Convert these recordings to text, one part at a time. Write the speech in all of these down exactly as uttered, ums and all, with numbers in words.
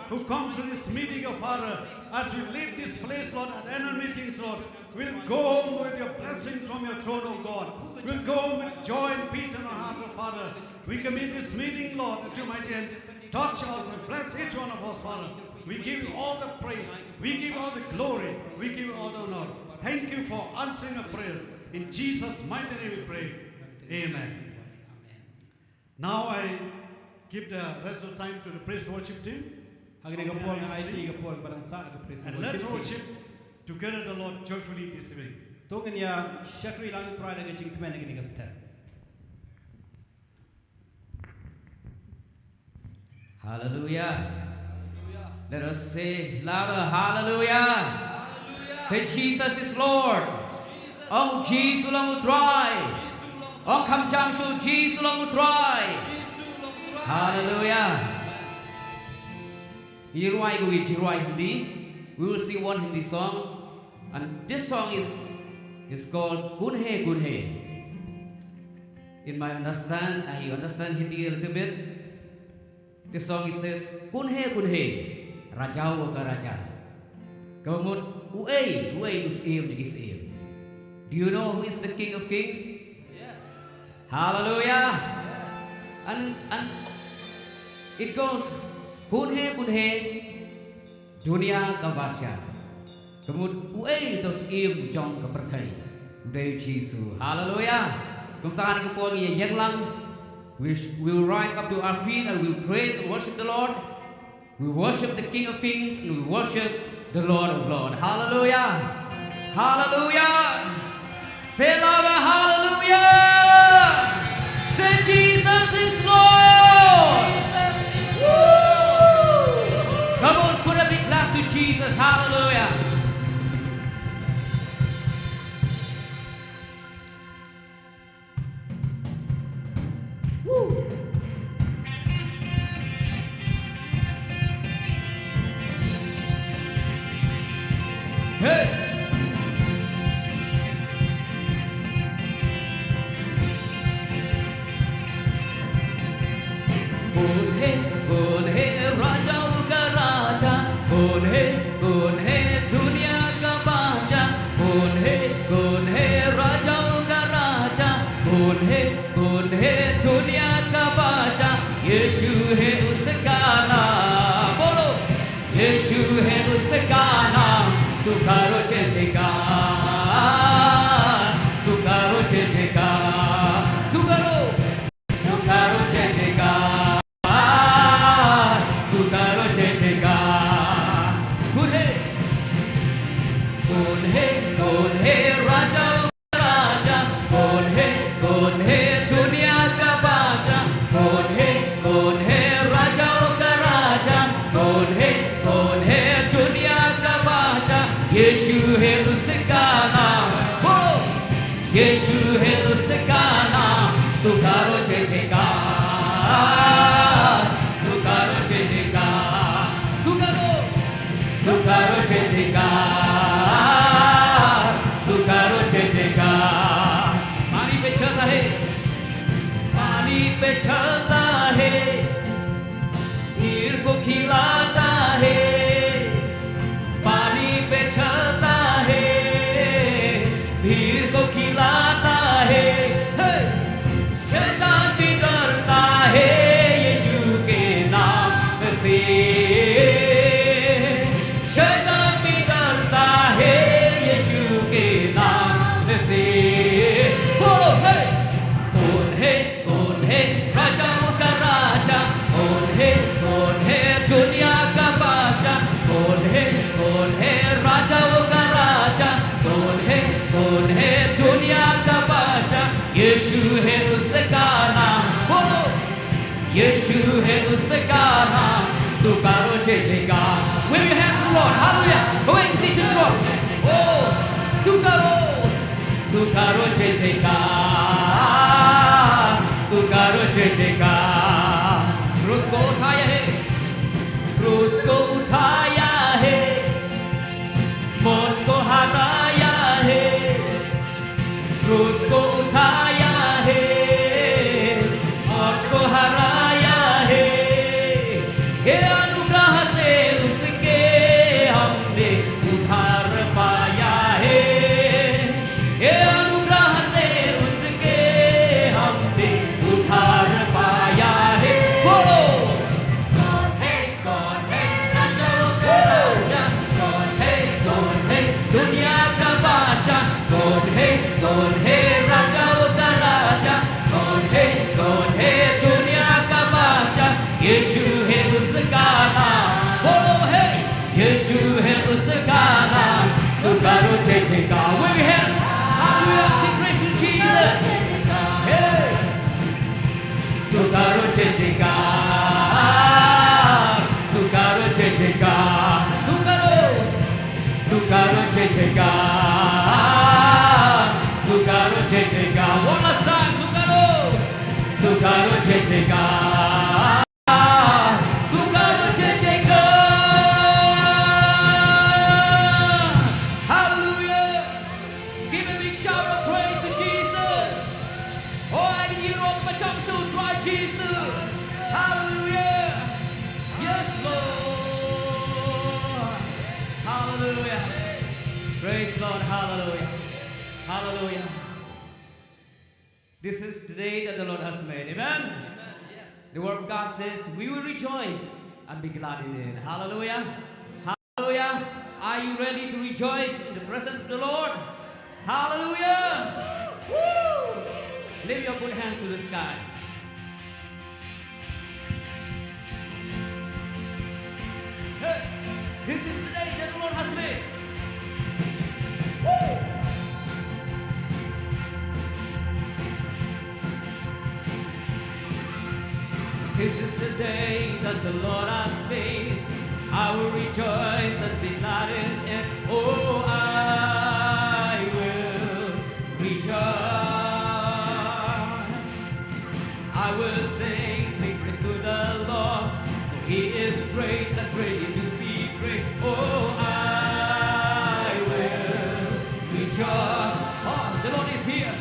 who comes to this meeting, oh Father, as we leave this place, Lord, at annual meetings, Lord, we'll go home with your blessing from your throne, oh God. We'll go home with joy and peace in our hearts, oh Father. We commit this meeting, Lord, into your mighty hands. Touch us and bless each one of us, Father. We give you all the praise. We give you all the glory. We give you all the honor. Thank you for answering our prayers. In Jesus' mighty name we pray. Amen. Now I give the rest of the time to the praise worship team. Ha kane ka por ngan aiti ka por ba dang sah ka praise and worship team. And let's worship together the Lord joyfully this evening. To ngin ïa shakri lang ïa U Trai da ka jingkmen ha kane ka step. Hallelujah. Let us say louder, hallelujah. Say, "Jesus is Lord." Ong, "Jisu long U Trai." Ong kham jam shuh, "Jisu long U Trai." Hallelujah. Ngi rwai ko, ngi rwai Hindi. We will sing one Hindi song. And this song is, is called Kun Hai, Kun Hai. In my understand, I understand Hindi a little bit. This song, it says, "Kun hai, kun hai, rajao ka raja." Ka mut, uei, uei u syiem jong ki syiem. Do you know who is the King of Kings? Yes. Hallelujah. Yes. And, and it goes, "Kun hai, kun hai, dunia ka badshah." Ka mut uei uto u syiem jong ka pyrthei. U dei u Jisu. Hallelujah. Kumta ha kane ka por ngi ïeng lang. We, sh- we will rise up to our feet and we will praise and worship the Lord. We worship the King of Kings and we worship the Lord of Lords. Hallelujah. Hallelujah. Say louder, hallelujah. Say, "Jesus is Lord." Woo! Come on, put a big clap to Jesus. Hallelujah. Woo! Hey! Kun hai, kun hai, rajao ka raja. Kun hai, kun hai, dunia ka badshah. Kun hai, kun hai, rajao ka raja. Kun hai, kun hai, dunia ka badshah. Yeshu hai uska naam. Bolo. Yeshu hai uska naam, tu karo jai jaikar, tu karo jai jaikar, tu karo, tu karo jai jaikar, tu karo jai jaikar. Kun hai, kun hai, kun hai, raja raja, kun hai, kun hai, dunia ka badshah, kun hai, kun hai, rajao ka raja, kun hai, kun hai, dunia ka badshah. Yeshu hai uska naam, oh, Yeshu hai uska naam, tu karo jai jaikar, tu karo jai jaikar, tu karo. Tu karo jai jaikar, tu karo jai jaikar. पानी पे चलता है, पानी पे चलता है, भीड़ को खिलाता है। पानी पे चलता है, भीड़ को खिलाता है। हे! शैतान भी डरता है यीशु के नाम से। शैतान भी डरता है यीशु के नाम से। बोलो, हे! कौन है, कौन है राजाओं का राजा? कौन है, कौन है दुनिया का बादशाह? कौन है, कौन है राजाओं का राजा? कौन है, कौन है दुनिया का बादशाह? यीशु है उसका नाम। बोलो, यीशु है उसका नाम। तू करो जय जयकार। Wave your hands to the Lord. Hallelujah. Come on, station to the Lord. Oh, तू करो, तू करो जय जयकार, तू करो जय जयकार। क्रूस को उठाया है, क्रूस को उठाया है, मौत को हराया है, क्रूस को उठाया है, मौत को हराया है। हे अनुग्रह यीशु है उसका नाम, पुकारो जय जयकार। Wave your hands. Hallelujah. Sing praise to Jesus. Hey. पुकारो जय जयकार, पुकारो जय जयकार, पुकारो, पुकारो जय जयकार, पुकारो जय जयकार। One last time, पुकारो, पुकारो जय जयकार। Tuhan jai jai Tuhan. Hallelujah. Give a big shout of praise to Jesus. Oh, I can hear all the Pacham shout, Tuhan Jesus. Hallelujah. Yes, Lord. Hallelujah. Praise Lord. Hallelujah. Hallelujah. This is the day that the Lord has made. Amen? Amen. Yes. The word of God says, "We will rejoice and be glad in it." Hallelujah. Hallelujah. Are you ready to rejoice in the presence of the Lord? Hallelujah. Woo! Lift your good hands to the sky. Hey, this is the day that the Lord has made. Woo! This is the day that the Lord has made. I will rejoice and be glad in it. Oh, I will rejoice. I will sing, sing praise to the Lord, for he is great and greatly to be praised. Oh, I will rejoice. Oh, the Lord is here.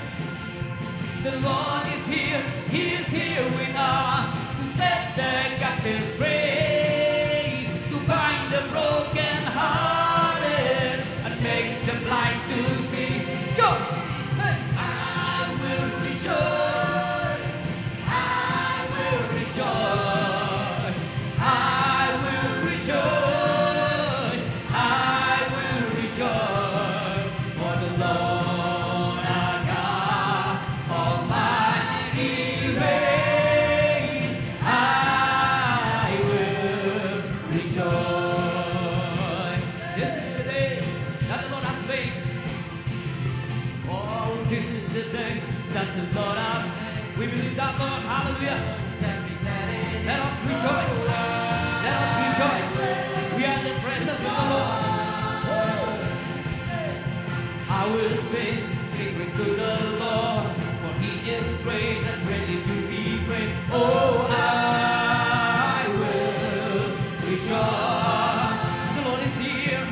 The Lord is here. He is here with us to set the captives free, to bind the broken hearted and make the blind to see. Joy! Hey! I will rejoice. I will rejoice. I will rejoice. I will rejoice. For the Lord our God Almighty reigns. I will rejoice. This is the day that the Lord has made. Oh, this is the day that the Lord has made. We believe that, Lord. Hallelujah. Let us rejoice. Let us rejoice. We are in the presence of the Lord. I will sing, sing praise to the Lord, for he is great and greatly to be praised. Oh, I will rejoice. The Lord is here.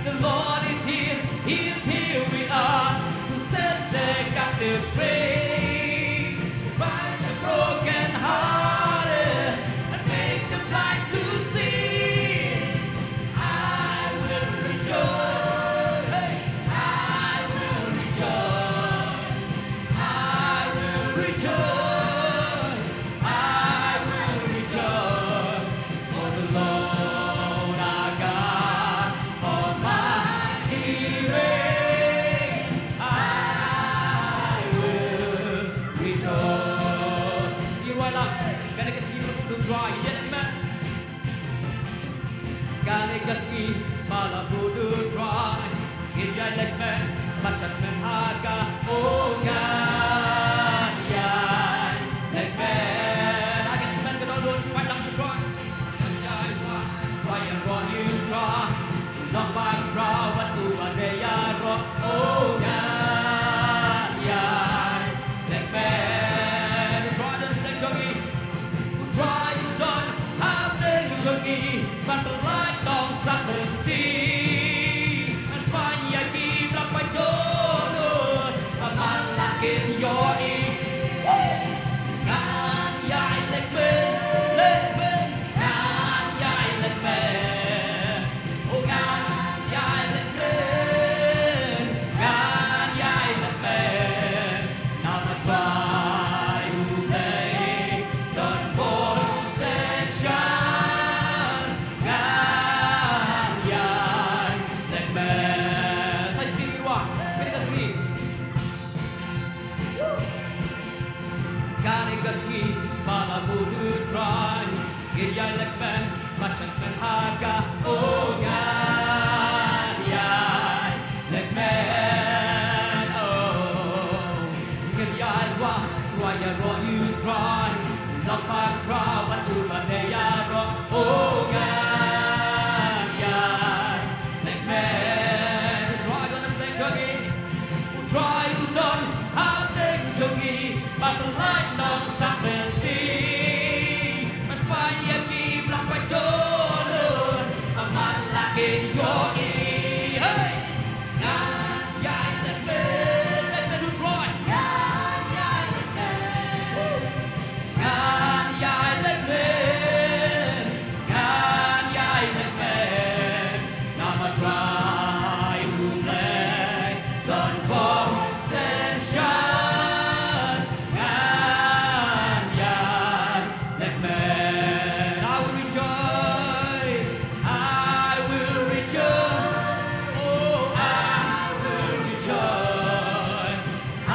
The Lord is here, he is here with us to set the captives free, to bind the broken hearted, and make the blind to see. I will rejoice, hey, I will rejoice, I will rejoice, I will rejoice. For the Lord our God Almighty reigns. I will rejoice. Ngi rwai lang. Kane ka sngi ba la buh da U Trai, ïa leh kmen. Kane ka sngi ba la buh da U Trai. Ngin ïai leh kmen, ba shat kmen ha ka, oh ngan ïai leh kmen. Ha ka kmen ka dohnud, pynlong ïa U Trai. Ngan ïai wai, wai ïaroh ïa U Trai. U long ba khraw bad uba dei ïaroh, oh ngan ïai leh kmen. U Trai u don ha pdeng jong ngi. U Trai u don ha pdeng jong ngi, ban pyllait long sak lynti. Ngan sngewbha ïa ki ba la pait dohnud, ba man la kin ïoh Ïohi, hey! Ngan ïaid lehkmen, lehkmen u Trai. Ngan ïaid lehkmen. Ngan ïaid lehkmen. Ngan ïaid lehkmen. Namar Trai U Blei don konsynshar. Ngan ïaid lehkmen. I will rejoice. I will rejoice. Oh, I will rejoice. I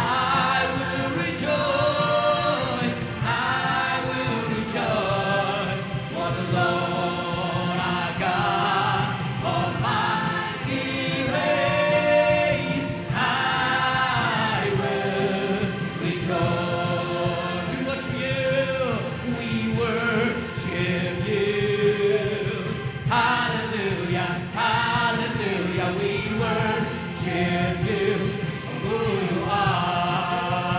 will rejoice. I will rejoice. For the Lord our God Almighty reigns. I will rejoice. We worship you. We worship you. Hallelujah, hallelujah, we worship you, who you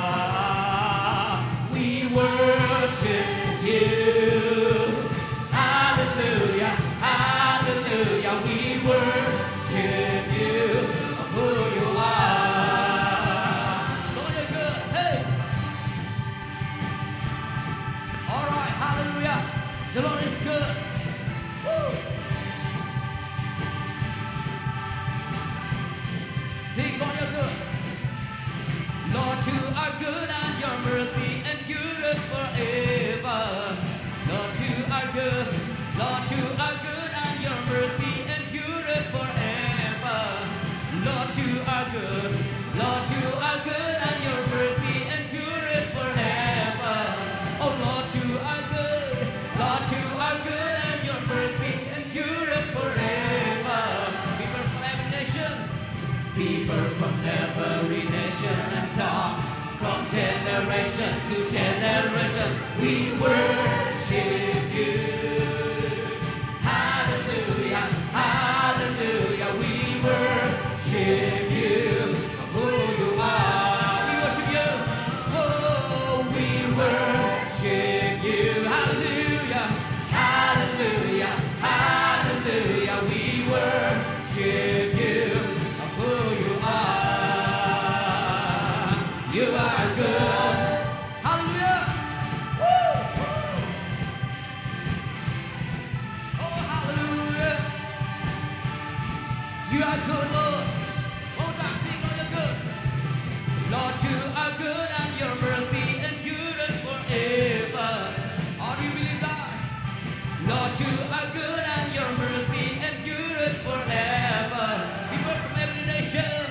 are. We worship you. Hallelujah, hallelujah, we worship you, who you are. Lord, you're good. Hey! All right, hallelujah. The Lord is good. Woo! Sing, Lord, you're good. Lord, you are good and your mercy endureth forever. Lord, you are good. Lord, you are good and your mercy endureth forever. Lord, you are good. Lord, you are good and your mercy endureth forever. Oh, Lord, you are good. Lord, you are good and your mercy endureth forever. People from every nation. People from every nation and tongue, from generation to generation, we worship you. Hallelujah, hallelujah, we worship you. Who you are, we worship you. Oh, we worship you. Hallelujah, hallelujah, hallelujah, we worship you. Who you are, you are good. Hallelujah. Woo! Oh, hallelujah. You are good, Lord. One more time, sing, Lord, you're good. Lord, you are good and your mercy endureth forever. All you believe that? Lord, you are good and your mercy endureth forever. People from every nation.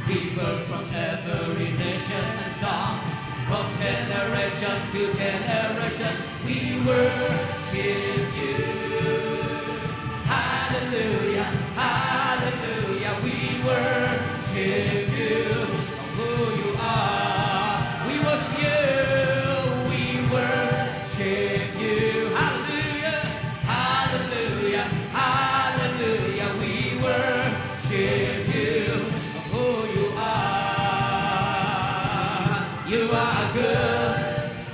People from every nation and tongue, from generation to generation, we worship you. Hallelujah, hallelujah, we worship you. Who you are, we worship you, we worship you. Hallelujah, hallelujah, hallelujah, we worship you. Who you are, you are good.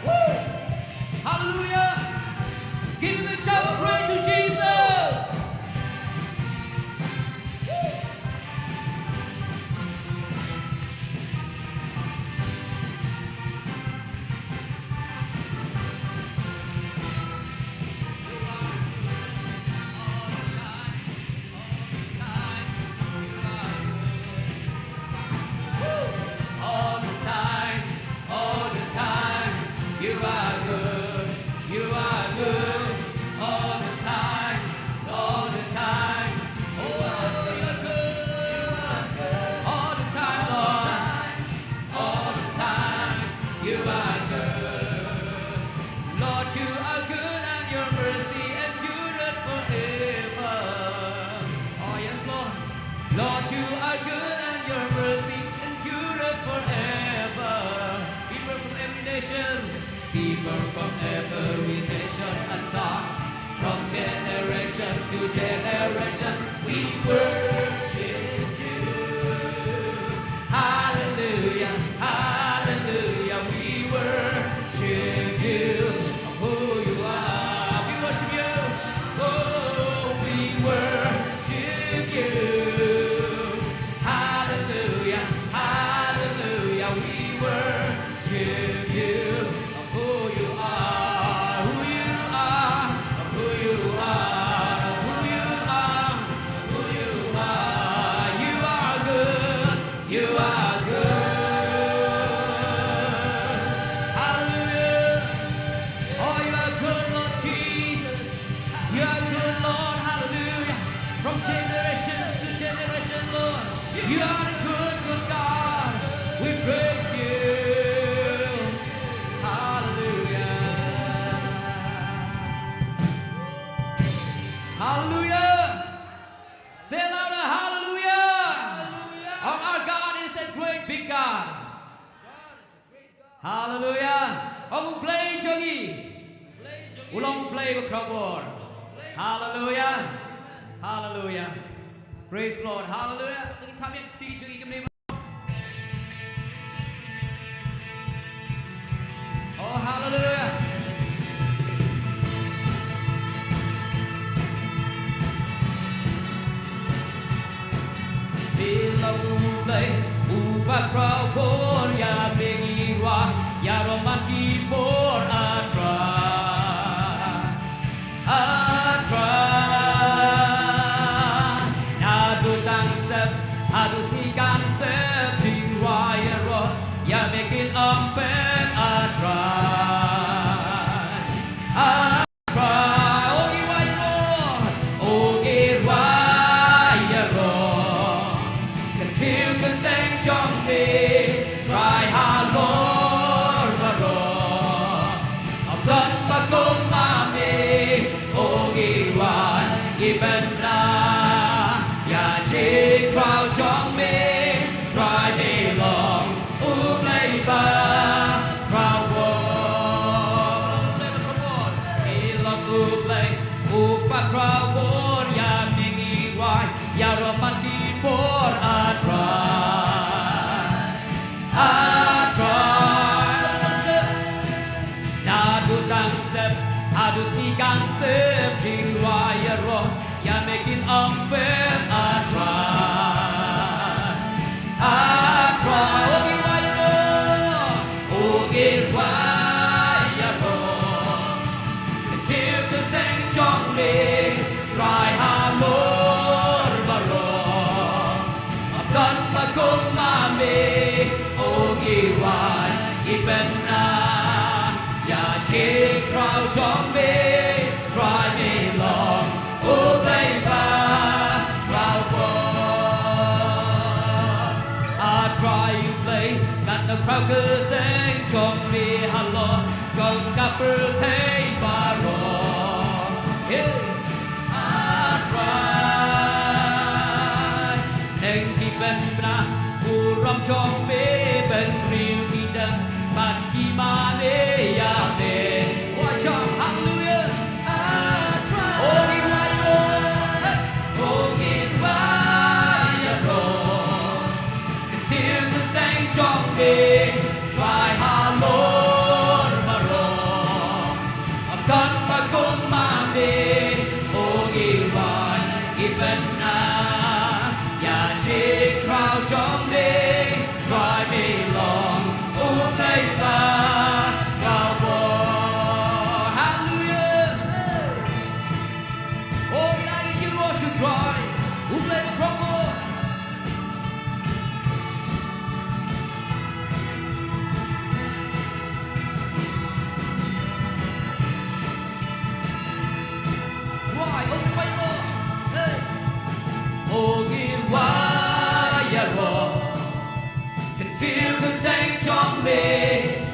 Woo! Hallelujah! Give a shout of praise to Jesus! All the time, all the time, you are good, you are good. All the time, all the time, oh, you're good. All the time, Lord, all the time, you are good. Lord, you are good and your mercy endureth forever. Oh, yes, Lord. Lord, you are good and your mercy endureth forever. People from every nation, people from every nation and tongue, from generation to generation, we worship you. Hallelujah, hallelujah, we worship you. Who you are, we worship you. Oh, we worship Generations to generation, Lord. You are a good, good God. We praise you. Hallelujah. Hallelujah. Say louder, hallelujah. Hallelujah. Oh, our God is a great big God. Hallelujah. Oh, u Blei jong ngi u long Blei bakhraw bor. Hallelujah. Hallelujah. Praise Lord. Hallelujah. To ngin thap ïa ka kti jong ngi kumne. Oh, hallelujah. Phi long u Blei uba khraw bor, ïa me ngi rwai ïaroh man ki por, A Trai. A Trai, naduh tang step haduh sngi kan sep, jingrwai ïaroh ïa me kin ym pep, A Trai. A Trai, oh ngi rwai ïaroh, oh ngi rwai ïaroh. Kyntiew kynteng jong me, Trai halor baroh. Ym don ba kum ma me, oh ngi rwai ngi bynta. Ïa shi khraw jong me, Trai me long u Blei ba khraw bor. Me long u Blei uba khraw bor, ïa me ngi rwai ïaroh man ki por, A Trai. A Trai. Naduh tang step haduh sngi kan sep, jingrwai ïaroh ïa me kin ym pep, A Trai. A Trai, oh ngi rwai ïaroh, oh ngi rwai ïaroh. Kyntiew kynteng jong me, Trai halor baroh. Ym don ba kum ma me, oh ngi rwai ngi bynta. Ïa shi khraw jong me, Trai me long u Blei ba khraw bor. A Trai u Blei, kat na khraw kyrteng jong me halor jong ka pyrthei baroh. Hey! A Trai, nang ki bynta burom jong me, bynriew ki dem bad ki mane ïa me. Wa jong, haleluya. A Trai, oh ngi rwai ïaroh, oh ngi rwai ïaroh. Kyntiew kynteng jong me, Trai halor baroh. Ym don ba kum ma me, oh ngi rwai ngi bynta. Ïa shi khraw jong me, Trai me long u Blei ba khraw bor. Haleluya. Oh, ngi la ïa ki ruh shu Trai, u Blei ba khraw bor. Rwai, oh ngi rwai ïaroh. Hey. Oh ngi rwai ïaroh. Kyntiew kynteng jong me,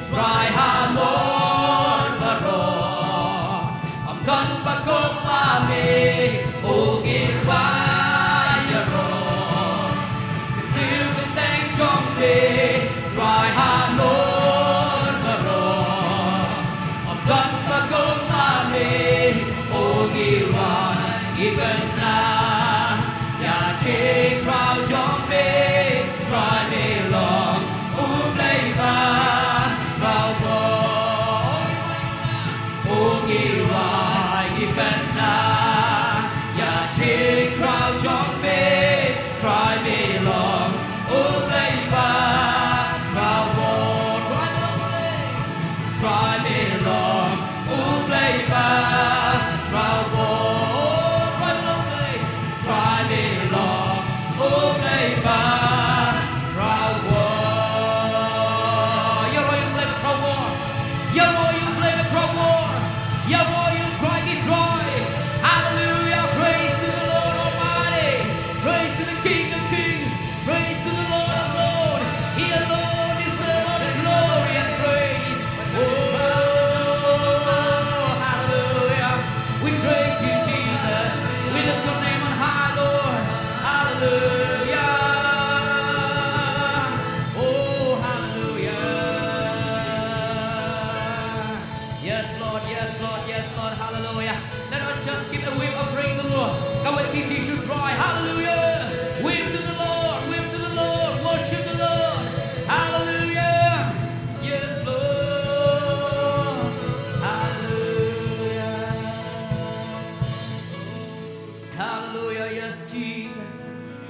Trai halor baroh. Ym don ba kum ma me, oh ngi rwai ïaroh. Kyntiew kynteng jong me, Trai halor baroh. Ym don ba kum ma me, oh ngi rwai ngi bynta. Ïa shi khraw jong me, Trai me long u Blei ba khraw bor. Oh ngi rwai ngi bynta. Ïa shi khraw jong me, Trai me long u Blei ba khraw bor. Trai me long u Blei. Trai me long u Blei ba khraw bor. Trai me long u Blei. Trai me long u Blei ba khraw bor. Ïaroh ïa u Blei ba khraw bor. Ïaroh ïa u Blei ba khraw bor. Ïaroh ïa u Trai ki trai. Hallelujah, praise to the Lord Almighty.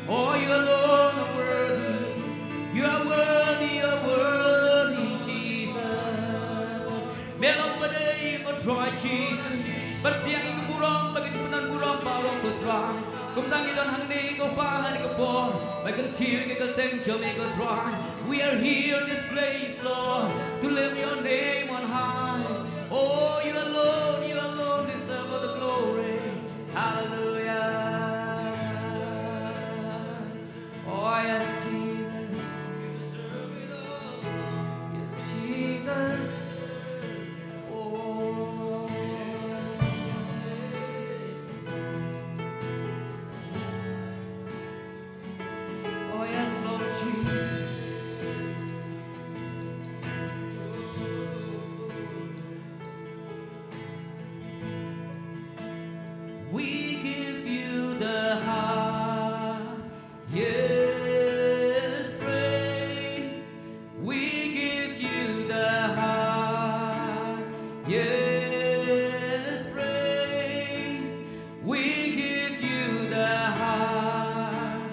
Oh, you alone are worthy. You are worthy, you are worthy, Jesus. Me long ba dei ko Trai Jesus. Ba pdiang ïa ka burom bad ka jingpyndonkam burom baroh ko Trai. Kumta ngi don hangne ko Pa ha kane ka por. Ba kyntiew ïa ka kyrteng jong me ko Trai. We are here in this place, Lord, to lift your name on high. Oh, you alone, you alone deserve all the glory. Hallelujah. Oh, yes, Jesus. Yes, Jesus. Oh. Oh, yes, Lord Jesus. We give you the highest praise. We give you the highest praise. We give you the highest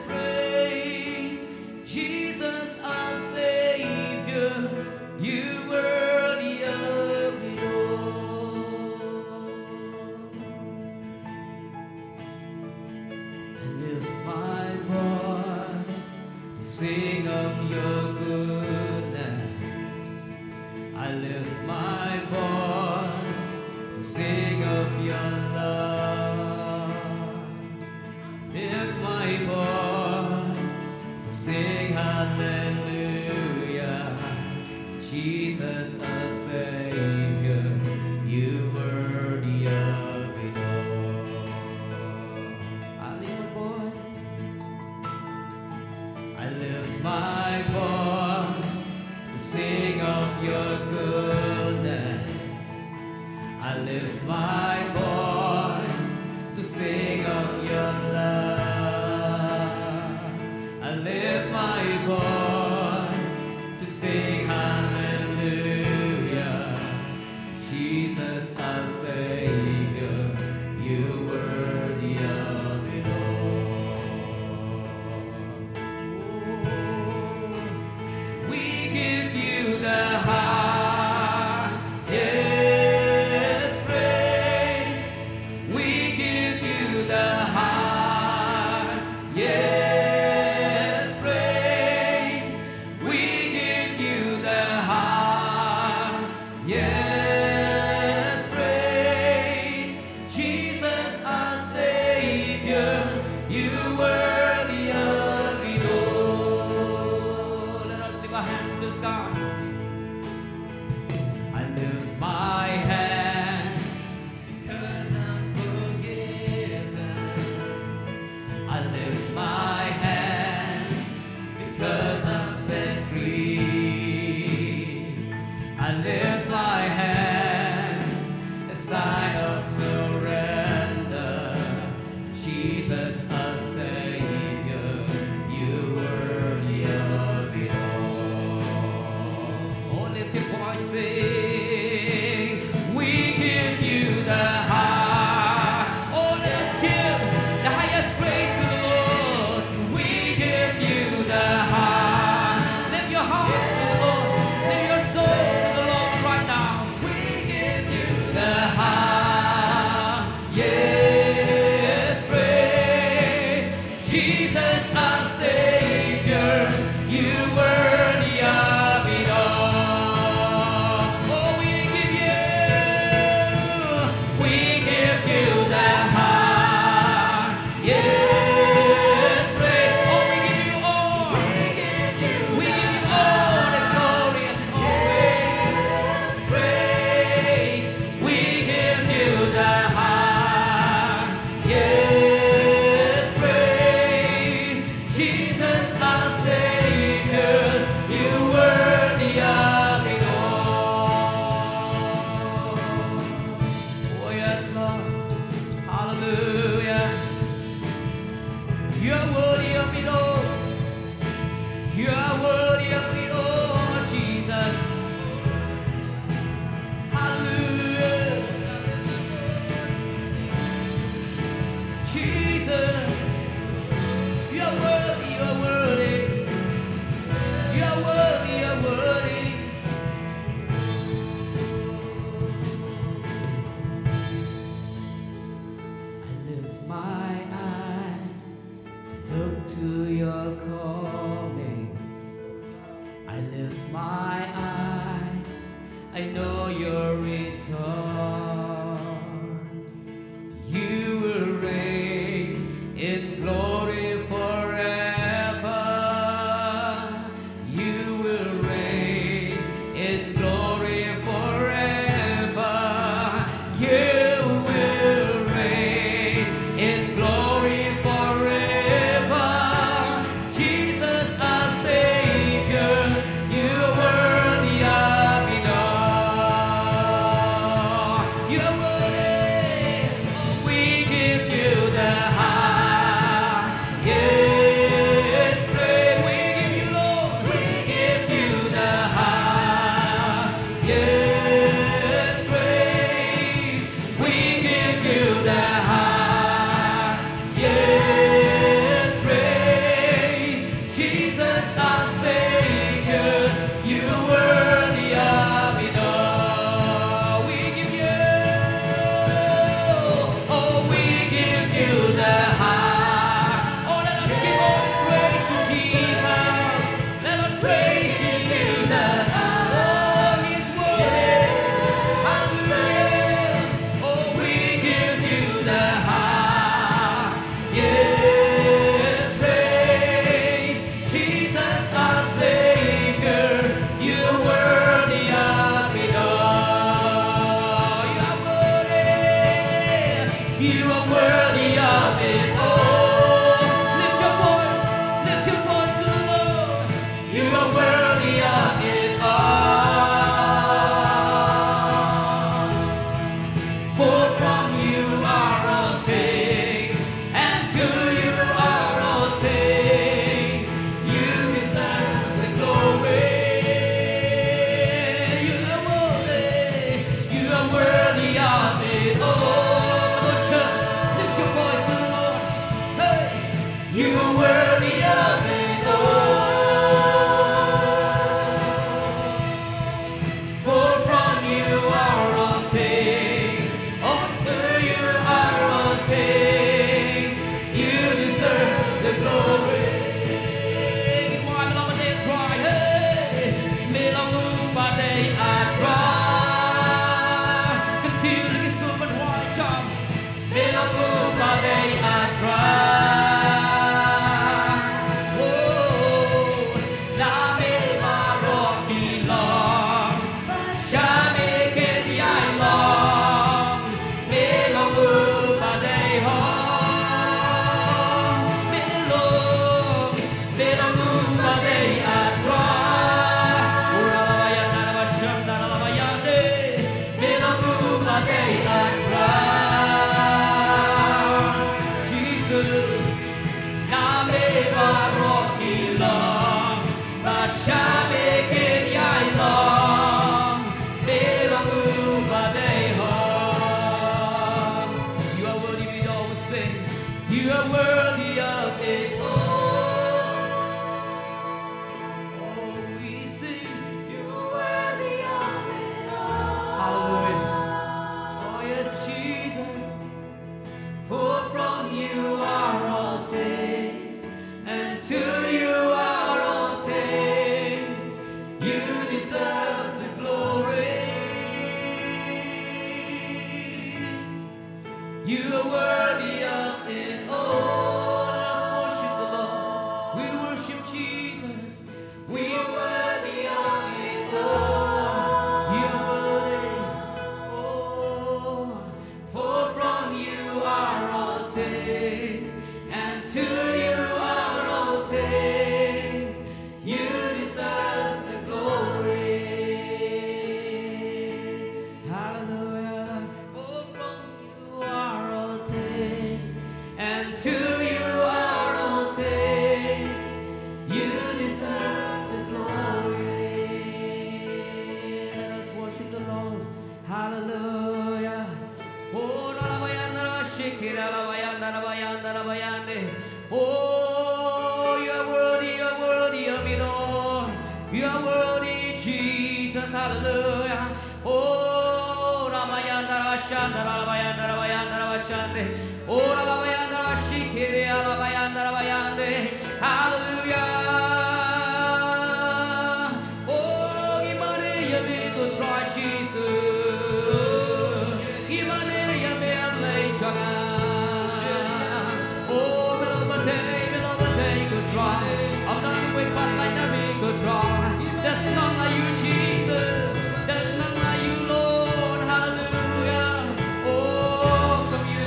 praise. Jesus, our Savior, you worthy of it all. I lift my voice to sing of your goodness. I lift my voice to sing of your love. Lift my voice to sing hallelujah. Jesus, our Savior, you worthy of it all. I lift my voice. I lift my voice to sing of your goodness. I lift my voice to sing of your love. I lift my voice to sing hallelujah. Jesus, our Savior, you worthy of it all. We give you the highest praise. We give you the highest praise. We give you the highest praise. Jesus, our Savior, you worthy of it all. Let us lift our hands to the sky. I lift my hands because I'm forgiven. I lift my hands because I'm set free. I lift my hands, a sign of surrender. Jesus, our Savior, you worthy of it all. Oh, lift your voice, sing. We give you the high. Oh, let us give the highest praise to the Lord. We give you the high. Lift your hearts to the Lord. Lift your soul to the Lord right now. We give you the highest praise. Jesus, our Savior, you worthy of it all. Oh, we give you, we give you the highest praise. Oh, we give you all. We give you, we give you all the glory and all praise. We give you the highest praise. Jesus, our Savior, you worthy of it all. Oh, yes, Lord. Hallelujah. You are worthy of it all. You are worthy of it all, Jesus. Hallelujah. Jesus. You are worthy, you are worthy. You are worthy, you are worthy. I lift my eyes, look to your coming. I lift my eyes, I know your return. You will reign in glory forever. You will reign in glory forever. You will reign in glory forever. Jesus, our Savior, you are worthy of it all. You are worthy. Oh, we give you the highest praise. We give you, Lord. We give you the highest praise. We give you the highest praise. Jesus, our Savior, you are worthy of it all. We give you, oh, we give you the high. Oh, let us give all the praise to Jesus. Let us praise you, Jesus. Oh, he's worthy. Hallelujah. Oh, we give you the highest praise. Jesus, our Savior, you are worthy of it all. You are worthy. You are worthy of it all. Lift your voice. Lift your voice to the Lord. You are worthy of it all. For from you are all things, and to you are all things. You deserve the glory. You are worthy. You are worthy of it all. Come on, church, lift your voice to the Lord. Hey! You are worthy of it all. For from you are all things, and to you are all things. You deserve the glory. Why love they try? Hey, me long u ba dei a try. Continue to get so much why, Tom. Me long u ba dei a try. Oh, la me baroh ki long, ba sha me ken ïai long. Me long u ba dei hok. Me long Me long u ba dei a trai. Ura la ba ïa na la ba shang na la ba ïa de. Me long u ba dei a trai. Jesus, na me baroh ki long, ba sha me ken ïai long. Me long u ba dei hok. You are worthy, we all sing. You are worthy of it all. Oh, we sing. You are worthy of it all. Hallelujah. Oh, yes, Jesus. For from you are all things, and to you are all things. You deserve the glory. You are worthy of it all. Let us worship the Lord. We worship Jesus. We are worthy of it all. You are worthy. Oh, for from you are all things, and to you are all things. You deserve the glory. Hallelujah. For from you are all things, and to you are all things. You deserve the glory. Let us worship the Lord. Hallelujah. Oh, la la ba ya na la ba shiki la la ba ya na la Rabayanda, rabayande. Oh, you are worthy, you are worthy of it all. You are worthy, Jesus. Hallelujah. Oh, rabayanda, rabashanda, rabayanda, rabayanda, rabashande. Oh, rabayanda, rabashikiri, rabayanda, rabayande. Hallelujah. Oh, imani yami kutrai Jesus. Imani yami amlei jana. Oh, milo mate, milo mate kutrai. I'm not doing what like yami kutrai. There's none like you, Jesus. There's none like you, Lord. Hallelujah. Oh, from you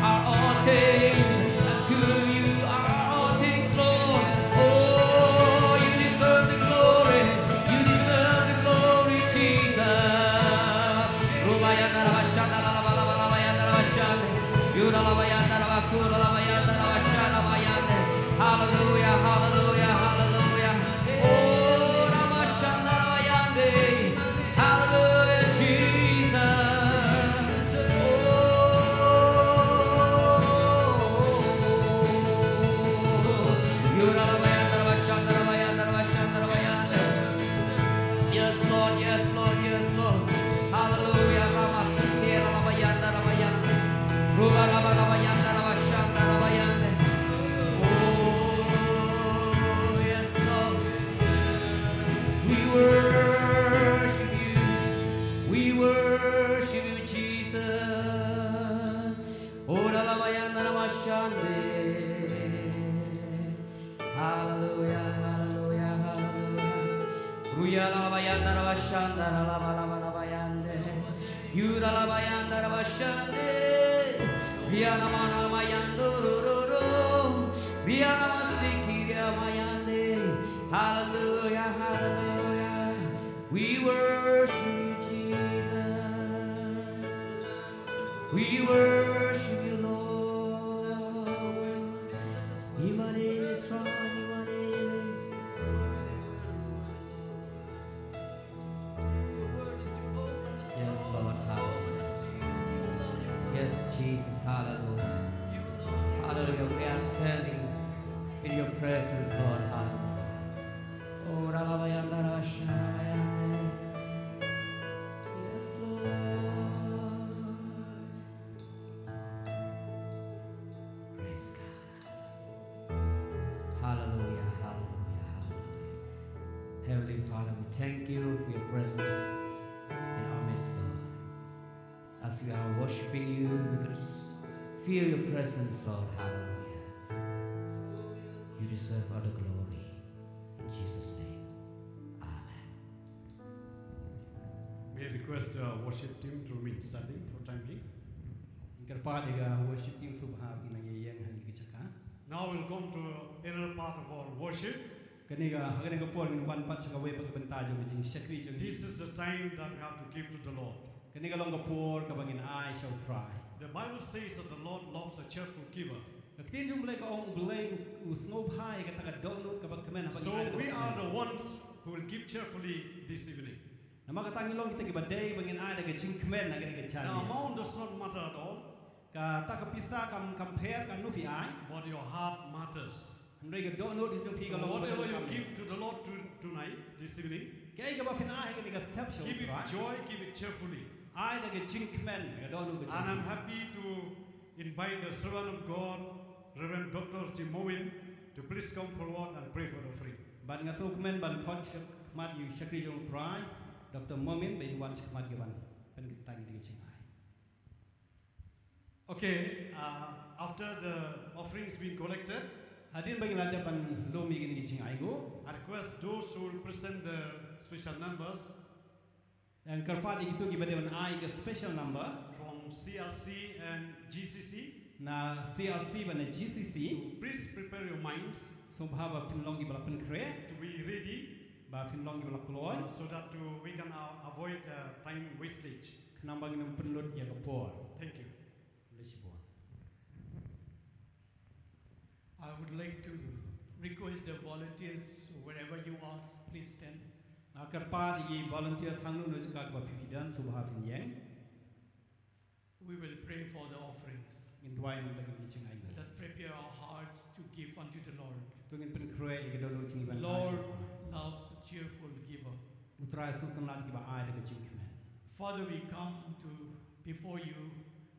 are all things, and to you are all things, Lord. Oh, you deserve the glory. You deserve the glory, Jesus. Rubayanda rabashanda, la, la, la, la, la, bayanda rabashanda. Yura la bayanda rabakura la bayanda rabashanda bayanda. Hallelujah, hallelujah, hallelujah. Oh, rabashanda bayande. Hallelujah, Jesus. Oh, yura la bayanda rabashanda bayanda rabashanda bayanda. Yes, Lord, yes, Lord, yes, Lord. Hallelujah. Ramasiki, Ramayanda, Ramayanda. Ruba, Raba, Ramayanda, Rabashanda, Ramayanda. Oh, yes, Lord. We worship you. We worship you, Jesus. Oh, Ramayanda, Rabashanda. Hallelujah, hallelujah, hallelujah. Ruya la bayanda la bashanda la la la la la bayande. Yura la bayanda la bashande. Riana mana mayando ro ro ro. Riana masiki ria mayande. Hallelujah, hallelujah. We worship you, Jesus. We worship you, Lord. Imani, Imani. Yes, Lord. Hallelujah. Yes, Jesus. Hallelujah. Hallelujah. We are standing in your presence, Lord. Hallelujah. Oh, Ralabayanda, Rabasharabayanda. Yes, Lord. Praise God. Hallelujah, hallelujah, hallelujah. Heavenly Father, we thank you for your presence in our midst, Lord. As we are worshiping you, we could feel your presence, Lord. Hallelujah. You deserve all the glory. In Jesus' name, amen. May I request, uh, worship team to remain standing for time being. Ngi kyrpad ïa ka worship team sngewbha ba kin nang ïeng ha kane ka jaka. Now we'll come to inner part of our worship. Kane ka, ha kane ka por ngin wan pat sha kawei pat ka bynta jong ka jingshakri jong ngi. This is the time that we have to give to the Lord. Kane ka long ka por kaba ngin ai sha U Trai. The Bible says that the Lord loves a cheerful giver. Ka ktien jong U Blei ka ong, U Blei u, u sngewbha ïa kata ka dohnud kaba kmen haba ngi ai. So we are the ones who will give cheerfully this evening. Namar kata ngi long kita kiba dei ba ngin ai da ka jingkmen ha kane ka jingïaid. The amount does not matter at all. Kata ka pisa kam, kam pher, katno phi ai. But your heart matters. Hynrei ka dohnud jong phi ka long. So whatever you give to the Lord to-, tonight, this evening, kaei kaba phin ai ha kane ka step sha U Trai, give it joy, give it cheerfully. Ai da ka jingkmen, da ka dohnud ka jong phi. And I'm happy to invite the servant of God, Reverend Doctor Jim Momin, to please come forward and pray for the offering. Bad nga sngewkmen ban khot sha khmat ïa u shakri jong U Trai, Doctor Momin, ba in wan sha khmat ïa ban pynkyntang ïa ka jingai. Okay, uh, after the offerings being collected, hadien ba ngi la dep ban lum ïa kine ki jingai nguh, I request those who will present the special numbers, ngi kyrpad ïa kito kiba dei ban ai ka special number from C R C and G C C. Na C R C bad na G C C. To please prepare your minds. Sngewbha ba phin long kiba la pynkhreh. To be ready. Ba phin long kiba la kloi. Uh, so that to, we can, uh, avoid, uh, time wastage. Khnang ba ngin ym pynlut ïa ka por. Thank you. Khublei shibun. I would like to request the volunteers, wherever you are, please stand. Nga kyrpad ïa ki volunteers hangno hangno jaka kaba phi, phi don, sngewbha phin ïeng. We will pray for the offerings. Ngin duwai namar kine ki jingai. Let us prepare our hearts to give unto the Lord. To ngin pynkhreh ïa ka dohnud jong ngi ban ai. The Lord loves a cheerful giver. U Trai u sngewtynnat ïa kiba ai da ka jingkmen. Father, we come to before you,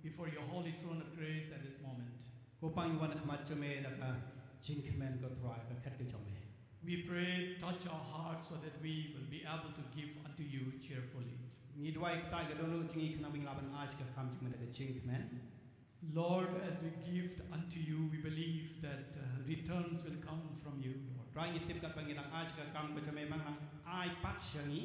before your holy throne of grace at this moment. Ko Pa, ngi wan ha khmat jong me da ka jingkmen, ko Trai, ha ka khet ka jong me. We pray, touch our hearts so that we will be able to give unto you cheerfully. Ngi duwai, ktah ïa ka dohnud jong ngi khnang ba ngin lah ban ai sha ka kam jong me da ka jingkmen. Lord, as we give unto you, we believe that, uh, returns will come from you, Lord. Trai, ngi tip katba ngi dang ai sha ka kam ka jong me, ba nang ai pat sha ngi.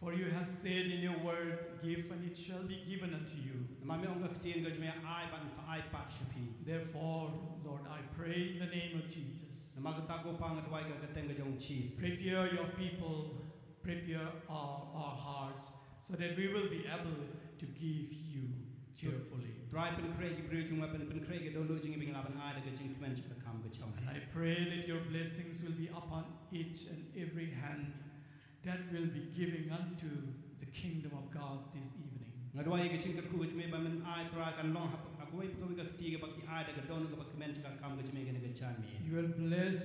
For you have said in your word, "Give, and it shall be given unto you." Namar me ong ha ka ktien ka jong me, ai bad yn sa ai pat sha phi. Therefore, Lord, I pray in the name of Jesus. Namar kata, ko Pa, nga duwai ha ka kyrteng ka jong Jisu. Prepare your people, prepare our, our hearts, so that we will be able to give you cheerfully. Trai, pynkhreh ki briew jong me, pyn, pynkhreh ki dohnud jong ngi ba ngin lah ban ai da ka jingkmen sha ka kam ka jong me. And I pray that your blessings will be upon each and every hand that will be giving unto the kingdom of God this evening. Nga duwai ïa ka jingkyrkhu ka jong me ba men ai, Trai, kan long ha, ha kawei pa kawei ka kti kaba ki ai da ka dohnud kaba kmen sha ka kam ka jong me kane ka janmiet. You will bless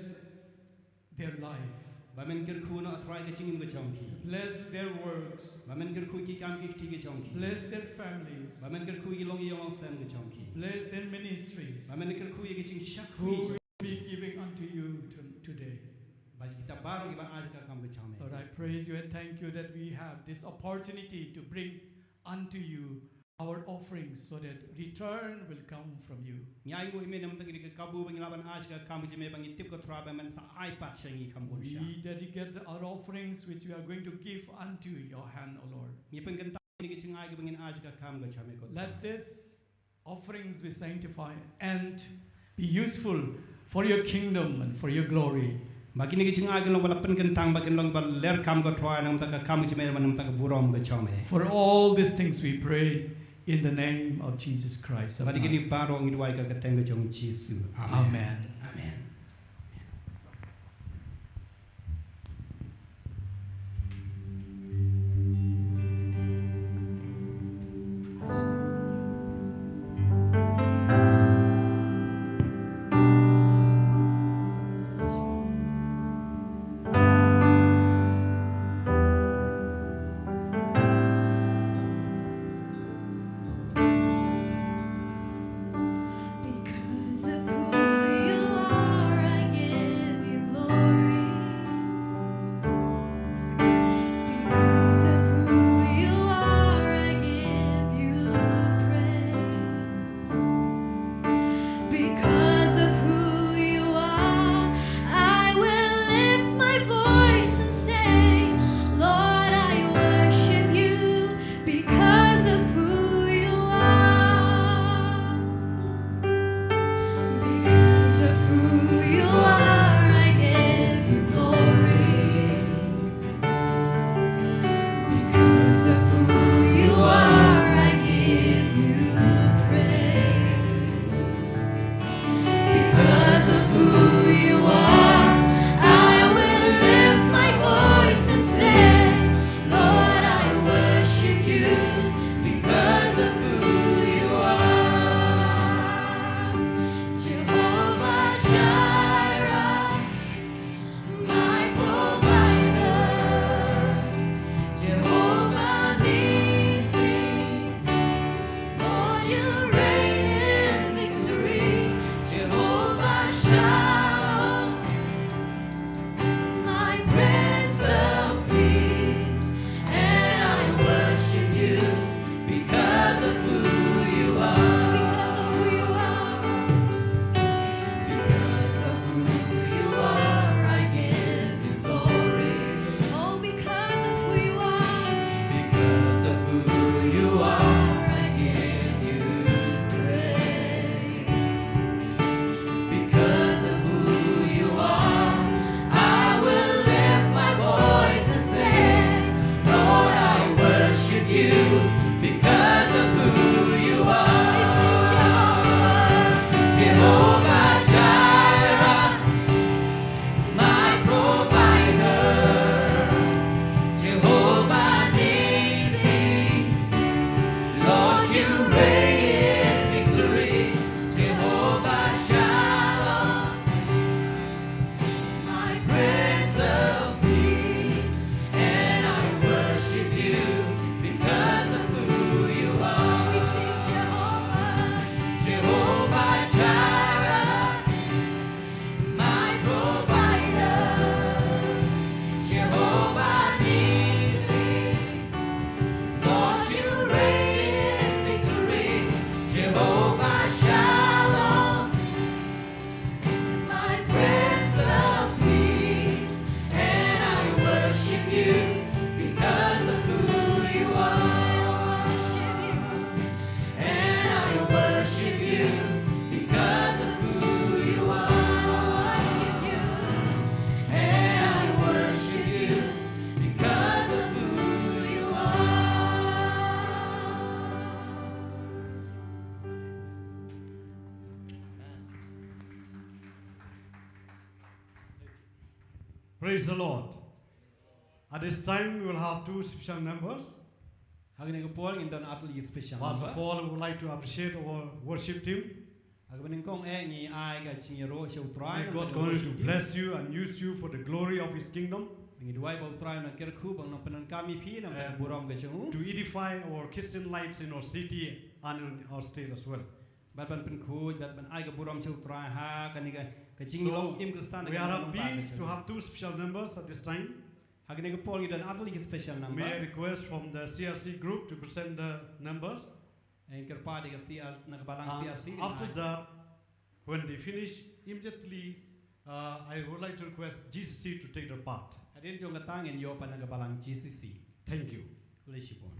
their life. Ba men kyrkhu noh, Trai, ka jingim ka jong ki. Bless their works. Ba men kyrkhu ïa ki kam ki kti ki jong ki. Bless their families. Ba men kyrkhu ïa ki longïing longsem ka jong ki. Bless their ministries. Ba men kyrkhu ïa ka jingshakri. Who will be giving unto you to-, today. Bad kita baroh kiba ai sha ka kam ka jong me. Lord, I praise you and thank you that we have this opportunity to bring unto you our offerings, so that return will come from you. Ngi ainguh ïa me namar kane ka kabu ba ngin lah ban ai sha ka kam ka jong me, ba ngi tip, ko Trai, ba men sa ai pat sha ngi kham bun sha. We dedicate our offerings which we are going to give unto your hand, O Lord. Ngi pynkyntang ïa kine ki jingai kiba ngin ai sha ka kam ka jong me, ko Trai. Let this offerings be sanctified and be useful for your kingdom and for your glory. Ba kine ki jingai kin long ba la pynkyntang, ba kin long ba ler kam, ko Trai, na ka bynta ka kam ka jong me, na ka bynta ka burom ka jong me. For all these things we pray in the name of Jesus Christ of Nazareth. Ba kine baroh ngi duwai ha ka kyrteng ka jong Jisu. Amen. Amen. Amen. Because of who you are, I give you glory. Because of who you are, I give you praise. Because of who you are, I will lift my voice and say, Lord, I worship you. Because of who you are, because of who you are, I give you glory. Because of who you are, I give you praise. Praise the Lord. At this time, we will have two special numbers. Ha kane ka por ngin don artylli special number. First of all, we would like to appreciate our worship team. Ha kaba nyngkong eh ngi ai ka jingïaroh sha U Trai. May God continue to bless you and use you for the glory of His kingdom. Ngi duwai ba U Trai un nang kyrkhu, ba un nang pyndonkam ïa phi na ka burom ka jong U. To edify our Christian lives in our city and in our state as well. Bad ban pynkhuid, bad ban ai ka burom sha U Trai ha kane ka, ka jinglong im Khristan. So, we are happy to have two special numbers at this time. Ha kane ka por ngi don artylli special number. May I request from the C R C group to present the numbers? Ngi kyrpad ïa ka C R, na ka balang C R C. And after that, when they finish, immediately, uh, I would like to request G C C to take their part. Hadien jong kata ngin ïoh pat na ka balang G C C. Thank you. Khublei shibun.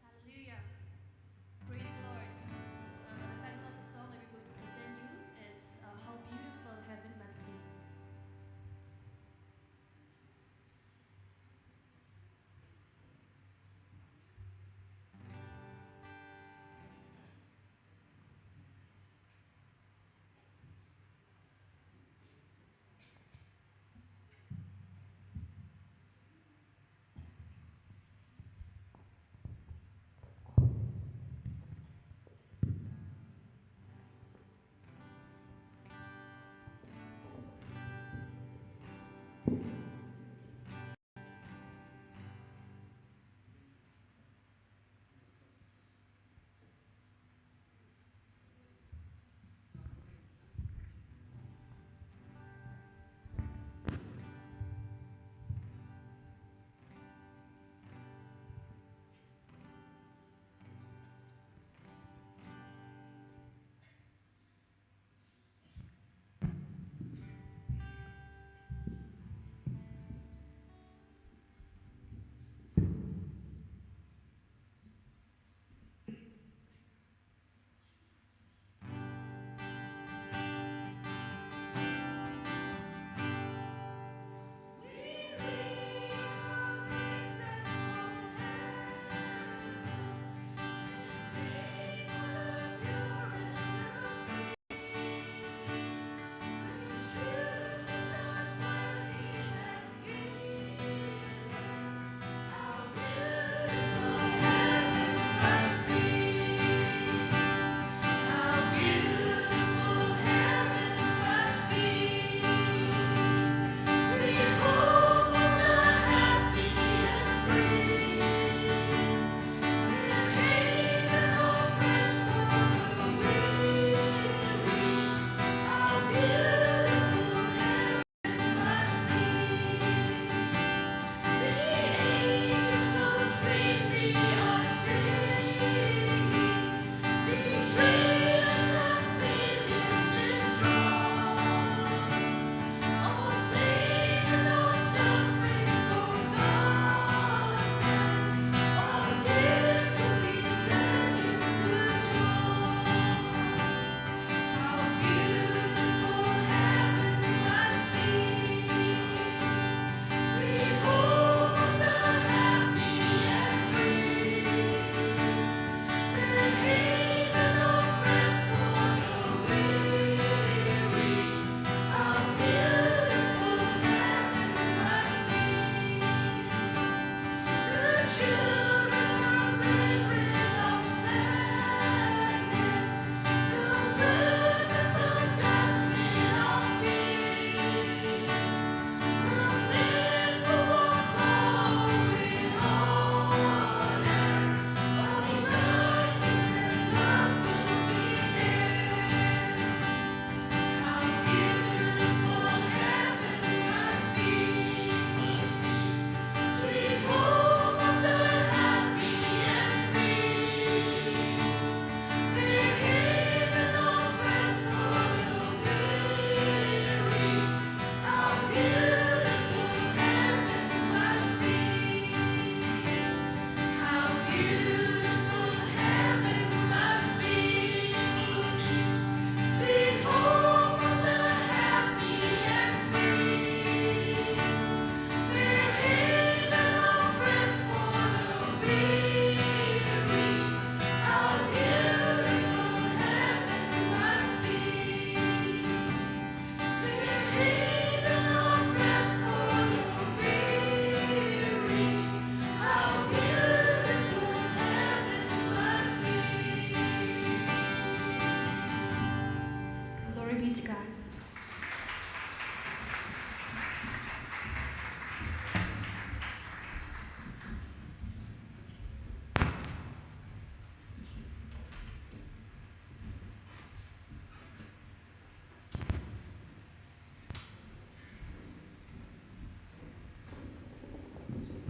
Hallelujah. Praise the Lord. Uh, the title of the song that we're going to present you is, uh, How Beautiful Heaven Must Be.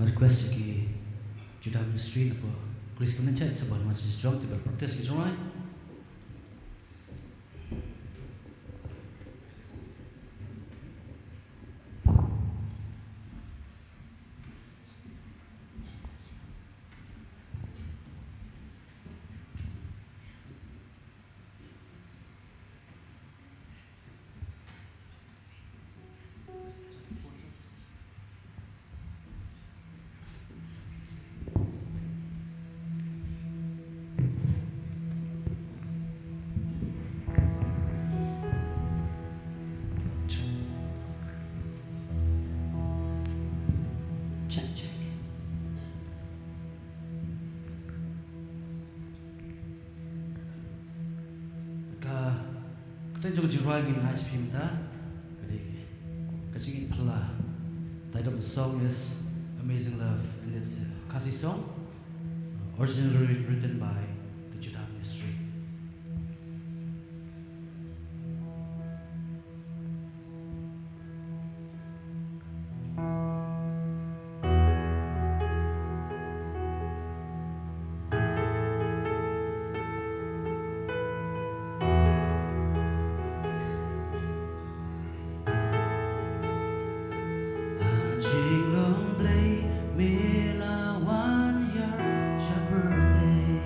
Request ki Judah Ministry na po Grace Community Church sa ban wan sha jong te ban practice ki jong ai. Check, check. Ka, ka ktien jong ka jingrwai ngin ai sha phi mynta ka dei ka Jingim Phylla. Title of the song is Amazing Love, and it's a Khasi song, originally written by the Judah Ministry. Ha jinglong Blei me la wan hiar sha pyrthei.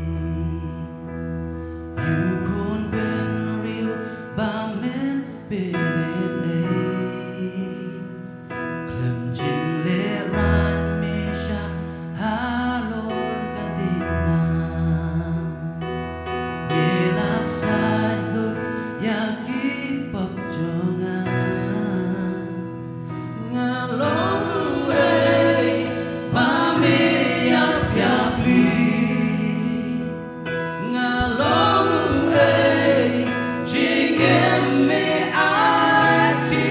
U khun bynriew ba men pynlehnoh. Khlem jinglehrain me shah halor ka diengphna. Me la said lut ïa ki pop jong nga. Nga long uei ba me ïap ïapli. Nga long uei jingim me aiti.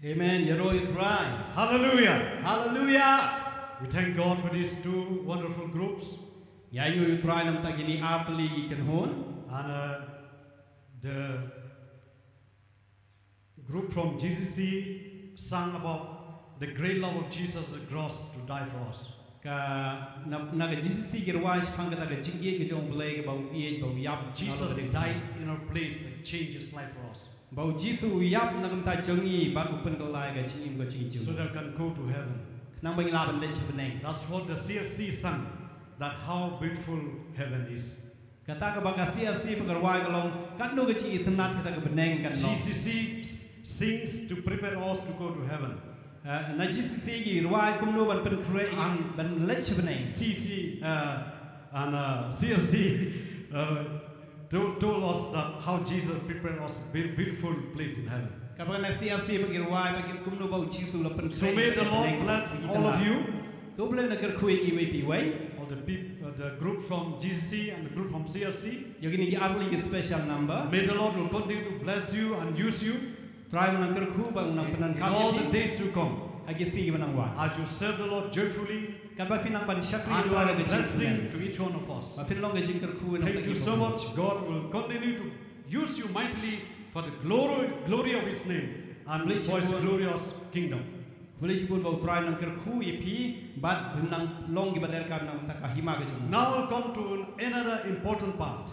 Amen. Ïaroh ïa u Trai. Hallelujah. Hallelujah. We thank God for these two wonderful groups. Ïa ngi ïaroh ïa u Trai namar ta kine ki artylli ki kynhun. And uh, the group from G C C sang about the great love of Jesus at the cross to die for us. Ka na, na ka G C C ki rwai shaphang kata ka jingïeit ka jong u Blei kaba u ïeit ba u ïap. Jesus died in our place and changed his life for us. Ba u Jisu u ïap na ka bynta jong ngi bad u pynkylla ïa ka jingim ka jong ngi. So that we can go to heaven. Khnang ba ngin lah ban leit sha bneng. That's what the C R C sang, that how beautiful heaven is. Kata kaba ka C R C ba ka rwai ka long katno ka jingitynnad kata ka bneng kan long. G C C sings to prepare us to go to heaven. Eh, na G C C ki rwai kumno ban pynkhreh ïa ngi ban leit sha bneng. C C uh, and uh, C R C uh, told, told us that how Jesus prepared us a beau- beautiful place in heaven. Kaba na C R C ba ki rwai ba ki kumno ba u Jisu la pynkhreh. So may the Lord bless all of you. To u Blei un kyrkhu ïa ngi iwei pa iwei. All the peop- uh, the group from G C C and the group from C R C. Ïa kine ki artylli ki special number. May the Lord will continue to bless you and use you. Trai un kyrkhu bad un pyndonkam ïa phi. In all the days to come. Ha ki sngi kiba nang wan. As you serve the Lord joyfully. Katba phi nang ban shakri ïa u Trai da ka jingkmen. And you are a blessing to each one of us. Ba phin long ka jingkyrkhu ïa ngi. Thank you so much. God will continue to use you mightily for the glory, glory of His name and for His glorious kingdom. Khublei shibun ba u Trai un kyrkhu ïa phi bad phin nang long kiba leh ka nang ta ka hima ka jong u. Now we'll come to another important part.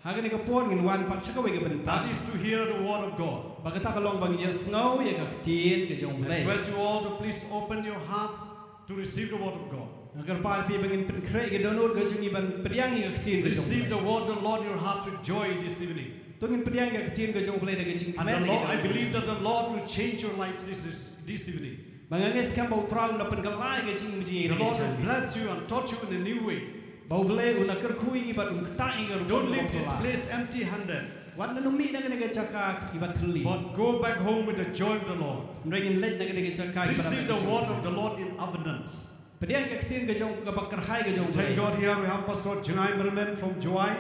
Ha kane ka por ngin wan pat sha kawei ka bynta. That is to hear the word of God. Ba kata ka long ba ngin ïa sngew ïa ka ktien ka jong u Blei. I request you all to please open your hearts to receive the word of God. Nga kyrpad ïa phi ba ngin pynkhreh ïa ka dohnud ka jong ngi ban pdiang ïa ka ktien ka jong u Blei. Receive the word of the Lord in your hearts with joy this evening. To ngin pdiang ïa ka ktien ka jong u Blei da ka jingkmen. And the Lord, I believe that the Lord will change your life this, this, this evening. Ba nga ngeit skhem ba u Trai un pynkylla ïa ka jingim jong ngi. The Lord will bless you and touch you in a new way. Ba u Blei un kyrkhu ïa ngi bad un ktah ïa ngi. Don't leave this place empty handed. Wat nym mih na kane ka jaka kiba thylli. But go back home with the joy of the Lord. Hynrei ngin leit na kane ka jaka kiba. Receive the word of the Lord in abundance. Pdiang ka ktien ka jong u kaba kyrhai ka jong u Blei. Thank God, here we have Pastor Jngai Myrmen from Jowai.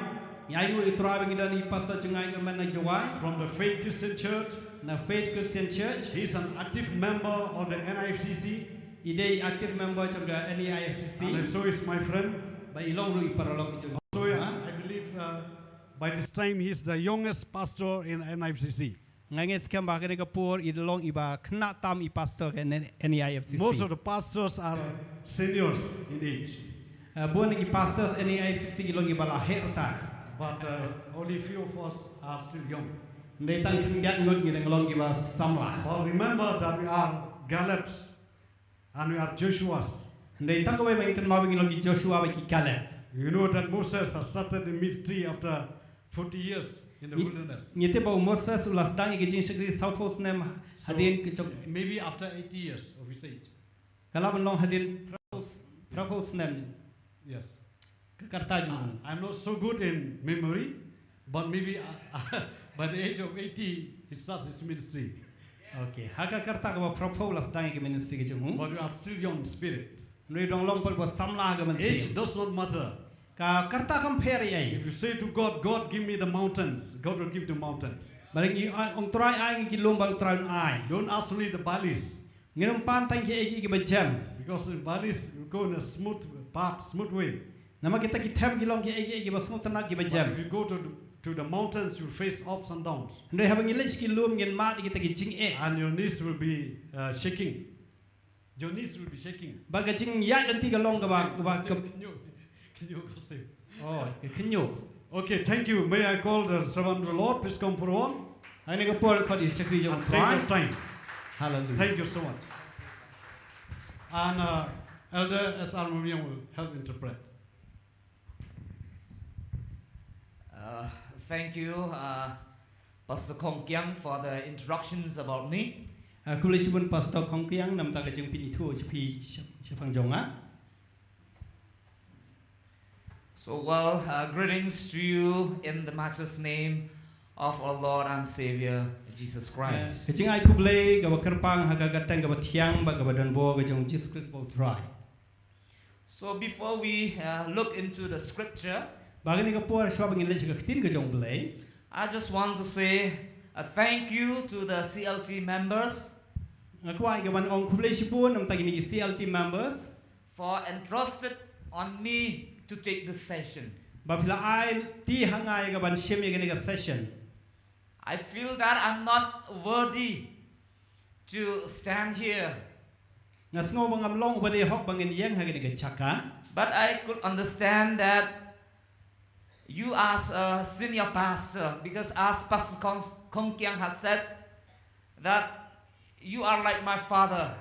Ngi ainguh ïa u Trai ba ngi don i Pastor Jngai Myrmen na Jowai. From the Faith Christian Church. Na Faith Christian Church. He is an active member of the N I F C C. I dei active member jong ka N E I F C C. And so is my friend. Bad i long ruh i paralok jong. So yeah, I believe uh, by this time he is the youngest pastor in N I F C C. Nga ngeit skhem ba kane ka por i long iba khynnah tam i pastor ka N E I F C C. Most of the pastors are seniors in age. Uh, bun ki pastors N E I F C C ki long iba la heh rta. But uh, only few of us are still young. Hynrei tang khyndiat ngut ngi dang long kiba samla. But remember that we are Calebs. And we are Joshua's. Hynrei tang kawei ba ngin kynmaw ba ngi long ki Joshua bad ki Caleb. You know that Moses has started the ministry after forty years in the wilderness. Ngi tip ba u Moses u la sdang ïa ka jingshakri sawphew snem hadien ka jong. Maybe after eighty years of his age. Ka lah ban long hadien phraphew snem. Yes. Ka karta jong u. I'm not so good in memory, but maybe uh, by the age of eighty, he starts his ministry. Okay. Ha ka karta kaba phraphew la sdang ïa ka ministry ka jong u. But we are still young in spirit. Hynrei dang long pat ba samla ha ka mynsiem. Age does not matter. Ka karta kam pher ei ei. If you say to God, God, give me the mountains, God will give the mountains. Ba ngi ai, ong Trai ai ngi ki lum ba Trai un ai. Don't ask only the valleys. Ngin ym pan tang kiei kiei kiba jem. Because the valleys go in a smooth path, smooth way. Namar kita ki them ki long kiei kiei kiba sngewtynnat kiba jem. But if you go to the, to the mountains, you face ups and downs. Hynrei haba ngi leit sha ki lum ngin mad ïa kita ki jingeh. And your knees will be uh, shaking. Your knees will be shaking. Bad ka jingïaid lynti ka long kaba, kaba ka. Khñiuh, khñiuh ka sep. Oh, ka khñiuh. Okay, thank you. May I call the servant of the Lord? Please come forward. Ha kane ka por khot ïa u shakri jong u Trai. And take your time. Hallelujah. Thank you so much. And uh, Elder S R Mawïong will help interpret. Uh, thank you, uh, Pastor Khongkiang, for the introductions about me. Uh, khublei shibun Pastor Khongkiang namar ka jingpynithuh shaphang jong nga. So, well, uh, greetings to you in the matchless name of our Lord and Savior, Jesus Christ. Ka jingai khublei kaba kyrpang ha ka kyrteng kaba thiang bad kaba donbor ka jong u Jisu Khrist u Trai. So before we uh, look into the scripture, ba kane ka por shuwa ba ngin leit sha ka ktien ka jong u Blei, I just want to say a thank you to the C L T members. Nga kwah ïa ka ban ong khublei shibun namar ta kine ki C L T members for entrusted on me to take this session. Ba phi la ai ti ha nga ïa ka ban shim ïa kane ka session. I feel that I'm not worthy to stand here. Nga sngew ba ngam long uba dei hok ba ngin ïeng ha kane ka jaka. But I could understand that you as a senior pastor, because as Pastor Kong, Kong Kiang has said, that you are like my father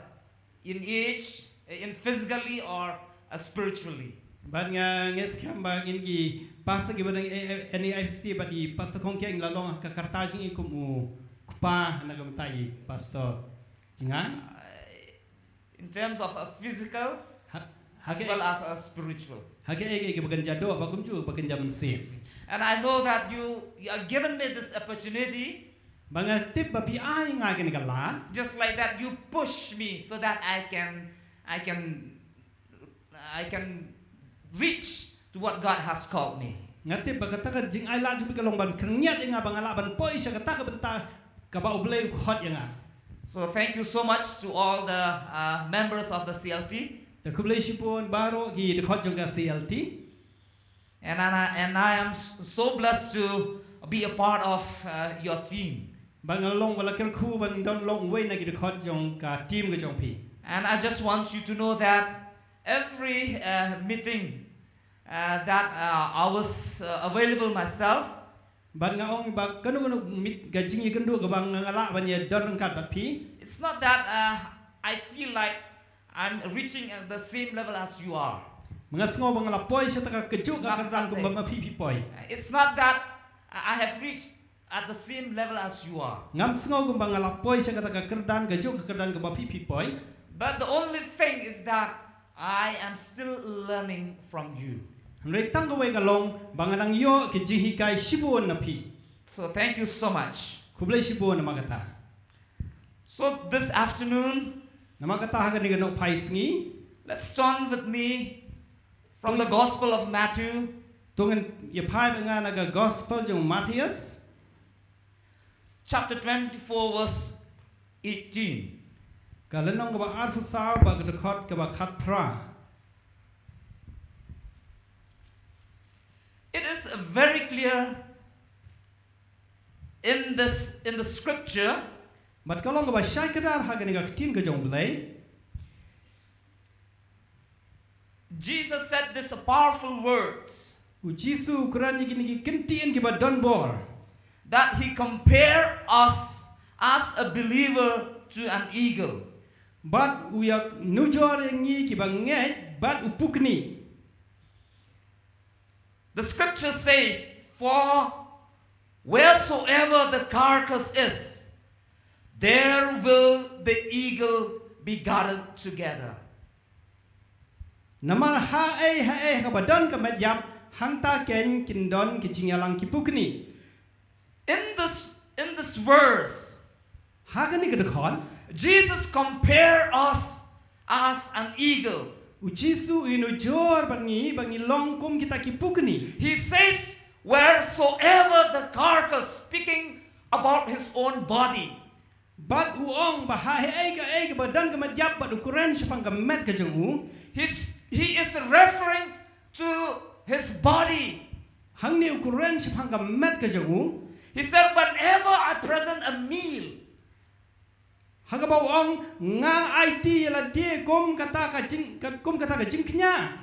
in age, in physically or uh, spiritually. Bad nga ngeit skhem ba ngin ki pastor ki ba dang N A I C bad i Pastor Kong Kiang la long ka karta jong i kum u kpa na ka bynta i pastor jong nga. Uh, in terms of a physical as well as a spiritual. Ha ka ei ka ei ba kan jadoh ba kumjuh ba kan jamsip. And I know that you, you have given me this opportunity. Ba nga tip ba phi ai nga kane ka lad. Just like that, you push me so that I can, I can, I can reach to what God has called me. Nga tip ba kata ka jingai lad jong phi ka long ban khyrngiat ïa nga ba nga lah ban poi sha kata ka bynta kaba U Blei u khot ïa nga. So thank you so much to all the uh, members of the C L T. Te khublei shibun baroh ki dkhot jong ka C L T. And, and, I, and I am s- so blessed to be a part of uh, your team. Ba nga long ba la kyrkhu ban don long uwei na ki dkhot jong ka team ka jong phi. And I just want you to know that every uh, meeting uh, that uh, I was uh, available myself, bad nga ong ba kano kano mit ka jingïakynduh kaba nga lah ban ïa don ryngkat bad phi. It's not that uh, I feel like I'm reaching at the same level as you are. Nga sngew ba nga la poi sha kata ka kajuh ka kyrdan kumba ma phi phi poi. It's not that I have reached at the same level as you are. Ngam sngew kumba nga la poi sha kata ka kyrdan kajuh ka kyrdan kumba phi phi poi. But the only thing is that I am still learning from you. Hynrei tang kawei ka long ba nga dang ïoh ki jinghikai shibun na phi. So thank you so much. Khublei shibun namar kata. So this afternoon, namar kata ha kane ka nohphai sngi, let's turn with me from the Gospel of Matthew. To ngin ïa phai bad nga na ka Gospel jong Mathaios, chapter twenty-four, verse eighteen. Ka lynnong kaba arphew saw bad ka dkhot kaba khatphra. It is very clear in this in the scripture. Bad ka long kaba shai kdar ha kane ka ktien ka jong U Blei. Jesus said these powerful words. U Jisu u kren ïa kine ki ktien kiba don bor. That he compare us as a believer to an eagle. Bad u ïa nujor ïa ngi kiba ngeit bad u pukni. The scripture says, for wheresoever the carcass is, there will the eagle be gathered together. Namar ha ei ha ei ha kaba don ka met ïap, hangta kein kin don ki jingïalang ki pukni. In this in this verse, ha kane ka dkhot, Jesus compare us as an eagle. U Jisu u nujor bad ngi ba ngi long kum kita ki pukni. He says, wheresoever the carcass, speaking about his own body. Bad u ong ba ha ei ka ei kaba don ka met ïap bad u kren shaphang ka met ka jong u. He's, he is referring to his body. Hangne u kren shaphang ka met ka jong u. He said, whenever I present a meal, ha kaba u ong nga aiti ïa lade kum kata ka jing kum kata ka jingkñia.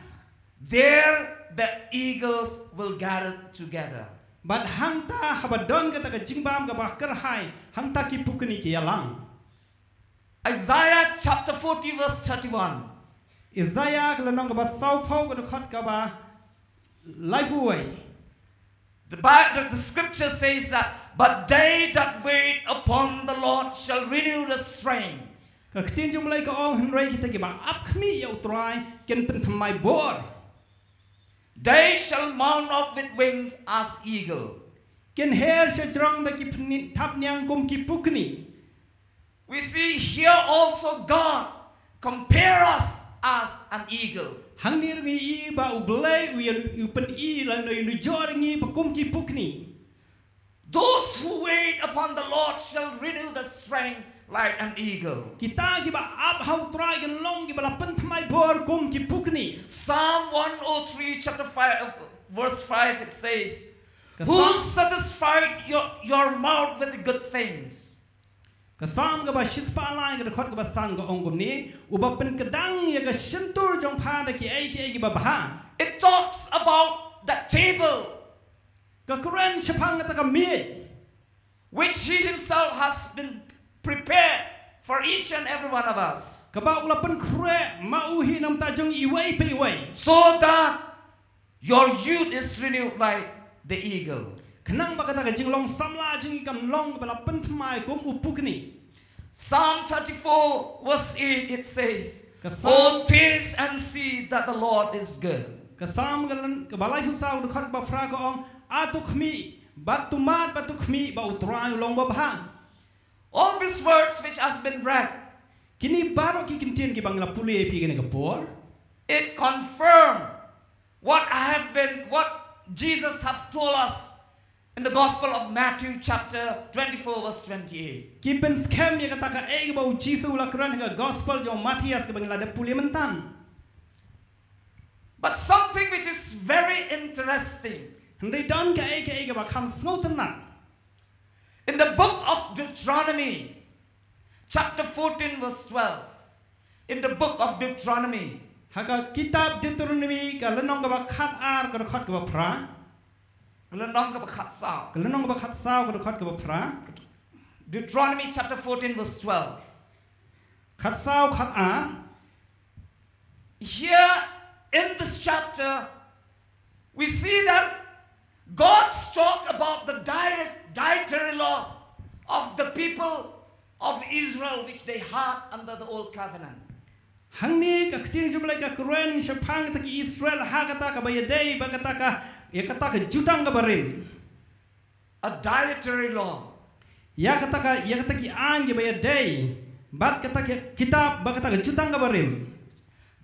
There the eagles will gather together. Bad hangta haba don kata ka jingbam kaba kyrhai, hangta ki pukni ki ïalang. Isaiah chapter forty verse thirty-one. Isaiah ka lynnong kaba sawphew ka dkhot kaba laiphew wei. The, Bi- the, the scripture says that, but they that wait upon the Lord shall renew the strength. Ka ktien jong U Blei ka ong, hynrei kita kiba ap khmih ïa U Trai kin pynthymmai bor. They shall mount up with wings as eagle. Kin her shajrong da ki phni- thapniang kum ki pukni. We see here also God compare us as an eagle. Hangne ruh ngi i ba U Blei u ïa u pyni lane u nujor ngi ba kum ki pukni. Those who wait upon the Lord shall renew the strength. like an eagle. Kita kiba ap ha U Trai kin long kiba la pynthymmai bor kum ki pukni. Psalm one oh three, chapter five, uh, verse five, it says, Ka "Who Psalm, satisfied your, your mouth with good things?" ka Psalm kaba shispah lai ka dkhot kaba san ka ong kumne, uba pynkdang ïa ka shyntur jong pha da kiei kiei kiba bha. It talks about that table Ka kren shaphang kata ka miej. which he himself has been prepared for each and every one of us. Kaba u la pynkhreh ma u hi namta jong iwei pa iwei. So that your youth is renewed like the eagle. Khnang ba kata ka jinglong samla jong ngi kan long kaba la pynthymmai kum u pukni. Psalm thirty-four, verse eight, it says, Ka Psalm- "Oh, taste and see that the Lord is good." Ka Psalm ka lan, kaba laiphew saw dkhot ba phra ka ong, "A to khmih, bad to mad, bad to khmih ba U Trai u long ba bha." All these words which have been read, Kine baroh ki kyntien kiba ngi la pule ïa phi kane ka por, it confirm what I have been, what Jesus has told us in the Gospel of Matthew chapter twenty-four, verse twenty-eight. ki pynskhem ïa kata kaei kaba U Jisu u la kren ha ka Gospel jong u Mathaios kaba ngi la dep pule mynta. But something which is very interesting, Hynrei don kaei kaei kaba kham sngewtynnat. in the book of Deuteronomy, chapter fourteen, verse twelve, in the book of Deuteronomy, Ha ka kitab Deuteronomi ka lynnong kaba khat ar ka dkhot kaba phra. lynnong kaba khat saw. Ka lynnong kaba khat saw ka dkhot kaba phra. Deuteronomy chapter fourteen, verse twelve. Khat saw khat ar. Here in this chapter, we see that God's talk about the diet, dietary law of the people of Israel, which they had under the old covenant. Hangne ka ktien jong U Blei ka kren shaphang kata ki Israel ha kata kaba ïadei bad kata ka, ïa kata ka jutang kaba rim. A dietary law. Ïa kata ka, ïa kata ki aiñ kiba ïadei bad kata ki kitab bad kata ka jutang kaba rim.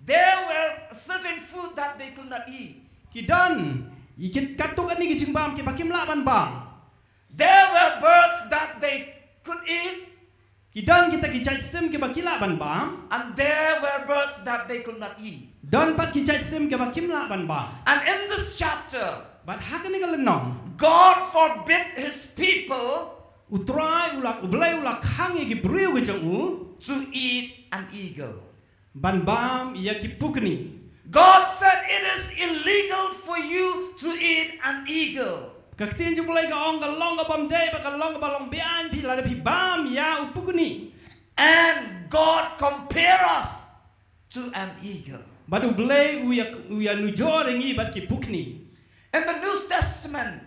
There were certain food that they could not eat. Ki don ïa ki katto katne ki jingbam kiba kim lah ban bam. There were birds that they could eat, Ki don kita ki jait sim kiba ki lah ban bam. And there were birds that they could not eat. Don pat ki jait sim kiba kim lah ban bam. And in this chapter, Bad ha kane ka lynnong, God forbid his people U Trai u la, U Blei u la khang ïa ki briew ki jong u to eat an eagle. ban bam ïa ki pukni. God said it is illegal for you to eat an eagle. Ka ktien jong U Blei ka ong ka long kaba ym dei bad ka long kaba long beaiñ phi lada phi bam ïa u pukni. And God compare us to an eagle. Bad U Blei u ïa, u ïanujor ïa ngi bad ki pukni. In the New Testament,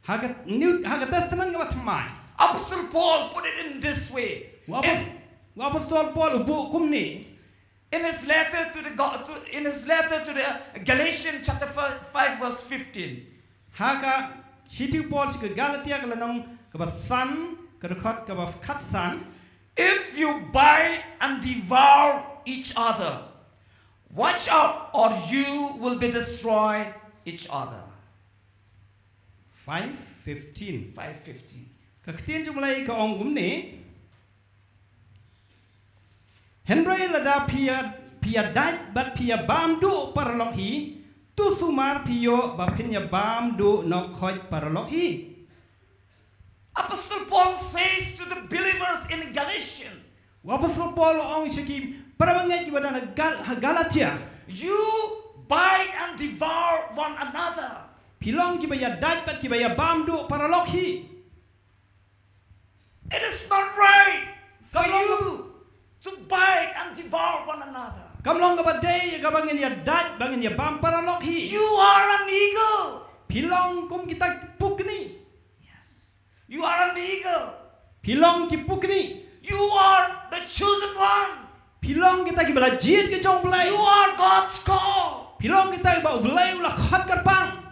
Ha ka New, ha ka Testament kaba thymmai, Apostle Paul put it in this way. u Apos-, In, u Apostol Paul u buh kumne. in his letter to the God, to, in his letter to the Galatians chapter five, verse fifteen. Ha ka shithi u Paul sha ki Galatia ka lynnong kaba san ka dkhot kaba khatsan. If you bite and devour each other, watch out, or you will be destroy each other. Five fifteen. Five fifteen. Ka ktien jong U Blei ka ong kumne. Hynrei lada phi ïa, phi ïa dait bad phi ïa bam duh paralok hi, to sumar phi ïoh ba phin ïa bam duh noh khoit paralok hi. Apostle Paul says to the believers in Galatians, U Apostol Paul u ong sha ki para bangeit kiba don ha Gal-, ha Galatia. "You bite and devour one another." Phi long kiba ïa dait bad kiba ïa bam duh paralok hi. It is not right for Come on. you to bite and devour one another. Kam long kaba dei ïa kaba ngin ïa dait ba ngin ïa bam paralok hi. You are an eagle. Phi long kum kita pukni. Yes. You are an eagle. Phi long ki pukni. You are the chosen one. Phi long kita kiba la jied ki jong U Blei. You are God's call. Phi long kita kiba U Blei u la khot kyrpang.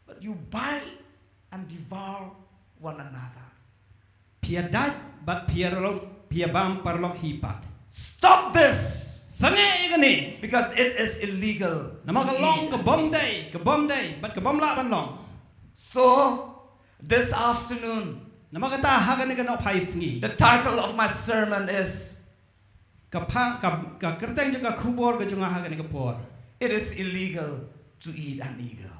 But you bite and devour one another. Phi ïa dait bad phi ïa long, phi ïa bam paralok hi pat. Stop this. Sangeh ïa kane. Because it is illegal. Namar ka long kaba ym dei, kaba ym dei bad kaba ym lah ban long. So, this afternoon, Namar kata ha kane ka nohphai sngi, the title of my sermon is, ka pha-, ka, ka kyrteng jong ka khubor ka jong nga ha kane ka por, It is Illegal to Eat an Eagle.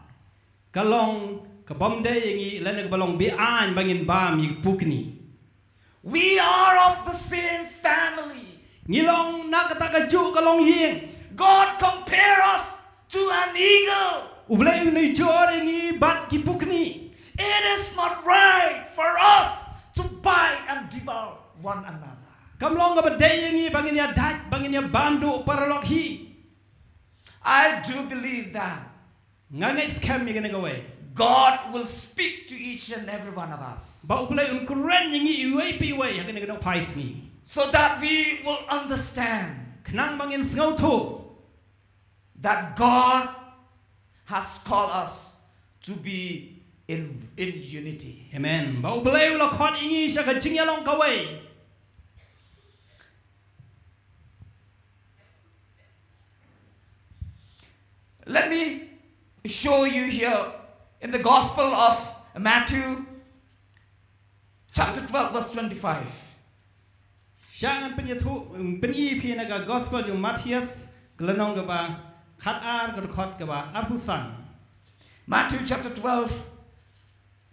Ka long ka bym dei ïa ngi lane kaba long be-aiñ ba ngin bam ïa ki pukni. We are of the same family. Ngi long na kata ka juh ka longïing. God compare us to an eagle. U Blei u nujor ïa ngi bad ki pukni. It is not right for us to bite and devour one another. Kam long kaba dei ïa ngi ba ngin ïa dait, ba ngin ïa bam duh paralok hi. I do believe that Nga ngeit skhem ïa kane kawei, God will speak to each and every one of us, ba U Blei un kren ïa ngi iwei pa iwei ha kane ka nohphai sngi, so that we will understand, khnang ba ngin sngewthuh, that God has called us to be in, in unity. Amen. Ba U Blei u la khot ïa ngi sha ka jingïalong kawei. Let me show you here in the Gospel of Matthew, chapter twelve, verse twenty-five. Sha ngan pynïathuh, pyn-i phi na ka Gospel jong Matthias, ka lynnong kaba khatar, ka dkhot kaba arphew san. Matthew chapter twelve,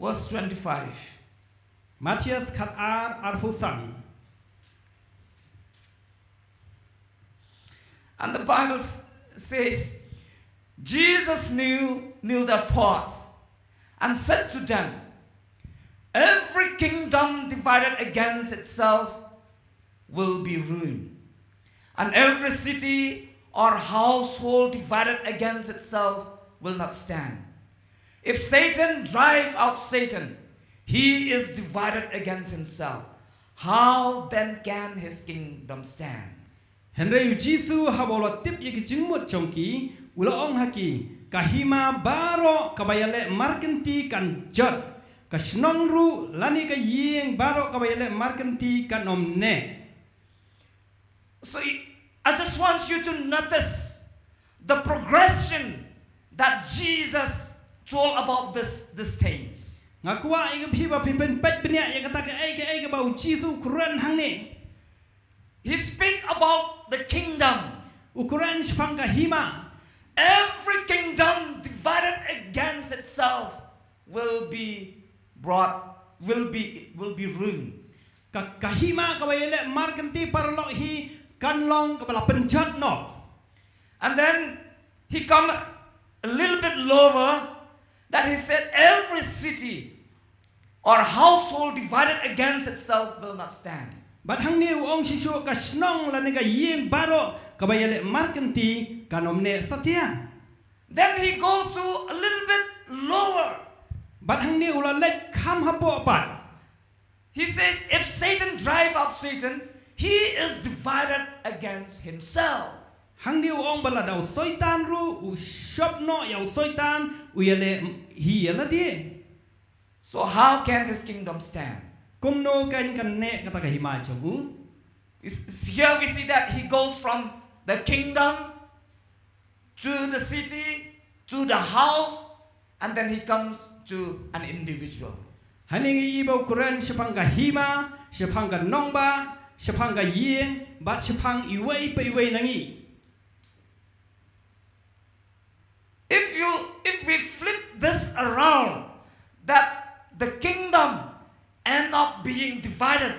verse twenty-five. Matthias khatar, arphew san. And the Bible s-, says, Jesus knew, knew their thoughts and said to them, "Every kingdom divided against itself will be ruined, and every city or household divided against itself will not stand. If Satan drive out Satan, he is divided against himself. How then can his kingdom stand?" Hynrei u Jisu haba u la tip ïa ki jingmut jong ki, u la ong ha ki, "Ka hima baroh kaba ïaleh markynti kan jot, ka shnong ruh lane ka ïing baroh kaba ïaleh markynti kan ym neh." So I, I just want you to notice the progression that Jesus told about this, these things. Nga kwah ïa phi ba phin peit bniah ïa kata kaei kaei kaba u Jisu u kren hangne. He speak about the kingdom. U kren shaphang ka hima. Every kingdom divided against itself will be brought, will be, will be ruined. Ka, ka hima kaba ïaleh markynti paralok hi kan long kaba la pynjot noh. And then he come a little bit lower, that he said, "Every city or household divided against itself will not stand." Bad hangne u ong shisha, "Ka shnong lane ka ïing baroh kaba ïaleh markynti kan ym neh satia." Then he go to a little bit lower. Bad hangne u la leit kham hapoh pat. He says, "If Satan drive out Satan, he is divided against himself." Hangne u ong ba lada u Soitan ruh u shop noh ïa u Soitan, u ïaleh hi ïa lade. So how can his kingdom stand? Kumno kan, kan neh kata ka hima jong u? Is, is here we see that he goes from the kingdom to the city, to the house, and then he comes to an individual. Hangne ngi i ba u kren shaphang ka hima, shaphang ka nongbah, shaphang ka ïing, bad shaphang iwei pa iwei na ngi. If you, if we flip this around, that the kingdom end up being divided.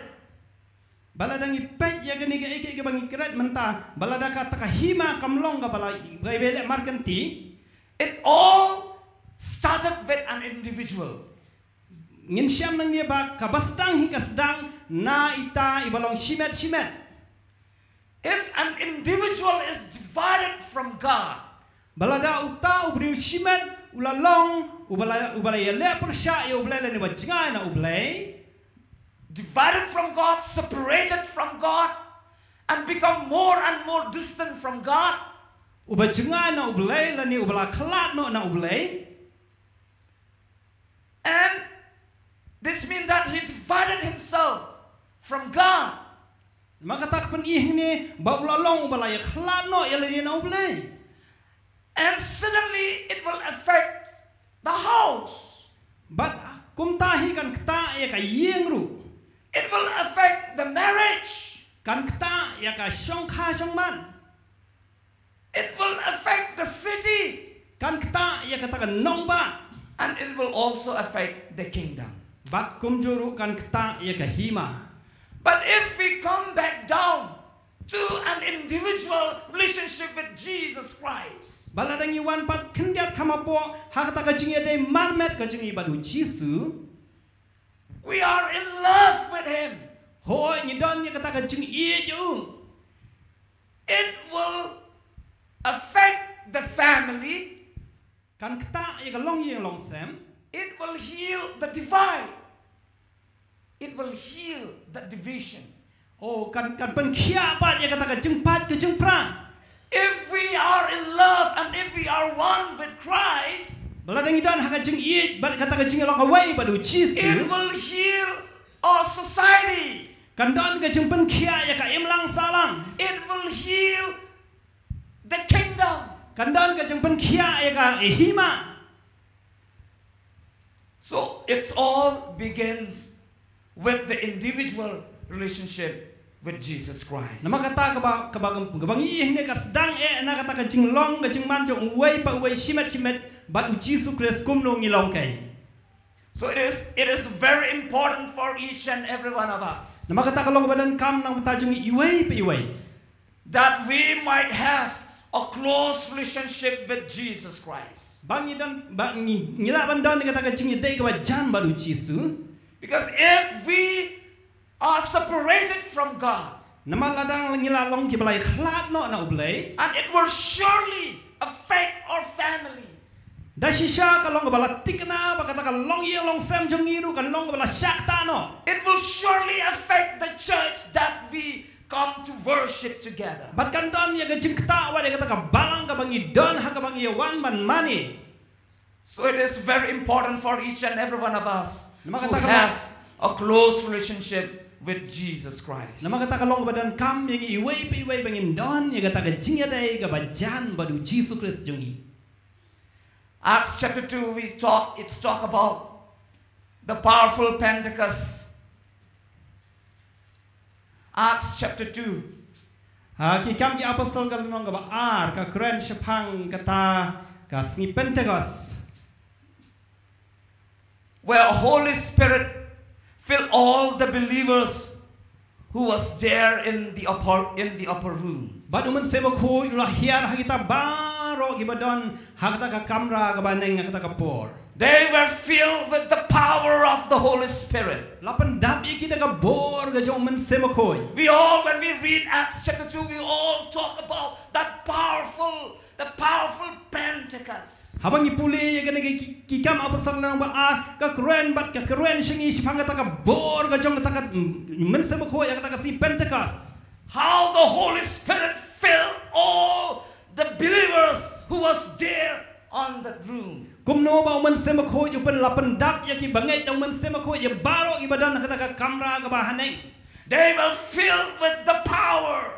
Ba lada ngi peit ïa kane kaei kaei kaba ngi kren mynta, ba lada kata ka hima kam long kaba la, ba ïaleh markynti. It all started with an individual. Ngin shem nangne ba kaba sdang hi ka sdang na ita iba long shimet shimet. If an individual is divided from God, ba lada uta u briew shimet u la long uba la, uba la ïaleh pyrshah ïa U Blei lane uba jngai na U Blei, divided from God, separated from God, and become more and more distant from God. Uba jngai na U Blei lane uba la khlad noh na U Blei. And this means that he divided himself from God. Ma kata ka pyni hangne ba u la long uba la ïakhlad noh ïa lade na U Blei. And suddenly it will affect the house. Bad Kumta hi kan ktah ïa ka ïing ruh. It will affect the marriage. Kan ktah ïa ka shongkha shongman. It will affect the city. Kan ktah ïa kata ka nongbah. And it will also affect the kingdom. Bad kumjuh ruh kan ktah ïa ka hima. But if we come back down to an individual relationship with Jesus Christ, Bad lada ngi wan pat khyndiat kham hapoh ha kata ka jingïadei marmet ka jong ngi bad U Jisu. We are in love with Him. Hooid, ngi don ïa kata ka jingïeit ïa U. It will affect the family. Kan ktah ïa ka longïing longsem. It will heal the divide. It will heal the division. Oh, kan, kan pynkhiah pat ïa kata ka jingpait ka jingpra. If we are in love and if we are one with Christ, Bad lada ngi don ha ka jingïeit bad kata ka jingïalong kawei bad U Jisu. It will heal our society. Kan don ka jingpynkhiah ïa ka imlang sahlang. It will heal the kingdom. Kan don ka jingpynkhiah ïa ka hima. So it all begins with the individual relationship with Jesus Christ. Namar kata kaba, kaba, kaba ngi ïohi ne ka sdang eh na kata ka jinglong ka jingman jong uwei pa uwei shimet shimet bad U Jisu Khrist kumno ngi long kein. So it is, it is very important for each and every one of us. Namar kata ka long kaba donkam na ka bynta jong ngi iwei pa iwei. That we might have a close relationship with Jesus Christ. Ba ngi don, ba ngi, ngi lah ban don kata ka jingïadei kaba jan bad U Jisu. Because if we are separated from God, Namar lada ngi la long kiba la ïakhlad noh na U Blei. And it will surely affect our family. Da shisha ka long kaba la thikna ba kata ka longïing longsem jong ngi ruh kan long kaba la shah ktah noh. It will surely affect the church that we come to worship together. Bad kan don ïa ka jingktah wat ïa kata ka balang kaba ngi don ha kaba ngi ïa wan ban mane. So it is very important for each and every one of us Namar to kata ka have a close relationship with Jesus Christ. Namar kata ka long kaba donkam ïa ngi iwei pa iwei ba ngin don ïa kata ka jingïadei kaba jan bad U Jisu Khrist jong ngi. Acts chapter two, we talk, it's talk about the powerful Pentecost. Acts chapter two. Ha Ki Kam Ki Apostol ka lynnong kaba ar, ka kren shaphang kata ka sngi Pentecost. Where Holy Spirit filled all the believers who was there in the upper, in the upper room. Bad U Mynsiem Bakhuid u la hiar ha kita baroh kiba don ha kata ka kamra kaba neng ha kata ka por. They were filled with the power of the Holy Spirit. La pyndap ïa ki da ka bor ka jong U Mynsiem Bakhuid. We all, when we read Acts chapter two, we all talk about that powerful, the powerful Pentecost. Haba ngi pule ïa kane ka Ki, Ki Kam Apostol lynnong ba ar, ka kren bad ka kren sha ngi shaphang kata ka bor ka jong kata ka, mm, U Mynsiem Bakhuid ïa kata ka sngi Pentecost. How the Holy Spirit filled all the believers who was there on that room. Kumno ba U Mynsiem Bakhuid u pyn, la pyndap ïa ki bangeit da U Mynsiem Bakhuid ïa baroh kiba don ha kata ka kamra kaba haneng. They were filled with the power.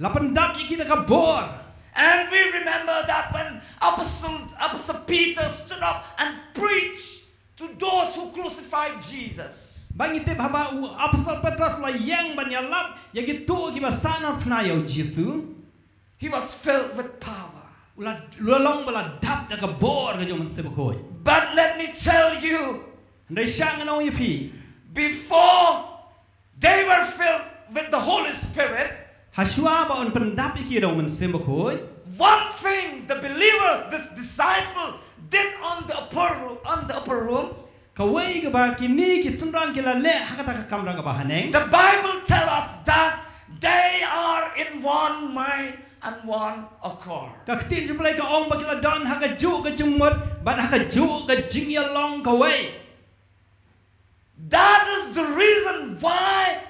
La pyndap ïa ki da ka bor. And we remember that when Apostle, Apostle Peter stood up and preached to those who crucified Jesus, Ba ngi tip haba u Apostol Petros la ïeng ban ïalap ïa kito kiba sah narphna ïa U Jisu. He was filled with power. U la, u la long ba la dap da ka bor ka jong U Mynsiem Bakhuid. But let me tell you, Hynrei sha ngan ong ïa phi, before they were filled with the Holy Spirit, hashwa ba un pyndap ïa ki da U Mynsiem Bakhuid, one thing the believers, this disciple, did on the upper room, on the upper room, kawei kaba kine ki synran ki la leh ha kata ka kamra kaba haneng. The Bible tell us that they are in one mind and one accord. Ka ktien jong U Blei ka ong ba ki la don ha kajuh ka jingmut bad ha kajuh ka jingïalong kawei. That is the reason why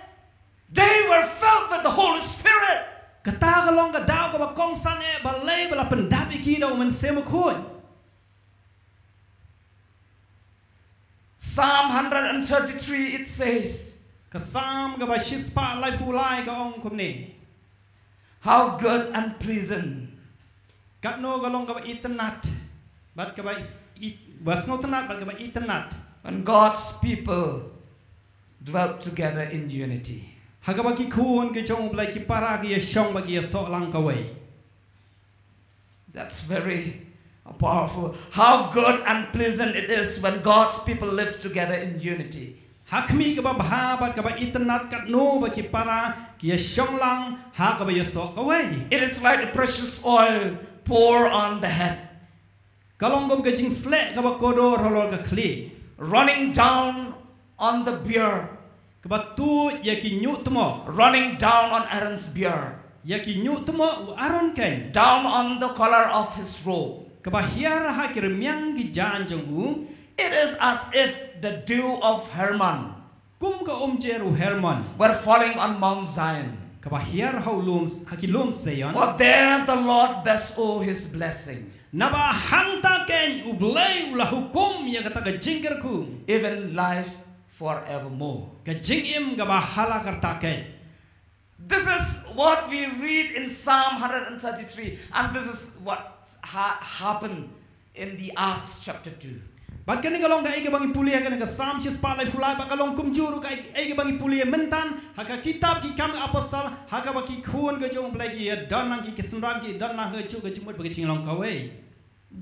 they were filled with the Holy Spirit. Kata ka long ka daw kaba kongsan eh balei ba la pyndap ïa ki da U Mynsiem Bakhuid. Psalm hundred and thirty-three, it says, Ka Salm kaba shispah laiphew lai ka ong kumne. How good and pleasant. Katno ka long kaba itynnat bad kaba i, i, ba sngewtynnat bad kaba itynnat. When God's people dwelt together in unity. Ha kaba ki khun ki jong U Blei ki para ki ïa shong bad ki ïa soh lang kawei. That's very powerful. How good and pleasant it is when God's people live together in unity. Ha khmih kaba bha bad kaba itynnad katno ba ki para ki ïa shong lang ha kaba ïa soh kawei. It is like the precious oil pour on the head. Ka long kum ka jingsleh kaba kordor halor ka khlieh. Running down on the beard. Kaba tuid ïa ki ñiuhtmoh. Running down on Aaron's beard. Ïa ki ñiuhtmoh u Aaron keiñ. Down on the collar of his robe. Kaba hiar ha ki rmiang ki jaiñ jong u. It is as if the dew of Hermon. Kum ka umjer u Hermon. Were falling on Mount Zion. Kaba hiar ha u lum, ha ki lum Zion. For there the Lord bestow his blessing. Naba hangta keiñ U Blei u la hukum ïa kata ka jingkyrkhu. Even life forevermore. Ka jingim kaba hala karta keiñ. This is what we read in Psalm one hundred thirty-three, and this is what ha- happened in the Acts chapter two. Bad kane ka long kaei kaba ngi pule ha kane ka Psalm shispah laiphew lai, bad ka long kumjuh ruh kaei kaei kaba ngi pule mynta ha ka kitab Ki Kam Apostol, ha kaba ki khun ka jong U Blei ki ïa don lang, ki, ki synran ki don lang ha kajuh ka jingmut bad ka jinglong kawei.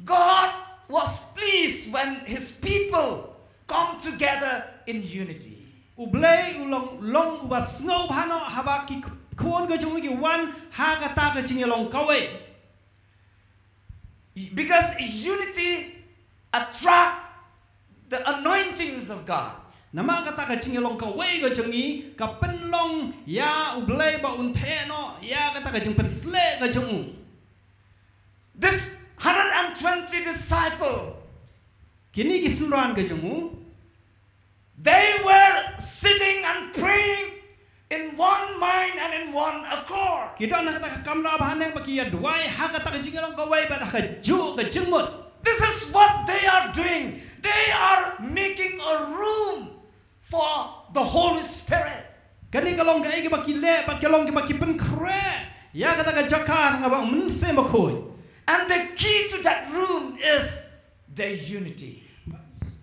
God was pleased when his people come together in unity. U Blei u long, long uba sngewbha noh haba ki khun ka jong u ki wan ha kata ka jingïalong kawei. Because unity attract the anointings of God. Namar kata ka jingïalong kawei ka jong ngi ka pynlong ïa U Blei ba un theh noh ïa kata ka jingpynsleh ka jong u. This hundred and twenty disciple, kine ki synran ka jong u, they were sitting and praying in one mind and in one accord. Ki don ha kata ka kamra bahaneng ba ki ïa duwai ha kata ka jingïalong kawei bad ha kajuh ka jingmut. This is what they are doing. They are making a room for the Holy Spirit. Kane ka long kaei kaba ki leh bad ka long kaba ki pynkhreh ïa kata ka jaka ha kaba U Mynsiem Bakhuid. And the key to that room is the unity.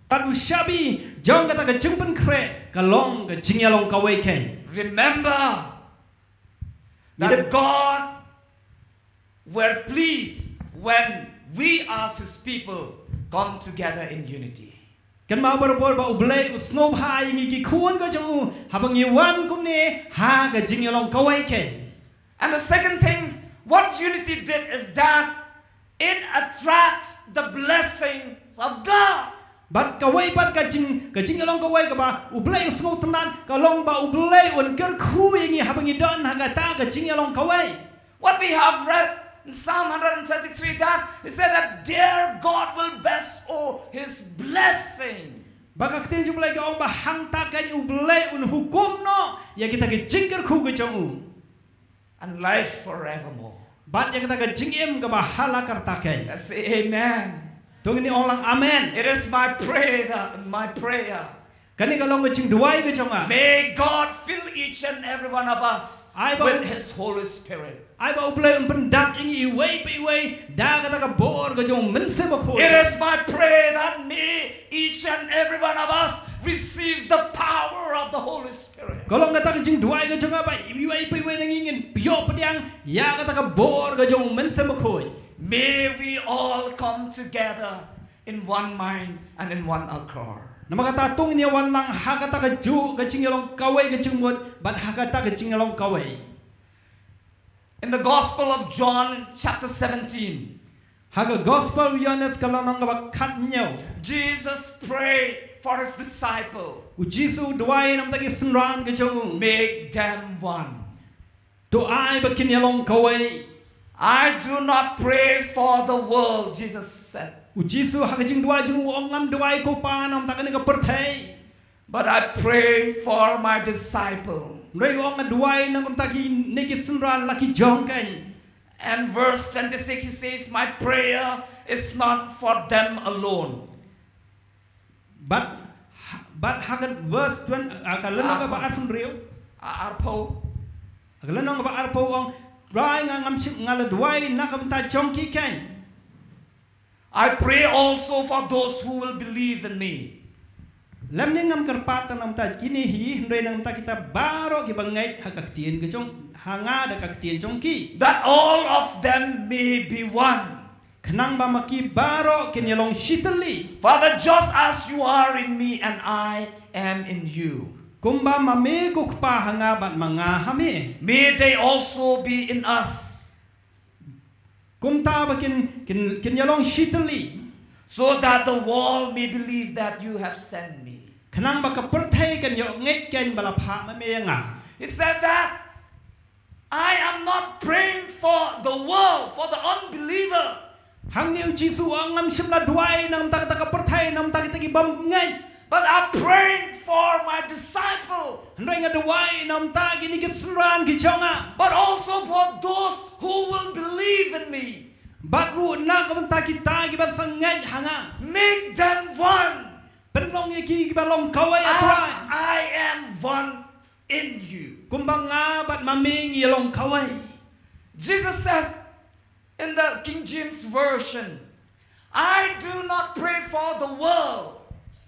Bad u shabi jong kata ka jingpynkhreh ka long ka jingïalong kawei keiñ. Remember that God were pleased when we as his people come together in unity. Kynmaw barabor ba U Blei u sngewbha ïa ngi ki khun ka jong u haba ngi wan kumne ha ka jingïalong kawei keiñ. And the second thing, what unity did is that it attracts the blessings of God. Bad kawei pat ka jing, ka jingïalong kawei kaba U Blei u sngewtynnad ka long ba U Blei un kyrkhu ïa ngi haba ngi don ha kata ka jingïalong kawei. What we have read in Psalm one hundred thirty-three, that it said that there God will bestow his blessing. Ba ka ktien jong U Blei ka ong ba hangta keiñ U Blei un hukum noh ïa kita ki jingkyrkhu ka jong u. And life forevermore. Bad ïa kata ka jingim kaba hala karta keiñ. Let's say amen. To ngin ong lang amen. It is my prayer, my prayer. Kane ka long ka jingduwai ka jong nga. May God fill each and every one of us with his Holy Spirit. Ai ba U Blei un pyndap ïa ngi iwei pa iwei da kata ka bor ka jong U Mynsiem Bakhuid. It is my prayer that may each and every one of us receive the power of the Holy Spirit. Ka long kata ka jingduwai ka jong nga ba iwei pa iwei na ngi ngin pynïoh pdiang ïa kata ka bor ka jong U Mynsiem Bakhuid. May we all come together in one mind and in one accord. Namar kata to ngin ïa wan lang ha kata kajuh ka jingïalong kawei ka jingmut bad ha kata ka jingïalong kawei. In the Gospel of John chapter seventeen, ha ka Gospel Ïoannis ka lynnong kaba khathynñiew, Jesus prayed for his disciple. U Jisu u duwai na ka bynta ki synran ka jong u. Make them one. To ai ba kin ïalong kawei. I do not pray for the world, Jesus said. U Jisu ha ka jingduwai jong u u ong, ngam duwai ko Pa na ka bynta kane ka pyrthei. But I pray for my disciple. Hynrei u ong, nga duwai na ka bynta kine ki synran la ki jong keiñ. And verse twenty-six, he says, my prayer is not for them alone. Bad, bad ha ka verse twenty, ah, ka lynnong kaba arphew hynriew. Ah, arphew. Ka lynnong kaba arphew u ong, Trai, nga ngam shym, nga la duwai na ka bynta jong ki keiñ. I pray also for those who will believe in me. Lymne ngam kyrpad tang namta kine hi, hynrei namta kita baroh kiba ngeit ha ka ktien ka jong, ha nga da ka ktien jong ki. That all of them may be one. Khnang ba ma ki baroh kin ïalong shitylli. Father, just as you are in me and I am in you. Kumba ma me ko Kpa ha nga bad ma nga ha me. May they also be in us. Kumta ba kin, kin, kin ïalong shitylli. So that the world may believe that you have sent me. Khnang ba ka pyrthei kan ïoh ngeit kein ba la phah ma me ïa nga. He said that I am not praying for the world, for the unbeliever. Hangne u Jisu u ong ngam shym la duwai namta kata ka pyrthei, namta kita ki bym ngeit. But I'm praying for my disciple. Hynrei nga duwai namta kine ki synran ki jong nga. But also for those who will believe in me. Bad ruh na ka bynta kita kiba sa ngeit ha nga. Make them one. Pynlong ïa ki kiba long kawei, A Trai. I am one in you. Kumba nga bad ma me ngi long kawei. Jesus said in the King James Version, I do not pray for the world.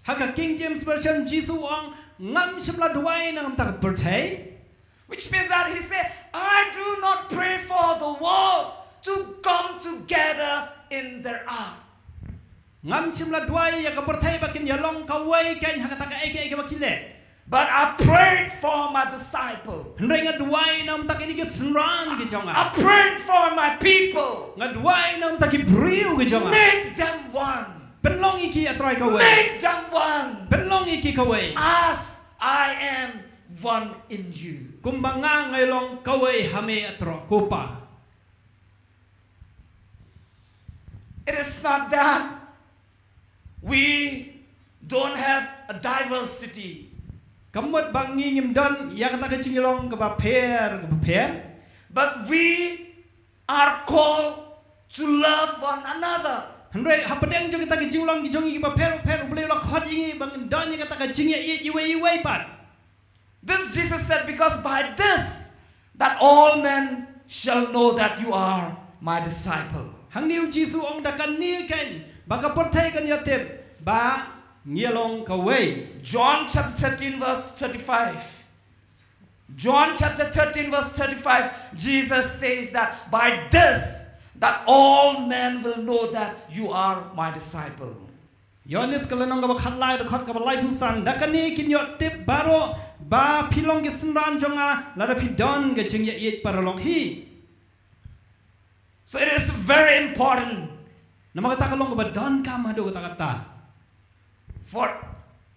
Ha ka King James Version, Jisu u ong ngam shym la duwai namta ka pyrthei. Which means that he said, I do not pray for the world to come together in their heart. Ngam shym la duwai ïa ka pyrthei ba kin ïalong kawei kein ha kata kaei kaei kaba ki leh. But I prayed for my disciple. Hynrei nga duwai namta kine ki synran ki jong nga. I prayed for my people. Nga duwai namta ki briew ki jong nga. Make them one. Pynlong ïa ki, A Trai, kawei. Make them one. Pynlong ïa ki kawei. As I am one in you. Kumba nga nga ïalong kawei ha me, A Trai, ko Pa. It is not that we don't have a diversity. Kam mut ba ngi ngim don ïa kata ka jingïalong kaba pher, kaba pher. But we are called to love one another. Hynrei hapdeng jong kata ka jinglong jong ngi kaba pher, pher, U Blei u la khot ïa ngi ba ngin don ïa kata ka jingïaieit iwei iwei pat. This Jesus said, because by this that all men shall know that you are my disciple. Hangne u Jisu u ong da kane kein ba ka pyrthei kan ïatip ba ngi long kawei. John chapter thirteen verse thirty-five. John chapter thirteen verse thirty-five, Jesus says that by this that all men will know that you are my disciple. Ïoannis ka lynnong kaba khatlai, dkhot kaba laiphew san, da kane kin ïoh tip baroh ba phi long ki synran jong nga lada phi don ka jingïaieit paralok hi. So it is very important. Namar kata ka long kaba donkam haduh katta katta. For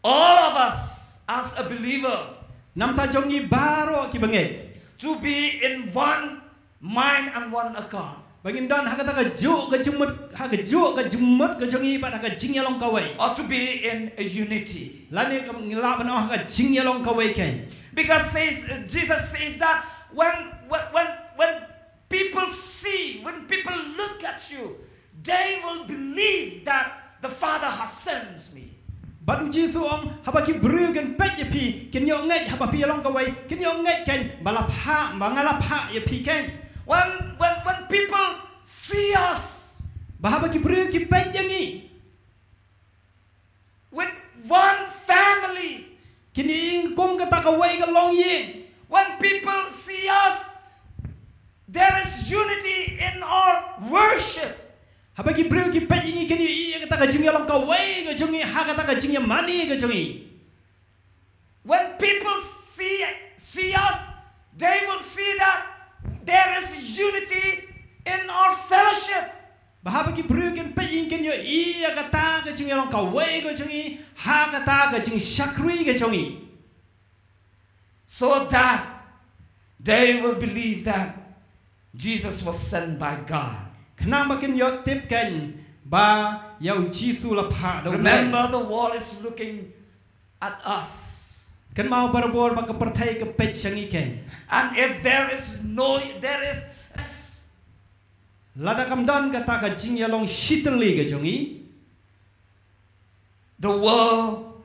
all of us as a believer. Namar kata jong ngi baroh ki bangeit. To be in one mind and one accord. Ba ngin don ha kata ka juh ka jingmut, ha ka juh ka jingmut ka jong ngi bad ha ka jingïalong kawei. Or to be in a unity. Lane ka ngi lah ban ong ha ka jingïalong kawei kein. Because says, Jesus says that when, when, when, when people see, when people look at you, they will believe that the Father has sent me. Bad u Jisu u ong haba ki briew kin peit ïa phi, kin ïoh ngeit haba phi ïalong kawei, kin ïoh ngeit kein ba la phah, ba nga la phah ïa phi kein. When, when, when people see us, ba haba ki briew ki peit ïa ngi, with one family, kin ïohi kum kata kawei ka longïing. When people see us, there is unity in our worship. Haba ki briew ki peit ïa ngi kin ïohi ïa kata ka jingïalong kawei ka jong ngi ha kata ka jingïamane ka jong ngi. When people see, see us, they will see that there is unity in our fellowship. Ba haba ki briew kin peit ïa ngi kin ïohi ïa kata ka jingïalong kawei ka jong ngi ha kata ka jingshakri ka jong ngi. So that they will believe that Jesus was sent by God. Khnang ba kin ïoh tip kein ba ïa u Jisu la phah da u Blei. Remember, the world is looking at us. Kynmaw barabor ba ka pyrthei ka peit sha ngi kein. And if there is no, there is Lada kam don kata ka jingïalong shitylli ka jong ngi, the world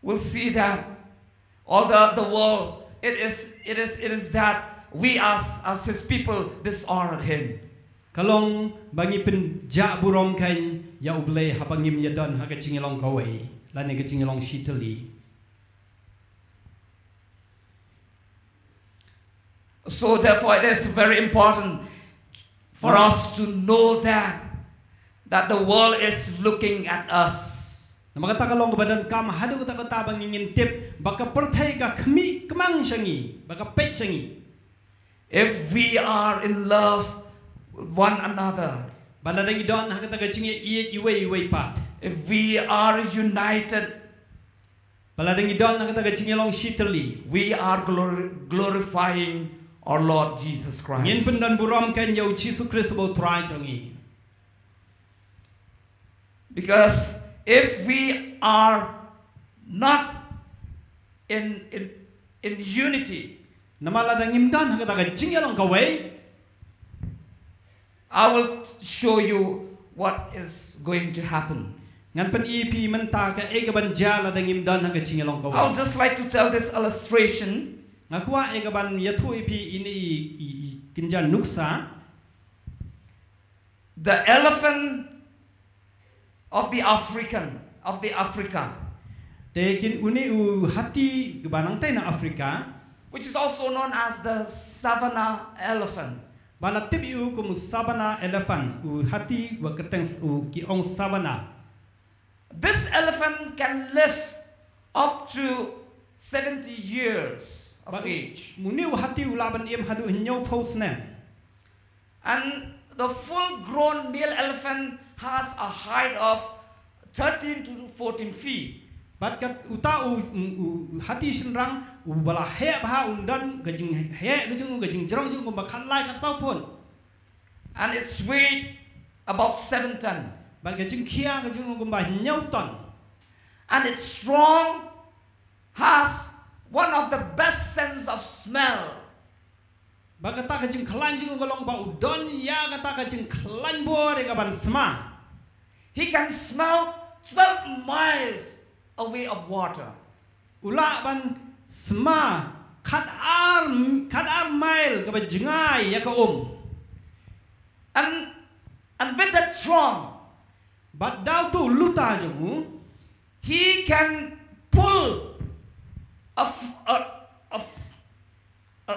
will see that, or the, the world, it is, it is, it is that we as, as his people dishonored him. Ka long ba ngi pynjah burom kein ïa u Blei haba ngim ïadon ha ka jingïalong kawei. lane ka jingïalong shitylli. So therefore, it is very important for us to know that that the world is looking at us. Namar kata ka long kaba donkam haduh katta katta ba ngin tip ba ka pyrthei ka khmih kmang sha ngi, ba ka peit sha ngi. If we are in love with one another, Ba lada ngi don ha kata ka jingïeit iwei iwei pat. If we are united, Ba lada ngi don ha kata ka jingïalong shitylli, we are glor- glorifying our Lord Jesus Christ. Ngin pyndon burom kein ïa u Jisu Khrist ba u Trai jong ngi. Because if we are not in, in, in unity, Namar lada ngim don ha kata ka jingïalong kawei, I will show you what is going to happen. Ngan pyni ïa phi mynta kaei kaban jia lada ngim don ha ka jingïalong kawei. I would just like to tell this illustration. Nga kwah ïa kaban ïathuh ïa phi ine i, i, i kynja nuksa. The elephant of the African, of the Africa, Te kin une u hati kaba nangtei na Afrika, which is also known as the savanna elephant. Ba la tip ïa u kum u savanna elephant, u hati ba kyrteng u ki ong savanna. This elephant can live up to seventy years of Ba- age. Une u hati u lah ban im haduh hynñiewphew snem. And the full grown male elephant has a height of thirteen to fourteen feet. Bad kat uta u, u, u hati shynrang u ba la heh bha u don ka jingheh ka jong u, ka jingjrong jong u kumba khatlai khatsaw pun. And its weight about seven ton. Bad ka jingkhia ka jong u kumba hynñiew ton. And its strong has one of the best sense of smell. Ba kata ka jingkhlaiñ jong u ka long ba u don ïa kata ka jingkhlaiñ bor ïa kaban sma. He can smell twelve miles away of water. U lah ban sma khatar, khatar mile kaba jngai ïa ka um. And, and with that trunk, Bad da uto u luta jong u, he can pull a, f- a, a, f- a,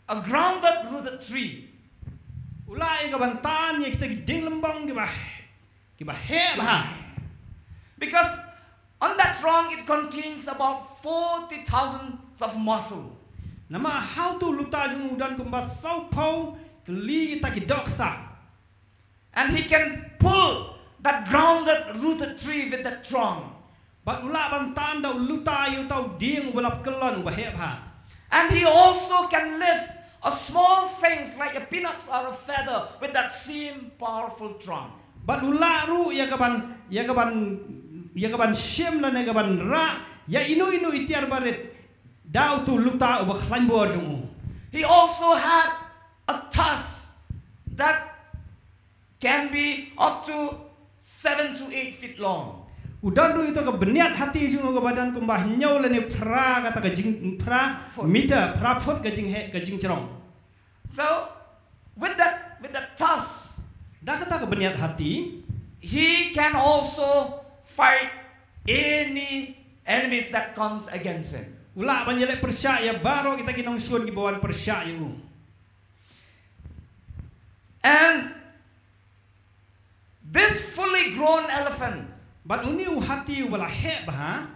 a grounded rooted tree. U lah ïa kaban tan ïa kita ki dieng lymbong kiba, kiba heh bha. Because on that trunk it contains about forty thousand of muscle. Namar ha uto u luta jong u don kumba sawphew tylli kita ki dohksah. And he can pull that grounded rooted tree with that trunk. Bad u lah ban tan da u luta ïa uta u dieng uba la kyllon uba heh bha. And he also can lift a small things like a peanuts or a feather with that same powerful trunk. Bad u lah ruh ïa kaban, ïa kaban, ïa kaban shim lane kaban rah ïa ino ino i tiar barit da uto u luta uba khlaiñ bor jong u. He also had a tusk that can be up to seven to eight feet long. U don ruh ïa uta ka bniat hati jong u kaba don kumba hynñiew lane phra kata ka jing, phra Foot. Meter, phra foot ka jingheh, ka jingjrong. So, with that, with that tusk, Da kata ka bniat hati, he can also fight any enemies that comes against him. U lah ban ïaleh pyrshah ïa baroh kita ki nongshun kiba wan pyrshah ïa u. And this fully grown elephant, Bad une u hati uba la heh bha,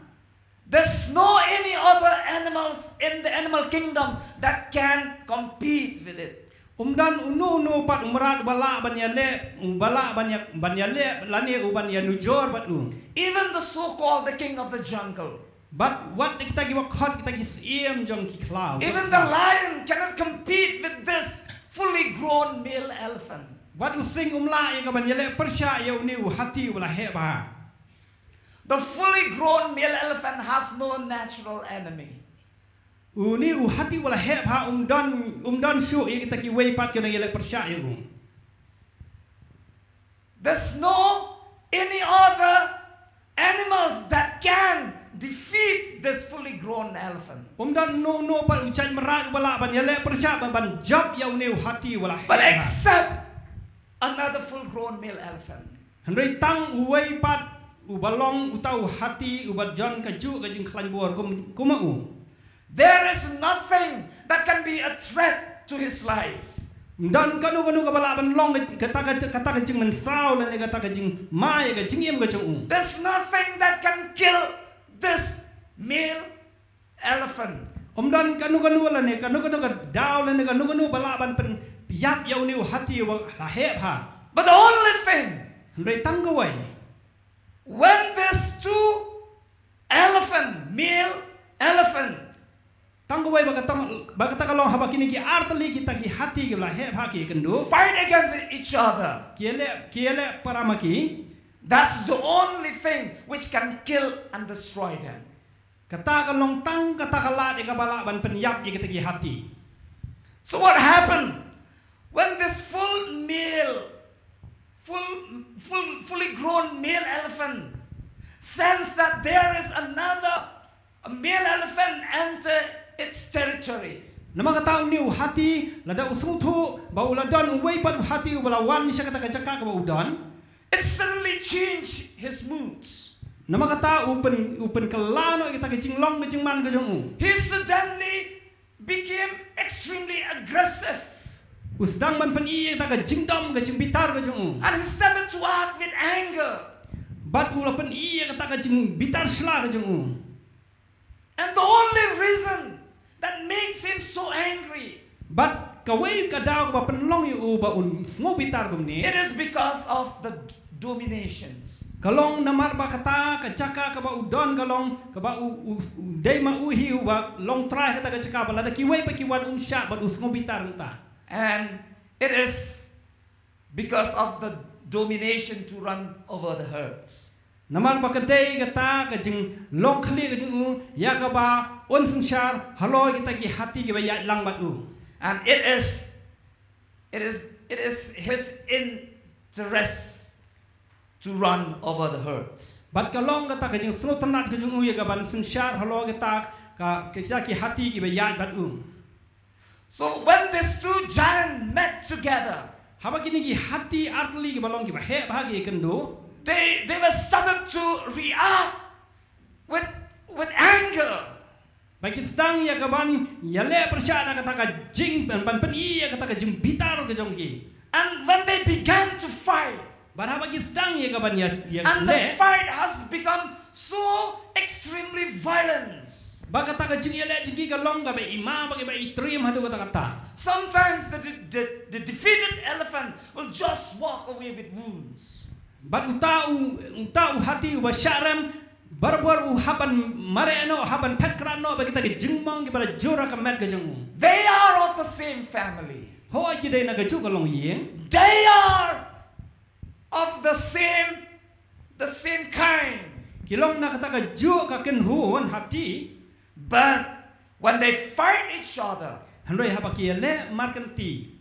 there's no any other animals in the animal kingdom that can compete with it. Um don uno uno pat u mrad uba lah ban ïaleh, uba lah ban ïa, ban ïaleh lane u ban ïanujor bad u. Even the so-called the king of the jungle. Bad wat kita kiba khot kita ki siem jong ki khlaw. Even the lion cannot compete with this fully grown male elephant. Wat u sing um lah ïa kaban ïaleh pyrshah ïa une u hati uba la heh bha. The fully grown male elephant has no natural enemy. Une u hati uba la heh bha um don, um don shuh ïa kita kiwei pat ki nongïaleh pyrshah ïa u. There's no any other animals that can defeat this fully grown elephant. Um don uno uno pat u jait mrad uba lah ban ïaleh pyrshah ban, ban jop ïa une u hati uba la heh But bha. Except another full grown male elephant. Hynrei tang uwei pat uba long uta u hati uba don kajuh ka jingkhlaiñ bor kum, kum u. There is nothing that can be a threat to his life. Ym don kano kano kaba lah ban long kata ka, kata ka jingmynsaw lane kata ka jingma ïa ka jingim ka jong u. There's nothing that can kill this male elephant. Ym don kano kano lane kano kano ka daw lane kano kano ba lah ban pynïap ïa une u hati uba la heh bha. But the only thing Hynrei tang kawei. When these two elephant, male elephant, Tang kawei ba kata, ba kata ka long haba kine ki artylli kita ki hati kiba la heh bha ki ïakynduh, fight against each other, ki ïaleh, ki ïaleh para ma ki. That's the only thing which can kill and destroy them. Kata ka long tang kata ka lad ïa kaba lah ban pynïap ïa kita ki hati. So what happened when this full male, full, full, fully grown male elephant sense that there is another male elephant enter its territory? Namar kata une u hati lada u sngewthuh ba u la don uwei pat u hati uba la wan sha kata ka jaka kaba u don. It suddenly changed his moods. Namar kata u pyn, u pynkylla noh ïa kata ka jinglong ka jingman ka jong u. He suddenly became extremely aggressive. U sdang ban pyni ïa kata ka jingdom ka jingbitar ka jong u. And he started to act with anger. Bad u la pyni ïa kata ka jingbitar shla ka jong u. And the only reason that makes him so angry Bad kawei ka daw kaba pynlong ïa u ba un sngewbitar kumne. It is because of the dominations. Ka long namar ba kata ka jaka kaba u don ka long kaba u, u, u dei ma u hi uba long trai kata ka jaka ba lada kiwei pat ki wan un shah bad u sngewbitar mynta. And it is because of the domination to run over the herds. Namar ba ka dei kata ka jinglong khlieh ka jong u ïa kaba un synshar halor kita ki hati kiba ïaid lang bad u. And it is, it is, it is his interest to run over the herds. Bad ka long kata ka jingsngewtynnat ka jong u ïa kaban synshar halor kita ka, kita ki hati kiba ïaid bad u. So when these two giants met together, Haba kine ki hati artylli kiba long kiba heh bha ki ïakynduh, they, they were started to react with, with anger. Ba ki sdang ïa kaban ïaleh pyrshah da kata ka jing, ban, ban pyni ïa kata ka jingbitar ka jong ki. And when they began to fight, Bad haba ki sdang ïa kaban ïa, ïa and the leh. Fight has become so extremely violent. Ba kata ka jingïaleh jong ki ka long kaba i ma ba kiba i triem haduh katta katta. Sometimes the, the, the defeated elephant will just walk away with wounds. Bad uta u, uta u hati uba shah rem, barabor u hap ban mareh noh, hap ban phet krad noh bad kita ki jingmong kiba la jur ha ka met ka jong u. They are of the same family. Hooid ki dei na kajuh ka longïing. They are of the same, the same kind. Ki long na kata kajuh ka kynhun hati. But when they fight each other, Hynrei haba ki ïaleh markynti,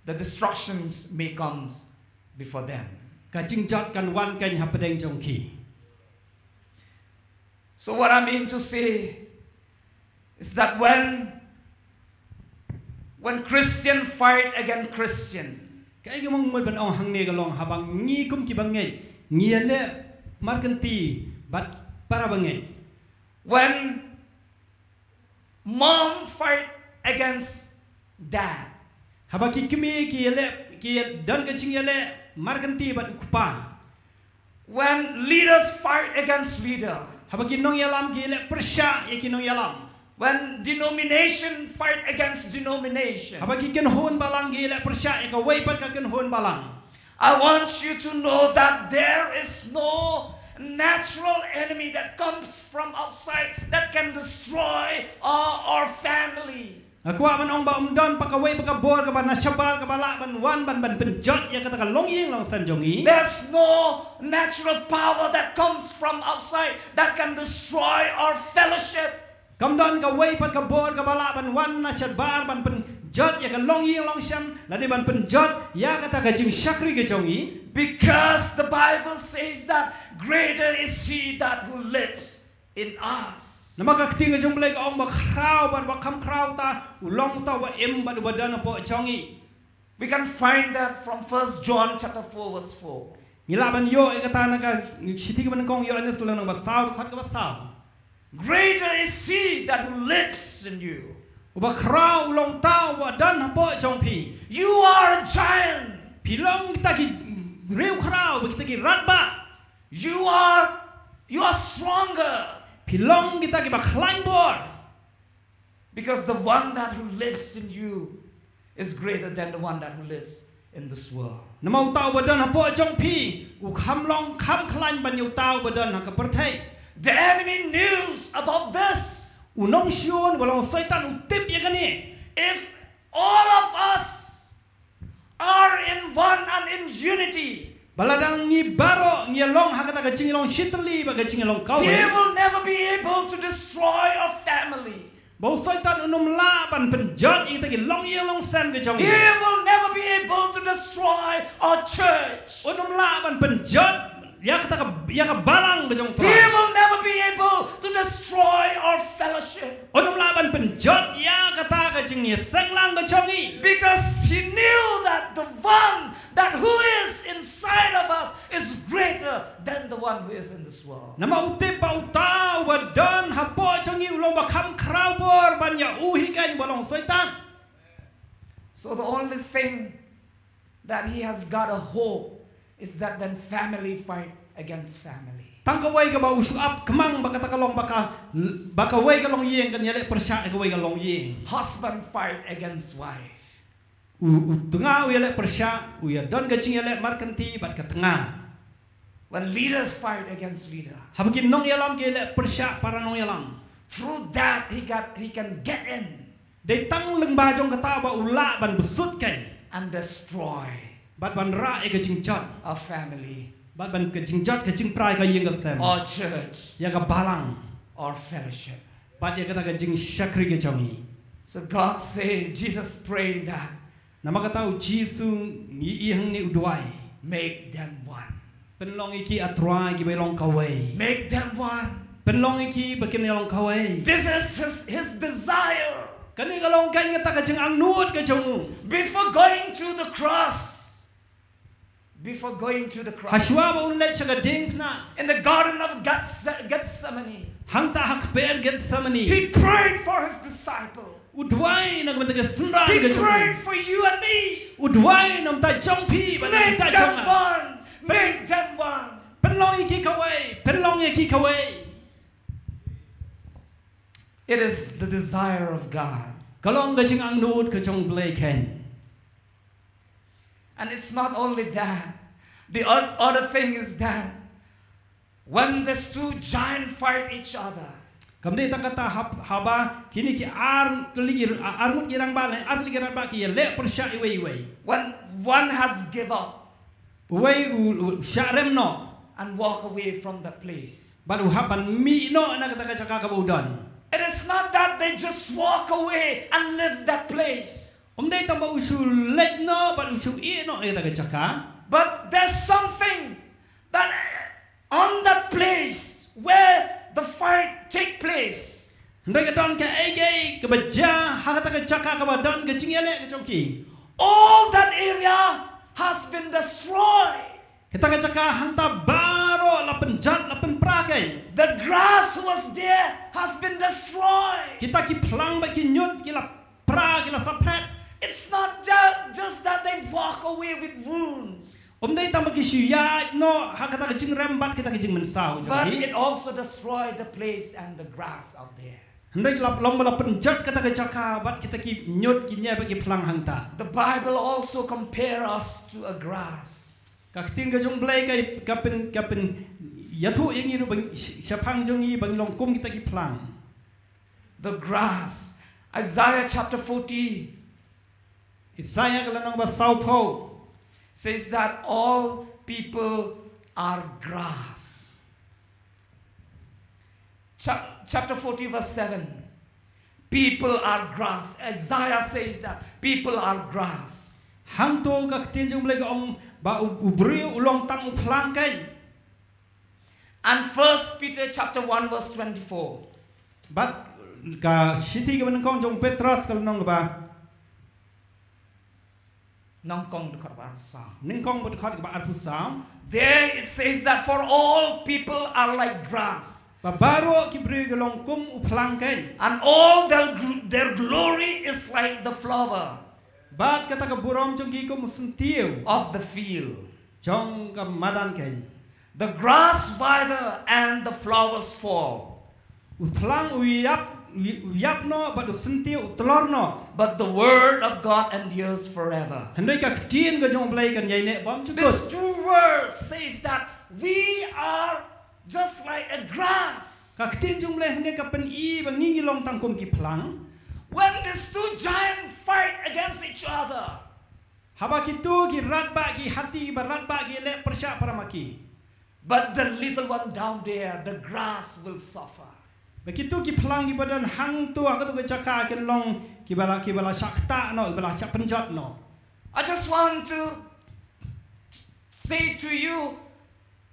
the destructions may comes before them. ka jingjot kan wan keiñ hapdeng jong ki. So what I mean to say is that when, when Christian fight against Christian, Kaei kaba nga mut ban ong hangne ka long haba ngi kum ki bangeit ngi ïaleh markynti bad para bangeit. When mom fight against dad. Haba ki kmie ki ïaleh, ki don ka jingïaleh markynti bad u kpa. When leaders fight against leader. Haba ki nongïalam ki ïaleh pyrshah ïa ki nongïalam. When denomination fight against denomination. Haba ki kynhun balang ki ïaleh pyrshah ïa kawei pat ka kynhun balang. I want you to know that there is no natural enemy that comes from outside that can destroy our, our family. Nga kwah ban ong ba ym don pat kawei pat ka bor kaba na shabar kaba lah ban wan ban, ban pynjot ïa kata ka longïing longsem jong ngi. There's no natural power that comes from outside that can destroy our fellowship. Kam don kawei pat ka bor kaba lah ban wan na shabar ban pynjot ïa ka longïing longsem lane ban pynjot ïa kata ka jingshakri ka jong ngi. Because the Bible says that greater is he that who lives in us. Namar ka ktien ka jong U Blei ka ong ba khraw bad ba kham khraw ta u long uta uba im bad uba don hapoh jong ngi. We can find that from First John chapter four verse four. Ngi lah ban ïoh ïa kata na ka shithi kaba nyngkong Ïoannis lynnong ba saw, dkhot kaba saw. Greater is he that who lives in you. Uba khraw u long uta uba don hapoh jong phi. You are a giant. Phi long kita ki riewkhraw, kita ki radbah. You are, you are stronger. Phi long kita kiba khlaiñ bor. Because the one that who lives in you is greater than the one that who lives in this world. Namar uta uba don hapoh jong phi u kham long kham khlaiñ ban ïa uta uba don ha ka pyrthei. The enemy knew about this. U nongshun, uba long u Soitan, u tip ïa kane. If all of us are in one and in unity, ba lada ngi baroh ngi long ha kata ka jingïalong shitylli bad ka jingïalong kawei, he will never be able to destroy a family. Ba u Soitan un ym lah ban pynjot ïa kita ki longïing longsem ka jong ngi. He will never be able to destroy a church. Un ym lah ban pynjot ïa kata ka, ïa ka balang ka jong u Trai. He will never be able to destroy our fellowship. Un ym lah ban pynjot ïa kata ka jingïaseng lang ka jong ngi. Because he knew that the one that who is inside of us is greater than the one who is in this world. Namar u tip ba uta uba don hapoh jong ngi u long ba kham khraw bor ban ïa u hi, kane ba long u Soitan. So the only thing that he has got a hope is that when family fight against family, tang kawei kaba u shu ap kmang ba kata ka long ba ka, ba kawei ka longïing kan ïaleh pyrshah ïa kawei ka longïing. Husband fight against wife. U, u tnga u ïaleh pyrshah, u ïa don ka jingïaleh markynti bad ka tnga. When leaders fight against leader, haba ki nongïalam ki ïaleh pyrshah para nongïalam, through that he got, he can get in. Dei tang lyngba jong kata ba u lah ban bsut kein. And destroy. Bad ban rah ïa ka jingjot. A family. Bad ban ka jingjot ka jingpra ïa ka ïing ka sem. Or church. Ïa ka balang. Or fellowship. Bad ïa kata ka jingshakri ka jong ngi. So God says, Jesus prayed that. Namar kata u Jisu ngi i hangne u duwai. Make them one. Pynlong ïa ki, A Trai, kiba long kawei. Make them one. Pynlong ïa ki ba kin ïa long kawei. This is his, his desire. Kane ka long kane kata ka jingangnud ka jong u. Before going to the cross, before going to the cross, hashwa ba un leit sha ka diengphna, in the Garden of Gethse-, Gethsemane, hangta ha kper Gethsemane, he prayed for his disciple. U duwai na ka bynta ka synran ka jong u. He prayed for you and me. U duwai na ka bynta jong phi bad na ka bynta jong nga. Make them one. Make them one. Pynlong ïa ki kawei, pynlong ïa ki kawei. It is the desire of God. Ka long ka jingangnud ka jong u Blei kein. And it's not only that. The oth-, other thing is that when these two giants fight each other, kam dei tang kata, hab-, haba kine ki ar tylli ki, ar ngut ki rangbah ne ar tylli ki rangbah ki ïaleh pyrshah iwei iwei. When one has give up, uwei u, u shah rem noh, and walk away from the place, bad u hap ban mih noh na kata ka jaka kaba u don. It is not that they just walk away and leave that place. Um dei tang ba u shu leit noh bad u shu ïeh noh ïa kata ka jaka. But there's something that, uh, on that place where the fight take place, hynrei ka don kaei kaei kaba jia ha kata ka jaka kaba don ka jingïaleh ka jong ki. All that area has been destroyed. Kata ka jaka hangta baroh la pynjot, la pynpra kein. The grass was there has been destroyed. Kita ki phlang bad ki ñiut ki la pra, ki la saphriang. It's not ju-, just that they walk away with wounds. Um dei tang ba ki shu ïaid noh ha kata ka jingrem bad kita ki jingmynsaw jong ki. But it also destroyed the place and the grass out there. Hynrei la, long ba la pynjot kata ka jaka bad kita ki ñiut ki ñiah bad ki phlang hangta. The Bible also compare us to a grass. Ka ktien ka jong u Blei ka, ka pyn, ka pynïathuh ïa ngi ruh ba sh-, shaphang jong ngi ba ngi long kum kita ki phlang. The grass. Isaiah chapter forty. Isaiah ka lynnong ba sawphew. Says that all people are grass. Cha-, chapter forty, verse seven. People are grass. Isaiah says that people are grass. Hangto ka ktien jong u Blei ka ong ba u, u briew u long tang u phlang kein. And First Peter chapter one verse twenty-four. Bad ka shithi kaba nyngkong jong u Petros ka lynnong kaba, Nyngkong dkhot ba arphew saw. Nyngkong ba dkhot ba arphew saw. There it says that for all people are like grass. Ba baroh ki briew ki long kum u phlang kein. And all their, gl- their glory is like the flower. Bad kata ka burom jong ki kum u syntiew. Of the field. Jong ka madan kein. The grass wither and the flowers fall. U phlang u ïap, u ïap noh, bad u syntiew u tlor noh. But the word of God endures forever. Hynrei ka ktien ka jong u Blei kan ïai neh bymjukut. This two words says that we are just like a grass. Ka ktien jong u Blei hangne ka pyni ba ngi ngi long tang kum ki phlang. When these two giants fight against each other, haba kitu ki radbah, ki hati ba radbah ki leh pyrshah para ma ki. But the little one down there, the grass will suffer. Ba kitu ki phlang ki ba don hangtu ha katu ka jaka kin long ki ba la, ki ba la shah ktah noh, ki ba la shah pynjot noh. I just want to say to you,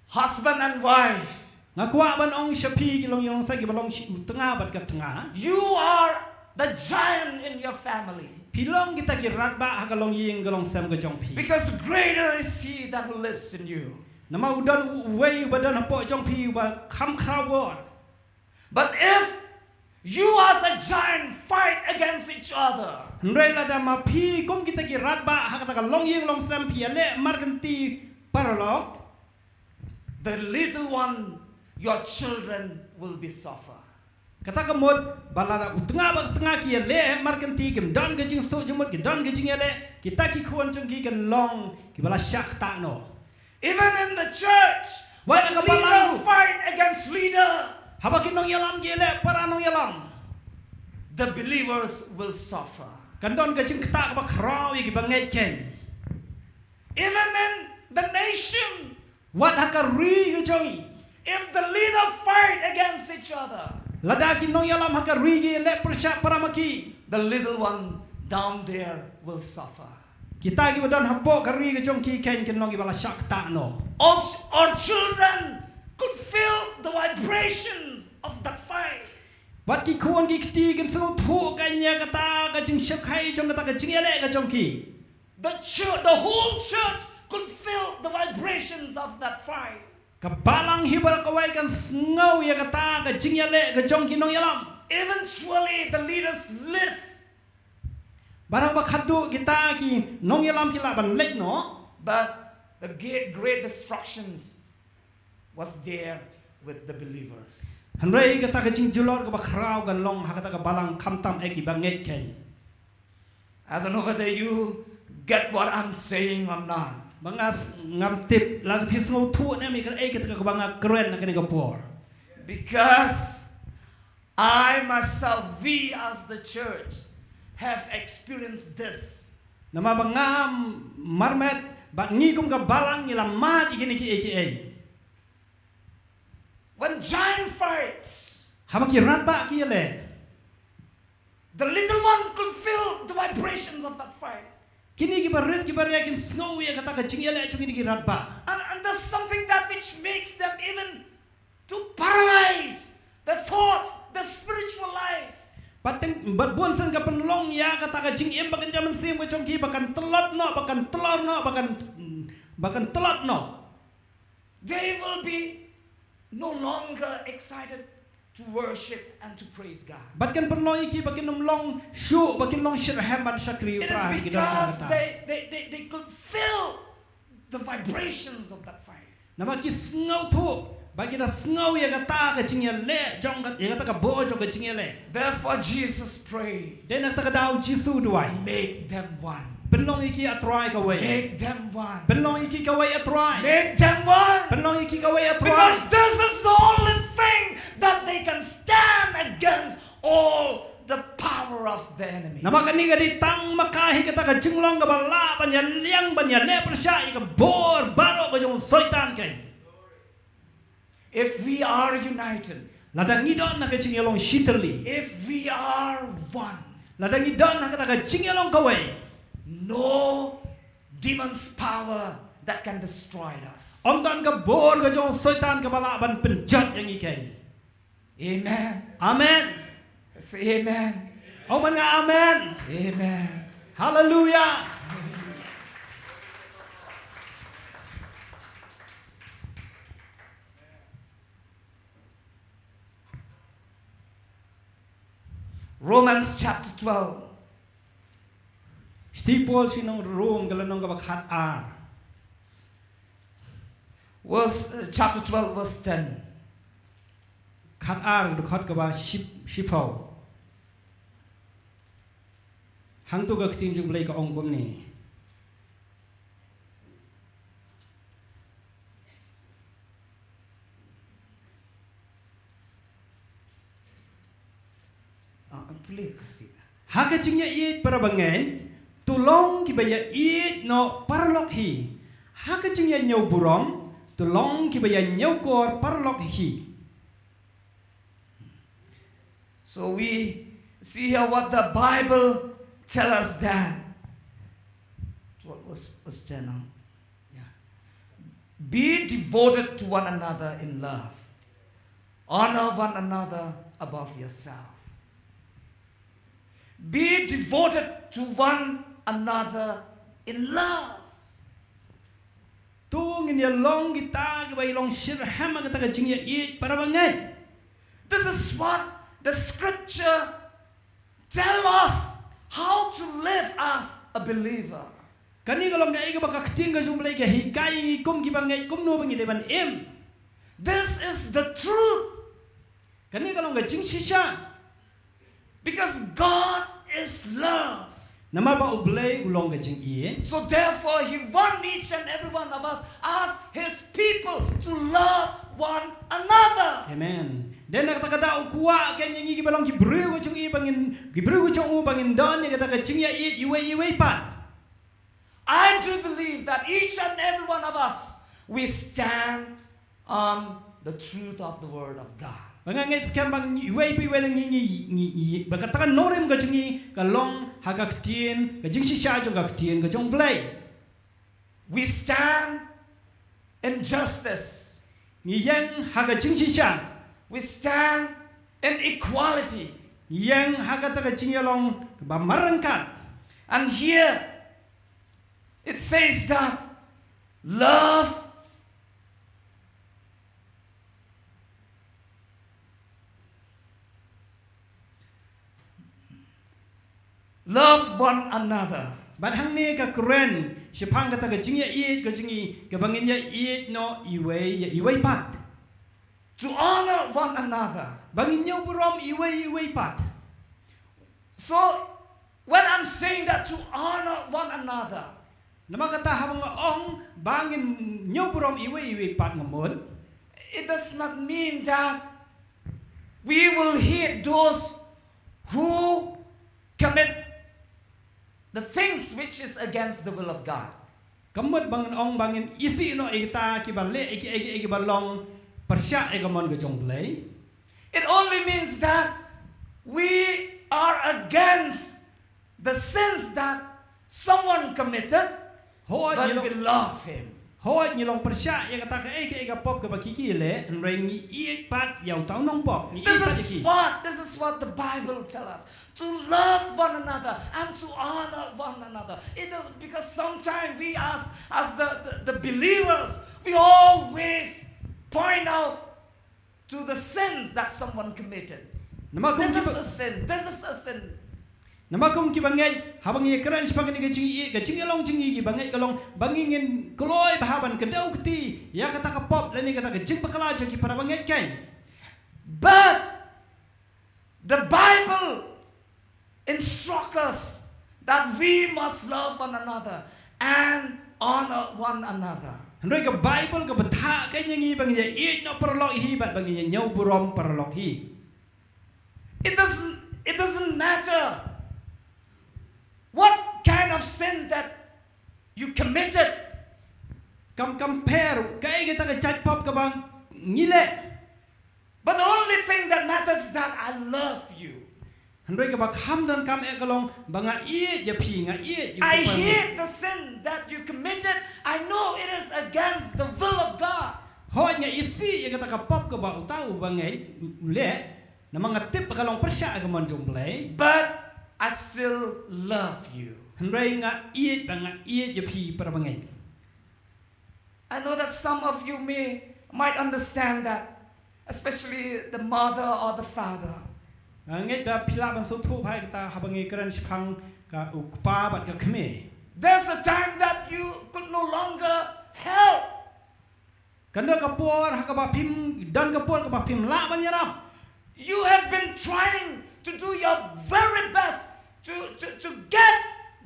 husband and wife, nga kwah ban ong sha phi ki longïing longsem ki ba long shi u tnga bad ka tnga. You are the giant in your family. Phi long kita ki radbah ha ka longïing ka longsem ka jong phi. Because greater is he that who lives in you. Namar u don uwei u ba don hapoh jong phi u ba kham khraw bor. But if you as a giant fight against each other, hynrei lada ma phi kum kita ki radbah ha kata ka longïing longsem phi ïaleh markynti paralok, the little one, your children will be suffer. Kata ka mut ba lada u tnga bad ka tnga ki ïaleh markynti, kim don ka jingsuk jingmut, ki don ka jingïaleh, kita ki khun jong ki kin long ki ba la shah ktah noh. Even in the church, wat ha ka balang, leader fight against leader, haba ki nongïalam ki ïaleh para nongïalam, the believers will suffer. Kan don ka jingktah kaba khraw ïa ki bangeit kein. Even in the nation, wat ha ka ri ka jong ngi, if the leader fight against each other, lada ki nongïalam ha ka ri ki ïaleh pyrshah para ma ki, the little one down there will suffer. Kita ki ba don hapoh ka ri ka jong ki kein kin long ki ba la shah ktah noh. All our children could feel the vibrations of that fight. Bad ki khun ki kti kin sngewthuh kein ïa kata ka jingshepkhia jong kata ka jingïaleh ka jong ki. The church, the whole church could feel the vibrations of that fight. Ka balang hi baroh kawei kan sngew ïa kata ka jingïaleh ka jong ki nongïalam. Eventually, the leaders left. Baroh ba khatduh kita ki nongïalam ki lah ban leit noh. But the great, great destructions was there with the believers. Hynrei kata ka jingjulor kaba khraw kan long ha kata ka balang khamtam ïa ki bangeit kein. I don't know whether you get what I'm saying or not. Ba nga s-, ngam tip lada phi sngewthuh ne em ïa kaei kata kaba nga kren ha kane ka por. Because I myself, we as the church, have experienced this. Namar ba nga marmet bad ngi kum ka balang ngi la mad ïa kine kiei kiei. When giant fights, haba ki radbah ki ïaleh, the little one could feel the vibrations of that fight. Kine ki barit ki baria kin sngew ïa kata ka jingïaleh jong kine ki radbah. And, and there's something that which makes them even to paralyze the thoughts, the spiritual life. Bad teng, bad bun sien ka pynlong ïa kata ka jingim ba kynja mynsiem ka jong ki ba kan tlot noh, ba kan tlor noh, ba kan, ba kan tlot noh. They will be no longer excited to worship and to praise God. Bad kan pynlong ïa ki ba kin ym long shuh, ba kin long shitrhem ban shakri Trai. It is because they, they, they, they could feel the vibrations of that fire. Namar ki sngewthuh ba ki da sngew ïa kata ka jingïaleh jong ka, ïa kata ka bor jong ka jingïaleh. Therefore Jesus prayed. Dei na kata ka daw Jisu u duwai. Make them one. Pynlong ïa ki, A Trai, kawei. Make them one. Pynlong ïa ki kawei, A Trai. Make them one. Pynlong ïa ki kawei, A Trai. Because this is the only thing that they can stand against all the power of the enemy. Namar kane ka dei tang ma ka hi kata ka jinglong kaba lah ban ïaliang, ban ïaleh pyrshah ïa ka bor baroh ba jong u Soitan kein. If we are united, lada ngi don na ka jingïalong shitylli, if we are one, lada ngi don na kata ka jingïalong kawei, no demon's power that can destroy us. Ym don ka bor ka jong u Soitan kaba lah ban pynjot ïa ngi kein. Amen. Amen. Say amen. Ong man nga amen. Amen. Hallelujah. Romans chapter twelve. Shti Paul sha ki nong Rom ka lynnong kaba khat ar. Verse, uh, chapter twelve, verse ten. Khat ar, dkhot kaba ship-, shiphew. Hangto ka ktien jong U Blei ka ong kumne. Ah, pule ka si. Ha ka jingïaieit para bangeit, to long kiba ïaieit noh paralok hi. Ha ka jingïañiew burom, to long kiba ïañiew kor paralok hi. So we see here what the Bible tell us then. What was, was there now? Yeah. Be devoted to one another in love. Honor one another above yourself. Be devoted to one another in love. To ngin ïa long kita kiba ïa long shitrhem ha kata ka jingïaieit para bangeit. This is what the scripture tell us how to live as a believer. Kane ka long kaei kaba ka ktien ka jong U Blei ka hikai ïa ngi kum ki bangeit kumno ba ngi dei ban im. This is the truth. Kane ka long ka jingshisha. Because God is love. Namar ba U Blei u long ka jingïeit. So therefore, He want each and every one of us as His people to love one another. Amen. Dei na kata ka daw u kwah kein ïa ngi kiba long ki briew ka jong i ba ngin, ki briew ka jong u ba ngin don ïa kata ka jingïaieit iwei iwei pat. I do believe that each and every one of us, we stand on the truth of the word of God. Ba nga ngeit skhem ba ngi, iwei pa iwei na ngi, ngi, ngi, ngi, ba kata ka nongrim ka jong ngi ka long ha ka ktien, ka jingshisha jong ka ktien ka jong U Blei. We stand in justice. Ngi ïeng ha ka jingshisha. We stand in equality. Ngi ïeng ha kata ka jingïalong kaba marryngkat. And here it says that love, love one another. Bad hangne ka kren shaphang kata ka jingïaieit ka jong ngi, kaba ngin ïaieit noh iwei ïa iwei pat. To honor one another. Ba ngin ñiew burom iwei iwei pat. So, when I'm saying that to honor one another, namar kata haba nga ong ba ngin ñiew burom iwei iwei pat nga mut, it does not mean that we will hate those who commit the things which is against the will of God. Ka mut ba ngin ong ba ngin isih noh ïa kita kiba leh ïa ki, ïa ki, ïa kiba long pyrshah ïa ka mon ka jong U Blei. It only means that we are against the sins that someone committed, hooid, but we love him. Hooid, ngi long pyrshah ïa kata kaei kaei ka pop kaba ki ki leh, hynrei ngi ïeit pat ïa uta u nongpop, ngi ïeit pat ïa ki. This is what, this is what the Bible tell us. To love one another and to honor one another. It is because sometimes we as, as the, the, the believers, we always point out to the sins that someone committed. Namar kum kiba, this is a sin, this is a sin. Namar kum kiba ngeit, haba ngi kren shaphang kane ka jingïeit, ka jingïalong jong ngi kiba ngeit ka long ba ngi ngin kloi bha ban kdew kti ïa kata ka pop lane kata ka jingbakla jong ki para bangeit kein. But the Bible instruct us that we must love one another and honor one another. Hynrei ka Bible ka bthah kein ïa ngi ba ngin ïeit noh paralok hi bad ba ngin ñiew burom paralok hi. It doesn't, it doesn't matter what kind of sin that you committed. Kam compare kaei kata ka jait pop kaba ngi leh. But the only thing that matters is that I love you. Hynrei kaba kham donkam eh ka long ba nga ïeit ïa phi, nga ïeit ïa u. I hate the sin that you committed. I know it is against the will of God. Hooid, nga isih ïa kata ka pop kaba uta u bangeit u leh. Namar nga tip ba ka long pyrshah ïa ka mon jong U Blei. But I still love you. Hynrei nga ïeit, ba nga ïeit ïa phi para bangeit. I know that some of you may, might understand that, especially the mother or the father. Nga ngeit ba phi lah ban sngewthuh bha ïa kata haba ngi kren shaphang ka u kpa bad ka kmie. There's a time that you could no longer help. Kan don ka por ha kaba phim, don ka por kaba phim lah ban ïarap. You have been trying to do your very best to, to, to get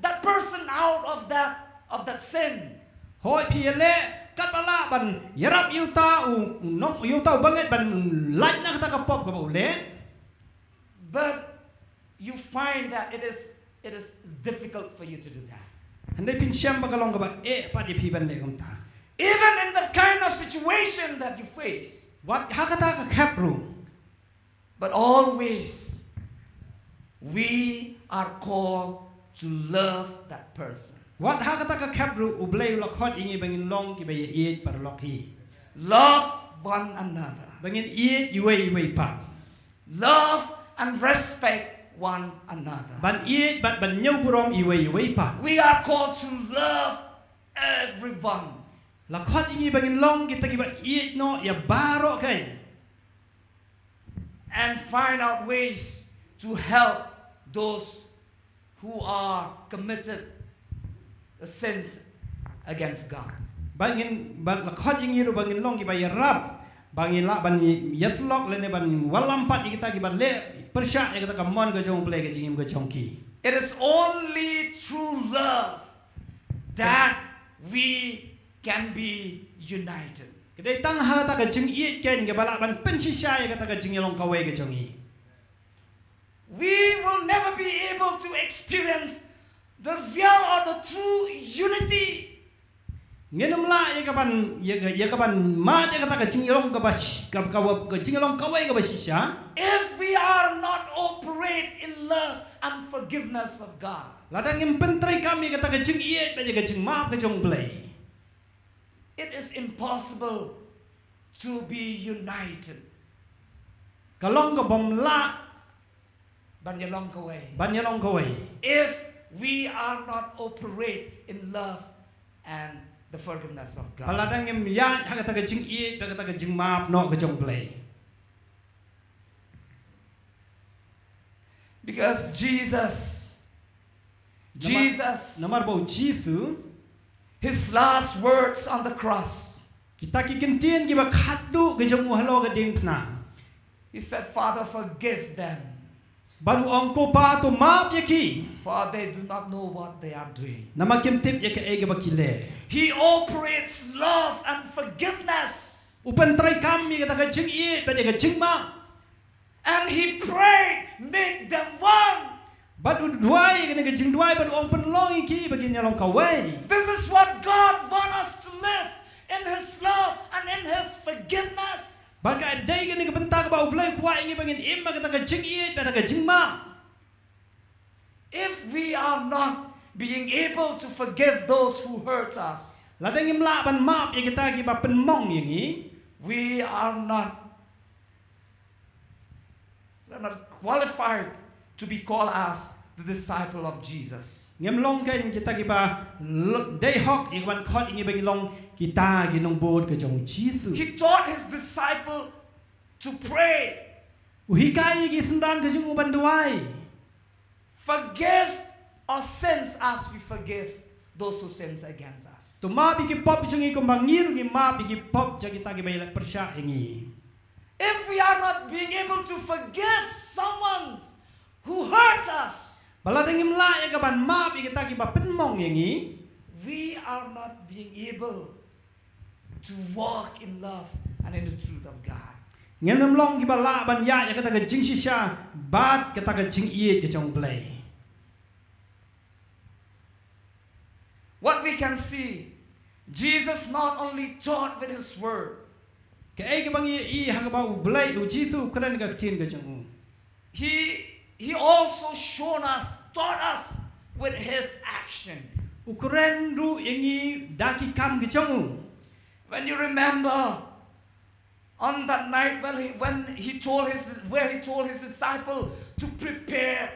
that person out of that, of that sin. Hooid, phi ïaleh katba lah ban ïarap ïa uta u nong, ïa uta u bangeit ban lait na kata ka pop kaba u leh. But you find that it is, it is difficult for you to do that. Hynrei phin shem ba ka long kaba eh pat ïa phi ban leh kumta. Even in the kind of situation that you face. Wat ha kata ka khep ruh. But always, we are called to love that person. Wat ha kata ka khep ruh, U Blei u la khot ïa ngi ba ngin long kiba ïaieit paralok hi. Love one another. Ba ngin ïeit iwei iwei pat. Love and respect one another. Ban ïeit bad ban ñiew burom iwei iwei pat. We are called to love everyone. La khot ïa ngi ba ngin long kita kiba ïeit noh ïa baroh kein. And find out ways to help those who are committed sins against God. Ba ngin, ba la khot ïa ngi ruh ba ngin long kiba ïarap, ba ngin lah ban ïasyllok lane ban wallam pat ïa kita kiba leh pyrshah ïa kata ka mon ka jong U Blei ka jingim ka jong ki. It is only through love that we can be united. Ka dei tang ha kata ka jingïeit kein kaba lah ban pynshisha ïa kata ka jingïalong kawei ka jong ngi. We will never be able to experience the real or the true unity. Ngin ym lah ïa ka ban, ïa ka, ïa ka ban mad ïa kata ka jingïalong kaba sh-, ka, ka, ka jingïalong kawei kaba shisha. If we are not operate in love and forgiveness of God. Lada ngim pyntreikam ïa kata ka jingïeit bad ïa ka jingmap ka jong U Blei. It is impossible to be united. Ka long kabym lah ban ïalong kawei. Ban ïalong kawei. If we are not operate in love and the forgiveness of God. Ba lada ngim ïaid ha kata ka jingïeit, ha kata ka jingmap noh ka jong U Blei. Because Jesus, namar, Jesus, namar ba U Jisu, his last words on the cross, kita ki kyntien kiba khatduh ka jong u halor ka diengphna. He said, "Father, forgive them." Bad u ong, "Ko Pa, to map ïa ki. For they do not know what they are doing." Namar kim tip ïa kaei kaba ki leh. He operates love and forgiveness. U pyntreikam ïa kata ka jingïeit bad ïa ka jingmap. And he prayed, "Make them one." Bad u duwai, kane ka jingduwai, bad u ong, "Pynlong ïa ki ba kin ïalong kawei." This is what God wants us to live in his love and in his forgiveness. Bad ka dei kane ka bynta kaba U Blei u kwah ïa ngi ba ngin im ha kata ka jingïeit bad ha ka jingmap. If we are not being able to forgive those who hurt us, lada ngim lah ban map ïa kita kiba pynmong ïa ngi, we are not, we are not qualified to be called as the disciple of Jesus. Ngim long kein kita kiba l-, dei hok ïa ka ban khot ïa ngi ba ngin long kita ki nongbud ka jong U Jisu. He taught his disciple to pray. U hikai ïa ki synran ka jong u ban duwai. Forgive our sins as we forgive those who sins against us. To map ïa ki pop jong ngi kumba ngi ruh ngi map ïa ki pop jong kita kiba ïaleh pyrshah ïa ngi. If we are not being able to forgive someone who hurts us, ba lada ngim lah ïa ka ban map ïa kita kiba pynmong ïa ngi, we are not being able to walk in love and in the truth of God. Ngin ym long kiba lah ban ïaid ïa kata ka jingshisha bad kata ka jingïeit ka jong U Blei. What we can see, Jesus not only taught with his word, kaei kaba ngi ïohi ha kaba U Blei, U Jisu u kren ka ktien ka jong u. He, he also shown us, taught us with his action. U kren ruh ïa ngi da ki kam ka jong u. When you remember, on that night when he, when he told his, where he told his disciple to prepare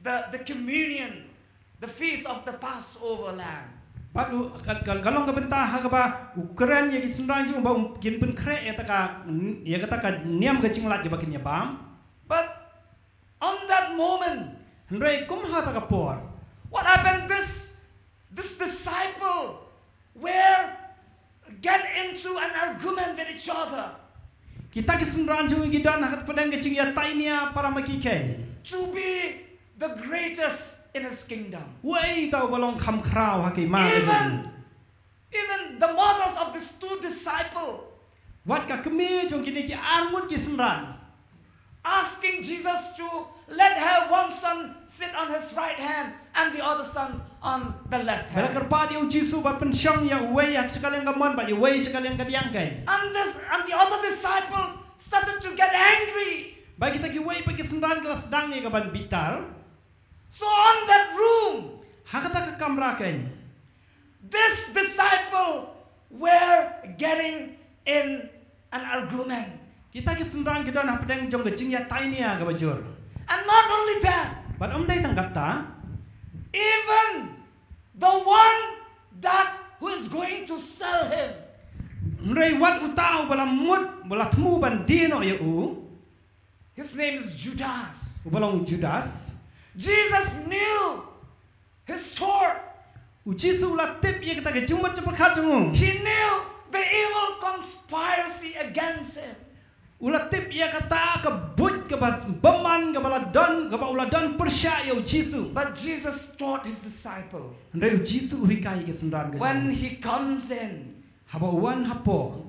the, the communion, the feast of the Passover lamb. Bad u, ka, ka, ka long ka bynta ha kaba u kren ïa ki synran jong u ba u kin pynkhreh ïa kata ka, ïa kata ka niam ka jinglait kaba kin ïa bam. But moment. Hynrei kum ha kata ka por. What happened? This, this disciple were get into an argument with each other. Kita ki synran jong u ki don ha ka pdeng ka jingïatainia para ma ki khein. To be the greatest in his kingdom. Uei uta uba long kham khraw ha ki ma ka jong u. Even, even the mothers of these two disciples. Wat ka kmie jong kine ki arngut ki synran. Asking Jesus to let her one son sit on his right hand and the other son on the left Ba la hand. kyrpad ïa u Jisu ba pynshong ïa uwei ha ka sha ka liang ka mon bad ïa uwei sha ka liang ka diang khein. And this, and the other disciple started to get angry. Bad kita kiwei pat ki synran ki la sdang ïa ka ban bitar. So on that room, Ha kata ka kamra khein. This disciple were getting in an argument. Kita ki synran ki don ha pdeng jong ka jingïatainia kaba jur. And not only that, Bad ym dei tang kata. even the one that who is going to sell him, Hynrei wat uta uba la mut, uba la thmu ban die noh ïa u. His name is Judas. Uba long Judas. Jesus knew his thought. U Jisu u la tip ïa kata ka jingmut jingpyrkhat jong u. He knew the evil conspiracy against him. U la tip ïa kata ka buit kaba bymman kaba la don, kaba u la don pyrshah ïa u Jisu. But Jesus taught his disciple. Hynrei u Jisu u hikai ïa ki synran ka jong u. When he comes in, Haba u wan hapoh,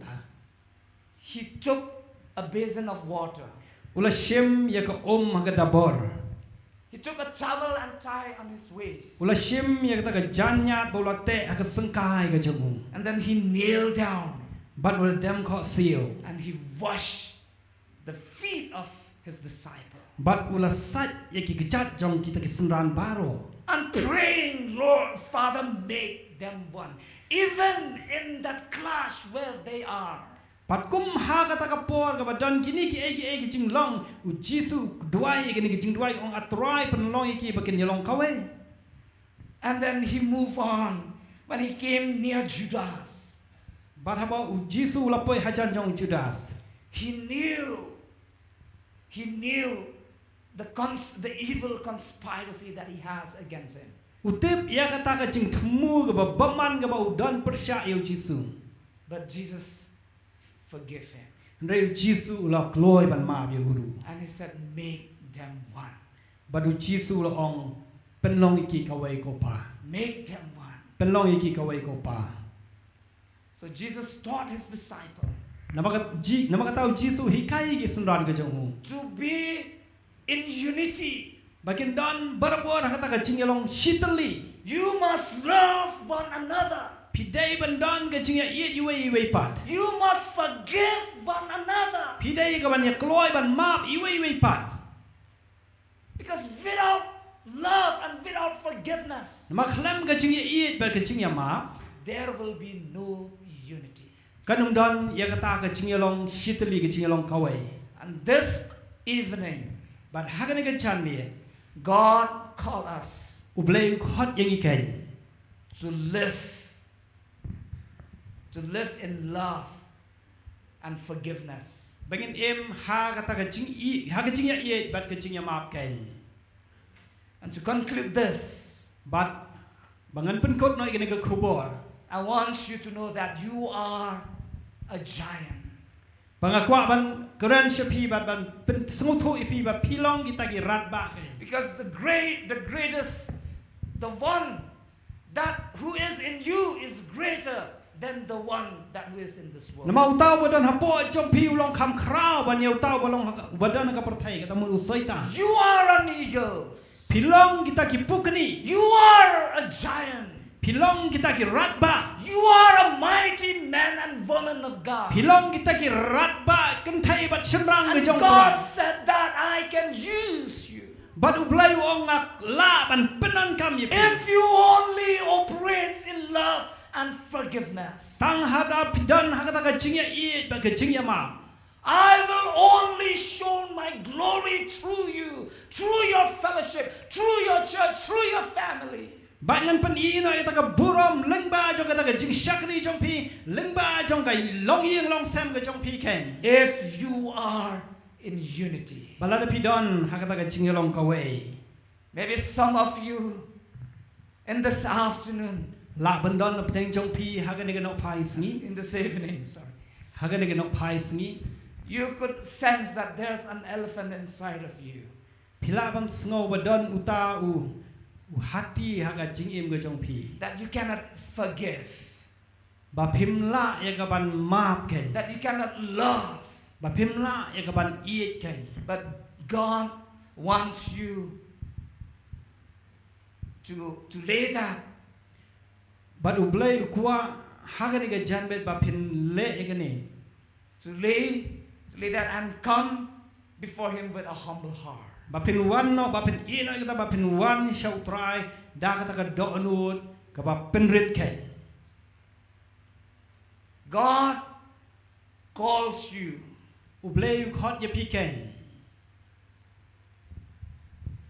he took a basin of water. U la shim ïa ka um ha ka dabor. He took a towel and tie on his waist. U la shim ïa kata ka janïat ba u la teh ha ka syngkai ka jong u. And then he kneeled down Bad u la dem khohsiew. And he washed the feet of his disciple. Bad u la sait ïa ki kjat jong kita ki synran baroh. And praying, Lord, Father, make them one. Even in that clash where they are. Bad kum ha kata ka por kaba don kine kiei kiei ki jinglong, u Jisu u duwai ïa kine ki jingduwai, u ong, A Trai, pynlong ïa ki ba kin ïalong kawei. And then he moved on. When he came near Judas, Bad haba u Jisu u la poi hajan jong u Judas. He knew, he knew the, cons- the evil conspiracy that he has against him. U tip ïa kata ka jingthmu kaba bymman kaba u don pyrshah ïa u Jisu. But Jesus forgive him. Hynrei u Jisu u la kloi ban map ïa u ruh. And he said, Make them one. Bad u Jisu u la ong, Pynlong ïa ki kawei ko Pa. Make them one. Pynlong ïa ki kawei ko Pa. So Jesus taught his disciple Namar ka- Ji- namar kata u Jisu u hikai ïa ki synran ka jong u. To be in unity. Ba kin don barabor ha kata ka jingïalong shitylli. You must love one another. Phi dei ban don ka jingïaieit iwei iwei pat. You must forgive one another. Phi dei ka ban ïa kloi ban map iwei iwei pat. Because without love and without forgiveness, Namar khlem ka jingïaieit bad ka jingïamap, there will be no unity. kan ym don ïa kata ka jingïalong shitylli, ka jingïalong kawei. And this evening, Bad ha kane ka janmiet, God call us U Blei u khot ïa ngi khein. To live, to live in love and forgiveness. Ba ngin im ha kata ka jing- ha ka jingïaieit bad ka jingïamap khein. And to conclude this, Bad ba ngan pynkut noh ïa kane ka khubor, I want you to know that you are a giant. ba nga kwah ban kren sha phi bad ban pynsngewthuh ïa phi ba phi long kita ki radbah khein. Because the great, the greatest, the one that who is in you is greater than the one that who is in this world. Namar uta uba don hapoh jong phi u long kham khraw ban ïa uta uba long ha ka- uba don ha ka pyrthei, kata mut u Soitan. You are an eagle. Phi long kita ki pukni. You are a giant. Phi long kita ki radbah. You are a mighty man and woman of God. Phi long kita ki radbah kynthei bad shynrang ka And jong God Trai. Said that I can use you. Bad U Blei u ong nga lah ban pyndonkam ïa phi. If you only operate in love and forgiveness. Tang haba phi don ha kata ka jingïaieit bad ka jingïamap. I will only show my glory through you, through your fellowship, through your church, through your family. Bad ngan pyni noh ïa kata ka burom lyngba jong kata ka jingshakri jong phi, lyngba jong ka longïing longsem ka jong phi khein. If you are in unity. Ba lada phi don ha kata ka jingïalong kawei. Maybe some of you in this afternoon, lah ban don na pdeng jong phi ha kane ka nohphai sngi. In this evening, sorry. Ha kane ka nohphai sngi. You could sense that there's an elephant inside of you. Phi lah ban sngew ba don uta u, u hati ha ka jingim ka jong phi. That you cannot forgive. Ba phim lah ïa ka ban map keiñ. That you cannot love. Ba phim lah ïa ka ban ïeit keiñ. But God wants you to, to lay that. Bad U Blei u kwah ha kane ka janmiet ba phin leh ïa kane. To lay, to lay that and come before Him with a humble heart. Ba phin wan noh, ba phin ïeh noh ïa kata, ba phin wan sha U Trai da kata ka dohnud kaba pynrit keiñ. God calls you. U Blei u khot ïa phi keiñ.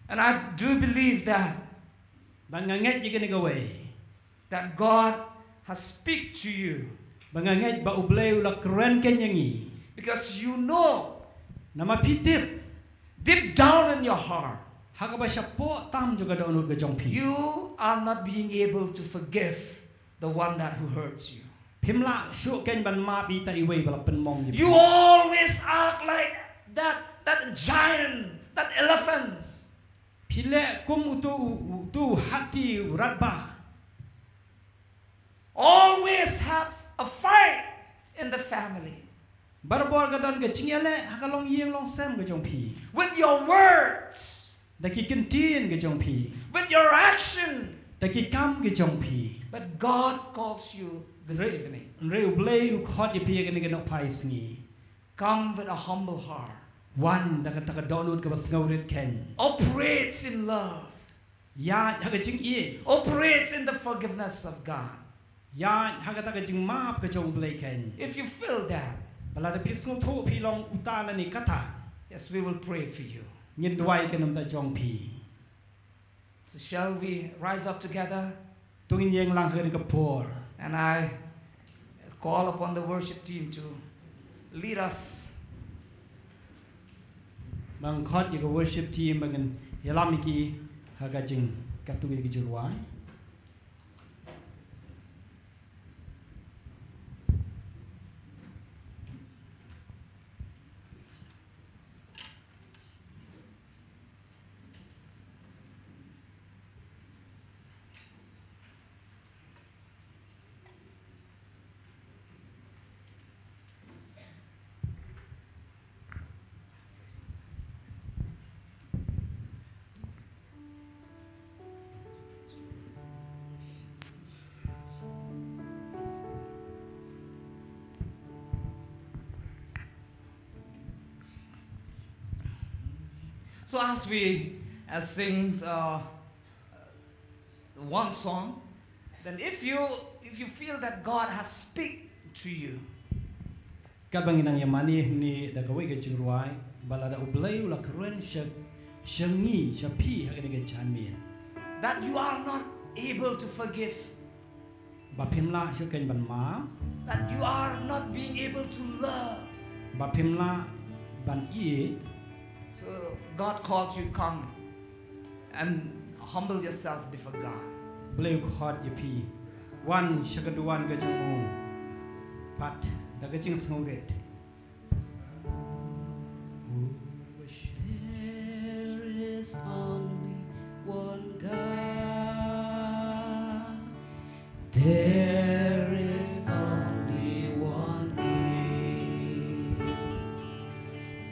And I do believe that, bad nga ngeit ïa kane kawei, that God has speak to you. Ba nga ngeit ba U Blei u la kren keiñ ïa ngi. Because you know, namar phi tip, deep down in your heart, ha kaba shapoh tam jong ka dohnud ka jong phi, you are not being able to forgive the one that who hurts you. Phim lah shuh keiñ ban map ïa ita iwei ba la pynmong ïa phi. You always act like that, that giant, that elephant. Phi leh kum utu, utu hati u radbah. Always have a fight in the family. Barabor ka don ka jingïaleh ha ka longïing longsem ka jong phi. With your words. Da ki kyntien ka jong phi. With your action. Da ki kam ka jong phi. But God calls you this evening. Hynrei U Blei u khot ïa phi ha kane ka nohphai sngi. Come with a humble heart. Wan da kata ka dohnud kaba sngewrit keiñ. Operates in love. Ïaid ha ka jingïeit. Operates in the forgiveness of God. Ïaid ha kata ka jingmap ka jong U Blei keiñ. If you feel that, ba lada phi sngewthuh phi long uta lane kata, yes, we will pray for you. Ngin duwai keiñ namar jong phi. So shall we rise up together? To ngin ïeng lang ha kane ka por. And I call upon the worship team to lead us. Bad nga khot ïa ka worship team ba ngin ïalam ïa ki ha ka jing, katto katne ka jingrwai. So as we, uh, sing, uh, one song, then if you, if you feel that God has speak to you, katba ngi nang ïa mane hangne da kawei ka jingrwai, ba lada U Blei u la kren sha, sha ngi, sha phi ha kane ka janmiet, that you are not able to forgive, ba phim lah shuh keiñ ban map, that you are not being able to love, ba phim lah ban ïeit. So God calls you, come and humble yourself before God. Blei u khot ïa phi. Wan sha ka duwan ka jong u. Pat da ka jingsngewrit. There is only one God. There is only one King.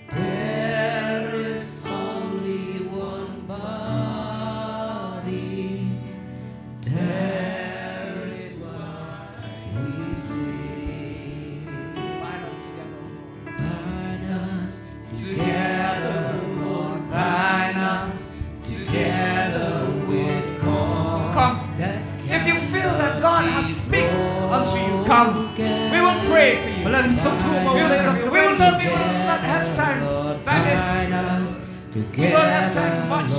There is only one body. That is why we sing. Bind us together, Lord. Bind us together, Lord, bind us together with God. Come. If you feel that God has speak unto you, come. We will pray for you. We will, we will not, we will not have time. Time is, we don't have time much.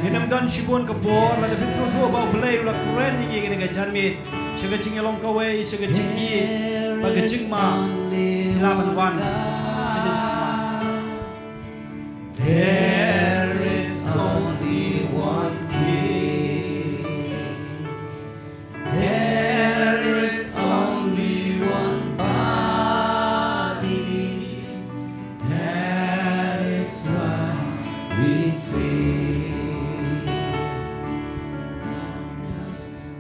Ngim don shibun ka por, lada phi sngewthuh ba U Blei u la kren ïa ngi ha kane ka janmiet sha ka jingïalong kawei, sha ka jingïeit bad ka jingmap, phi lah ban wan. Sha ka jingmap. There is only one King. There is only one body. That is why we sing.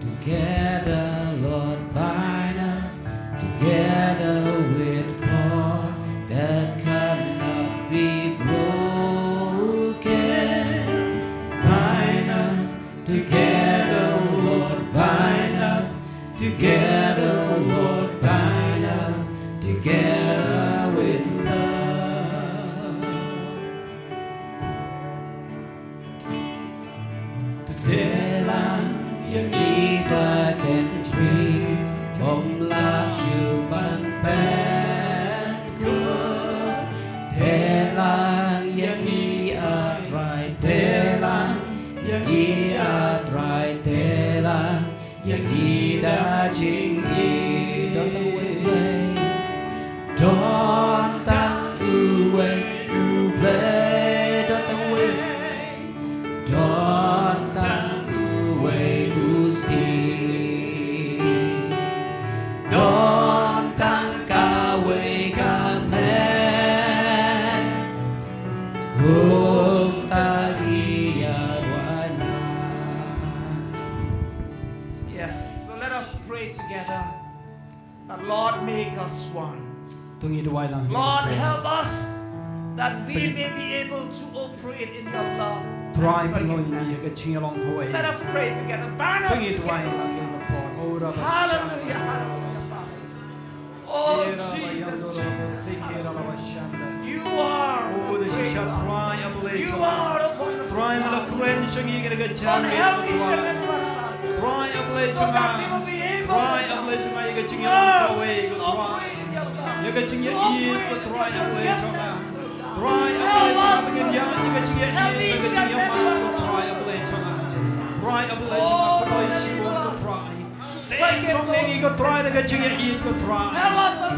Together, Lord, bind us together with cord that cannot be broken. Bind us together, Lord, bind us together, Lord, bind us together with love. Te lang ïa ngi da kynthei, bym lah shuh ban pynkut. Te lang ïa ngi, A Trai, te lang ïa ngi, A Trai, te lang ïa ngi da jingïeit. Don tang uwei U Blei. Don tang uwei U Blei. Don tang uwei. Don tang uwei U Syiem. Don tang kawei ka met. Kumta ngi ïa wan. Yes, so let us pray together. That Lord make us one. To ngi duwai lang. Lord, help us that we may be able to operate in your love. Trai pynlong ïa ngi ïa ka jingïalong kawei. Let us pray together. Bind us together. To ngi duwai lang ïa ka por. Hallelujah, hallelujah, Father. Oh, Jesus, Jesus. You are the great God. You are a wonderful God. Trai, ma la kren sha ngi ïa ka jingïalong kawei. Lord, help each and every one of us. Trai, A Blei jong nga. So that we will be able to operate in your love. Trai, A Blei jong nga, ïa ka jingïalong kawei, ko Trai. Ïa ka jingïaieit, ko Trai, A Blei jong nga. Trai, A Blei jong nga, ba ngin ïaid ïa ka jingïaieit, ïa ka jingïaman, ko Trai, A Blei jong nga. Trai, A Blei jong nga, khublei shibun, ko Trai. Tei song ïa ngi, ko Trai, da ka jingïaieit, ko Trai.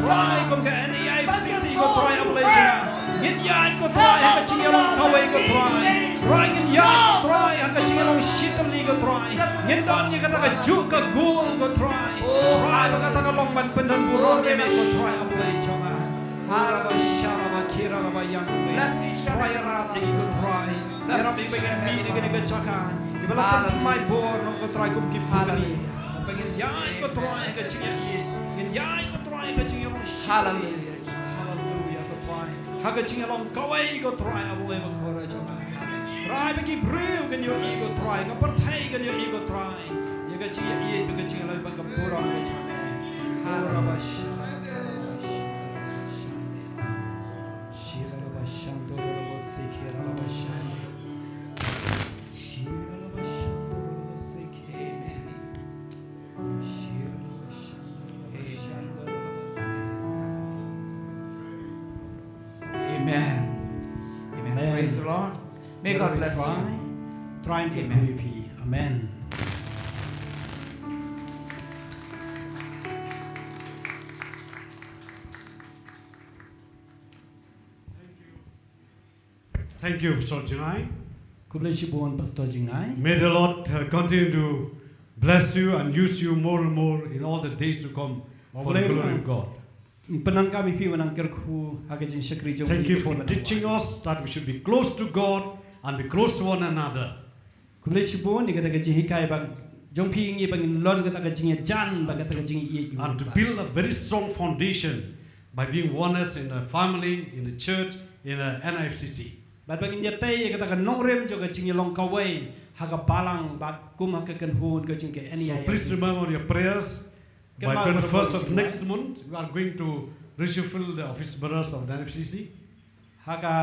Trai, kum ka N E I F C C, ko Trai, A Blei jong nga. Ngin ïaid, ko Trai, ha ka jingïalong kawei, ko Trai. Trai, ngin ïaid, ko Trai, ha ka jingïalong shi tylli, ko Trai. Ngin don ïa kata ka juk ka gul, ko Trai. Trai, ba kata ka long ban pyndonburom ïa me, ko Trai, A Blei jong nga. Haraba sharaba kiraba yang. Trai, ïarap ïa ngi, ko Trai. Ïarap ïa ngi ba ngin mih na kane ka jaka. Kiba la pynthymmai bor, ko Trai, kum ki pukri. Ba ngin ïaid, ko Trai, ha ka jingïaieit. Ngin ïaid, ko Trai, ha ka jingïalong shi tylli. Hallelujah, ko Trai. Ha ka jingïalong kawei, ko Trai, A Blei bakhuid jong nga. Trai, ba ki briew kin ïohi, ko Trai, ka pyrthei kan ïohi, ko Trai. Ïa ka jingïaieit bad ka jingïalong bad ka burom ka jong me. Haraba sharaba kiraba yang. Shiraba shanto robo seke raba shante. Shiraba shanto robo seke. Amen. Shiraba shanto robo shanto robo seke. Amen. Amen. Praise the Lord. May God bless you. Trai, Trai un kyrkhu ïa phi. Amen. Thank you, Pastor Jingai. Khublei shibun, Pastor Jingai. May the Lord, uh, continue to bless you and use you more and more in all the days to come for the glory of God. Pyndonkam ïa phi, wan nang kyrkhu ha ka jingshakri jong phi. Thank you for teaching us that we should be close to God and be close to one another. Khublei shibun ïa kata ka jinghikai ba jong phi ïa ngi ba ngin long kata ka jingïajan bad kata ka jingïeit. And to build a very strong foundation by being oneness in the family, in the church, in the N I F C C. Bad ba ngin ïatei ïa kata ka nongrim jong ka jingïalong kawei ha ka balang bad kum ha ka kynhun ka jong ka N E I F C C. So please remember your prayers. By twenty-first of next month, we are going to reshuffle the office bearers of the N F C C. Ha ka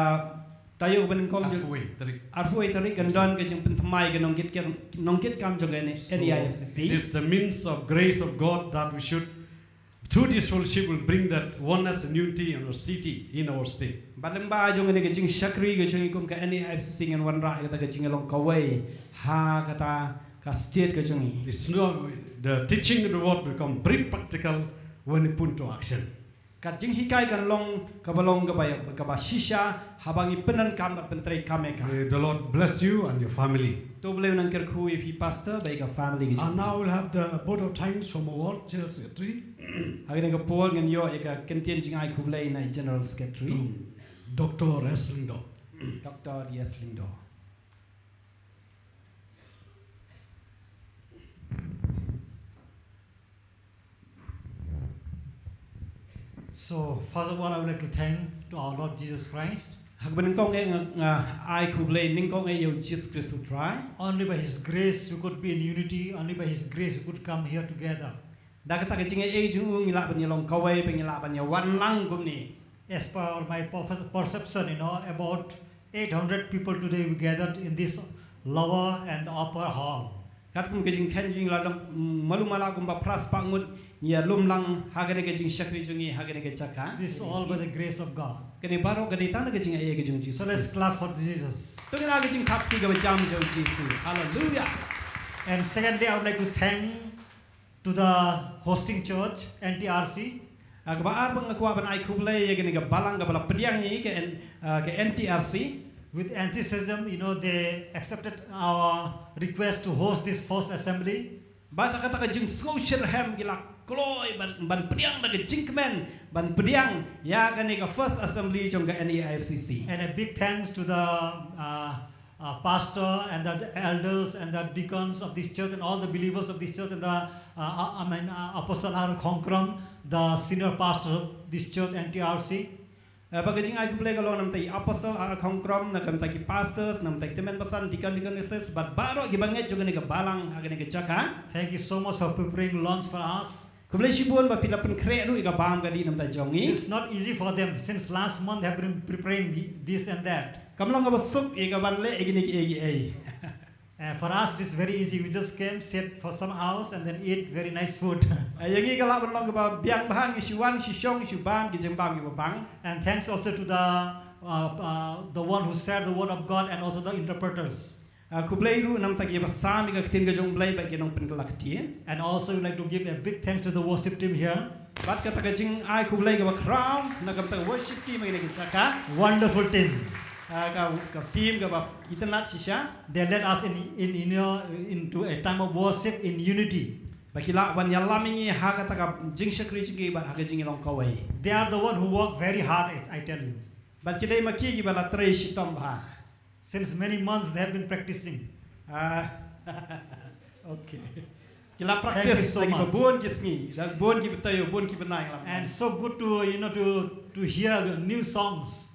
taïew ba nyngkong jong arphew wei tarik, arphew wei tarik kan don ka jingpynthymmai ka nongkit kam, nongkit kam jong ka N E I F C C. So, it is the means of grace of God that we should, through this fellowship, will bring that oneness and unity in our city, in our state. Bad lyngba jong kane ka jingshakri ka jong ngi kum ka N E I F C C ngin wanrah ïa kata ka jingïalong kawei ha kata ka state ka jong ngi. It's no, the teaching of the word become very practical when we put into action. Ka jinghikai kan long kaba long kaba, kaba shisha haba ngi pyndonkam bad pyntreikam ïa ka. May the Lord bless you and your family. To U Blei un nang kyrkhu ïa phi pastor bad ïa ka family ka jong phi. And now we'll have the vote of thanks from our General Secretary. Ha kane ka por ngin ïoh ïa ka kyntien jingai khublei na i General Secretary. To Doctor S Lyngdoh. Doctor S Lyngdoh. So, first of all, I would like to thank to our Lord Jesus Christ. Ha kaba nyngkong eh nga, nga ai khublei nyngkong eh ïa u Jisu Khrist u Trai. Only by His grace we could be in unity. Only by His grace we could come here together. Da kata ka jingaiei jong u ngi lah ban ïa long kawei, ba ngi lah ban ïa wan lang kumne. As per my perce-, perception, you know, about eight hundred people today we gathered in this lower and the upper hall. Katkum ka jingkheiñ jong ngi la long, mm, malu mala kumba phra spah ngut ngi ïa lum lang ha kane ka jingshakri jong ngi ha kane ka jaka. This is all by the grace of God. Kane baroh ka dei tang da ka jingaiei ka jong u Jisu Khrist. So let's clap for Jesus. To ngin ai ka jingthap kti kaba jam ïa u Jisu. Hallelujah. And secondly, I would like to thank to the hosting church, N T R C. Ah, kaba ar ba nga kwah ban ai khublei ïa kane ka balang kaba la pdiang ïa ngi ka N-, ah, ka N T R C. With enthusiasm, you know, they accepted our request to host this first assembly. Bad ha kata ka jingsngewshitrhem ki la kloi ban, ban pdiang da ka jingkmen ban pdiang ïa kane ka first assembly jong ka N A I F C C. And a big thanks to the, uh, uh, pastor and the elders and the deacons of this church and all the believers of this church and the, uh, uh, I mean, uh, Apostle R Khongkrom, the senior pastor of this church, N T R C. Eh, bad ka jingai khublei ka long na bynta i Apostle R Khongkrom, na ka bynta ki pastors, na bynta ki tymmen basan, deacon, deaconesses, bad baroh kiba ngeit jong kane ka balang ha kane ka jaka. Thank you so much for preparing lunch for us. Khublei shibun ba phi la pynkhreh ruh ïa ka bam ka dih na bynta jong ngi. It's not easy for them. Since last month they have been preparing the, this and that. Kam long kaba suk ïa ka ban leh ïa kine kiei kiei. Uh, for us, it is very easy. We just came, sit for some hours, and then eat very nice food. Eh, ïa ngi ka lah ban long kaba biang bha, ngi shu wan, shu shong, shu bam ki jingbam kiba bang. And thanks also to the, uh, uh, the one who shared the word of God and also the interpreters. Ah, khublei ruh na bynta kiba sam ïa ka ktien ka jong U Blei bad ki nongpynkylla ktien. And also, we'd like to give a big thanks to the worship team here. Bad kata ka jingai khublei kaba khraw na ka bynta ka worship team ha kane ka jaka. Wonderful team. Ah, ka, ka team kaba itynnad shisha. They led us in, in, in, uh, into a time of worship in unity. Ba ki lah ban ïalam ïa ngi ha kata ka jingshakri jong ngi bad ha ka jingïalong kawei. They are the one who work very hard, I, I tell you. Bad ki dei ma ki kiba la trei shitom bha. Since many months they have been practicing. Ah, okay. Ki la practice da kiba bun ki sngi, da bun kiba taïew, bun kiba nang lam. And so good to, you know, to, to hear the new songs.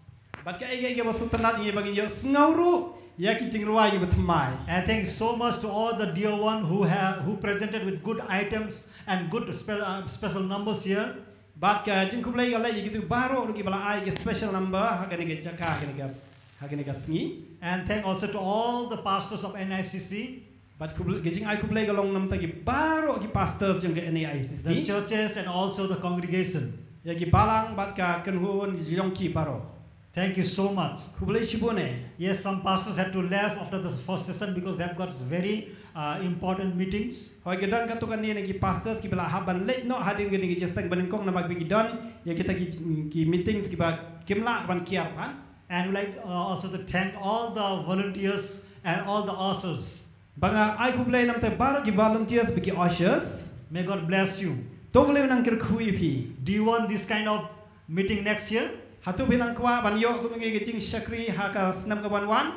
Bad kaei kaei kaba sngewtynnad ïa ngi ba ngin ïohsngew ruh ïa ki jingrwai kiba thymmai. And thanks so much to all the dear one who have, who presented with good items and good spe-, uh, special numbers here. Bad ka jingkhublei ka leit ïa kito baroh ruh kiba la ai ki special number ha kane ka jaka, ha kane ka, ha kane ka sngi. And thank also to all the pastors of N I F C C. Bad khublei, ka jingai khublei ka long na bynta ki baroh ki pastors jong ka N A I F C C. The churches and also the congregation. Ïa ki balang bad ka kynhun jong ki baroh. Thank you so much. Khublei shibun eh. Yes, some pastors had to left after the first session because they've got very, uh, important meetings. Hooid, ki don katto katne na ki pastors kiba la hap ban leit noh hadien kane ka jingïaseng banyngkong namar ba ki don ïa kita ki, ki meetings kiba kim lah ban kiar pat. And we'd like, uh, also to thank all the volunteers and all the ushers. Bad nga ai khublei na bynta baroh ki volunteers bad ki ushers. May God bless you. To U Blei un nang kyrkhu ïa phi. Do you want this kind of meeting next year? Hato phi nang kwah ban ïoh kum kane ka jingshakri ha ka snem ka ban wan?